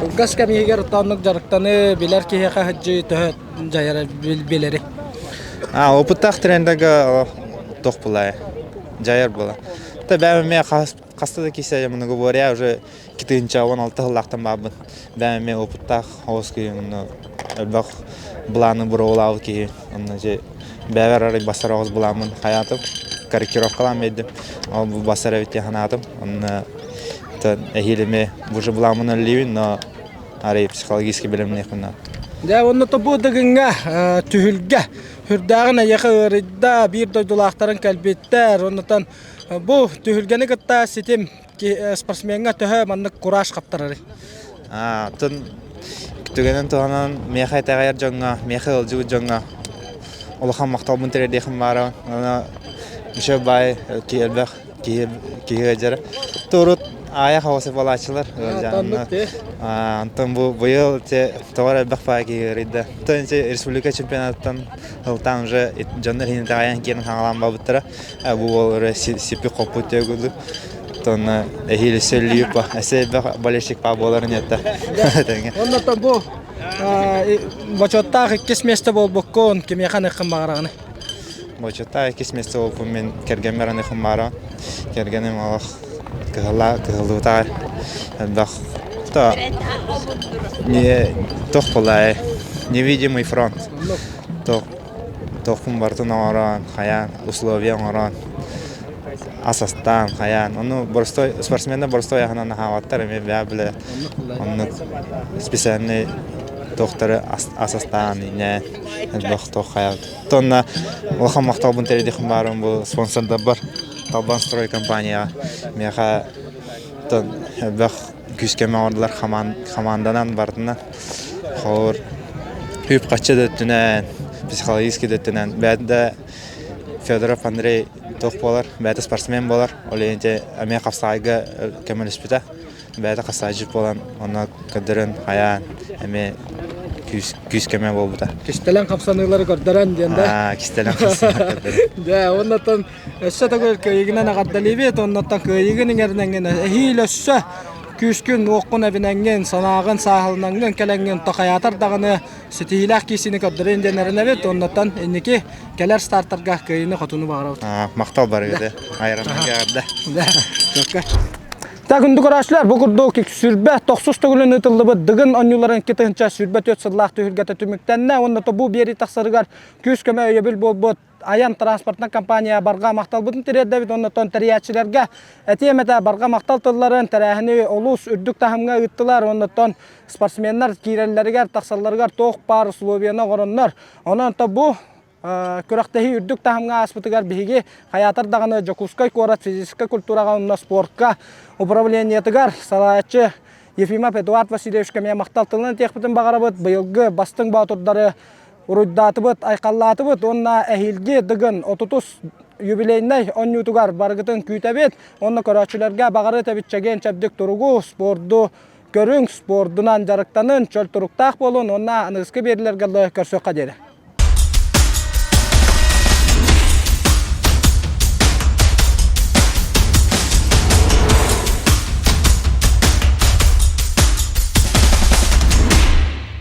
Кылгас кэм иһигэр оннук дьарыктаныы билэр киһиэхэ сылдьыы төһө дьайара билэри? А, опыттаах тренергэ туох булай дьайар буола. Та бэйэм эмиэ хаста да кисе многоборье уже китыынча 16 сыллаахтан баабын. Бэйэм эмиэ опыттаах оҕус киһи онно элбэх былааны буруолаабыт киһи. Онно же бэйэбэр арай бассар оҕус былааммын хайаатым, корректировкалаан биэрдим. Ол бу бассар эбит диэн санаатым. Онно эһиил эмиэ уже былааммын үлэлиибин, но арай психологически бэлэмниэхпин наада. Дьэ, онно тобу дыгыҥҥа түһүлгэ үрдээҕин эйиэхэ ыарыйда, биир дойдулаахтарын кэлбиттэр. Оннотон бу түһүлгэни кытта ситим спортсмеҥҥа төһө маннык кураж хаптарарый? Атын түгэнин туһанан миэхэ итэҕэйэр дьоҥҥо, миэхэ ыалдьыбыт дьоҥҥо улахан махталбын тириэрдиэхим баара. Аны еще баай элбэх киһи киһи ыалдьара. Турут аайа хаосы буолааччылар ыалдьаанна. Онтон бу быйыл тоҕо эрэ элбэх баай киһи ыарыйда. Оттон республика чемпионатыттан ылтаан уже дьоннор иһин итэҕэйэн киирэн хаҥалаан барбыттара. Бу уол эрэ сипи хоппут төгүлү. Тонна эһиил өссө лиипа, өссө элбэх болельщик паа буоларын этэ. Оннотон бу бочуоттаах иккис миэстэ буолбуккун, кимиэхэ аныаххын баҕараҕыный? Бочуоттаах иккис миэстэ буолбуппун мин кэргэммэр аныахым баара. Кэргэним олох кыһылла кыһыллыбыта элбэх то не туох буоллай невидимый фронт туох Туохпун барытын оҥорон, хайаан, условия оҥорон, ас астаан, хайаан. Ону боростой спортсменнар боростой аһынан аһаабаттар эмиэ бэйэ билэ оннук специальный. Туохтары ас астаан иннэ элбэх туох хайаабыт. Тонна улахан махталбын тэрийдихим баарым бу спонсордарбар Талбан строй компанияҕа миэхэ тон элбэх күүскэ оҥордулар хамаанданан бардына холобур үп-харчы да өттүнэн психологический да өттүнэн бэйэтэ да Федоров Андрей туох буолар бэйэтэ спортсмен буолар ол иһин ити эмиэ хапсаҕайга көмөлөспүтэ бэйэтэ хапсаҕайдьыт буолан онно көрдөрөн хайаан эмиэ күүс-көмө буолбута. Кистэлэҥ хапсаныылары көрдөрөн диэн да? Кистэлэҥ хапсаныылары көрдөрөн. Дьэ, оннуттан өссө төгүл кыайыгынан эҕэрдэлиибит, оннуттан кыайыгын иҥэринэҥҥин эһиил өссө күүскүн, уоххун эбинэҥҥин, санааҕын сааһыланаҥҥын кэлэҥҥин тохайаатар даҕаны ситиһиилээх киисини көрдөрөн диэн эрэнэбит. Оннуттан инники кэлэр стартарга кыайыыны-хотууну баҕарабыт. Махтал барыгыты. Айраммыга эҕэрдэ. Так, күндү көрөөччүлэр, бу курдук сүрбэ тохсус төгүлүн ыытыллыбыт Дыгын оонньууларын 2024 сыллаах түһүлгэтэ түмүктэннэ уонна бу биэрии тахсарыгар күүс-көмө өйөбүл буолбут Айан транспортнай компания барҕа махталбытын тириэрдэбит уонна оттон тэрийээччилэргэ этиэм этэ барҕа махтал тылларын тэрээһини олус үрдүк таһымҥа ыыттылар уонна оттон спортсменнар киирэллэригэр тахсалларыгар туох баар условияны оҥороннор онон бу күрэхтэһии үрдүк таһымҥа ааспытыгар биһиги хайаатар даҕаны Дьокуускай куорат физическэй культураҕа уонна спортка управлениетыгар салайааччы Ефимов Эдуард Васильевичка эмиэ махтал тылын этиэхпитин баҕарабыт. Быйылгы бастыҥ боотурдары уруйдаатыбыт, айхаллаатыбыт уонна эһиилги Дыгын отутус юбилейнай оонньуутугар барыгытын күүтэбит. Уонна көрөөччүлэргэ баҕары этэбит чэгиэн чэбдик туругу, спорду көрүҥ, спордунан дьарыктанын, чөл туруктаах буолун уонна аныгыскы биэриилэргэ көрсүөххэ диэри.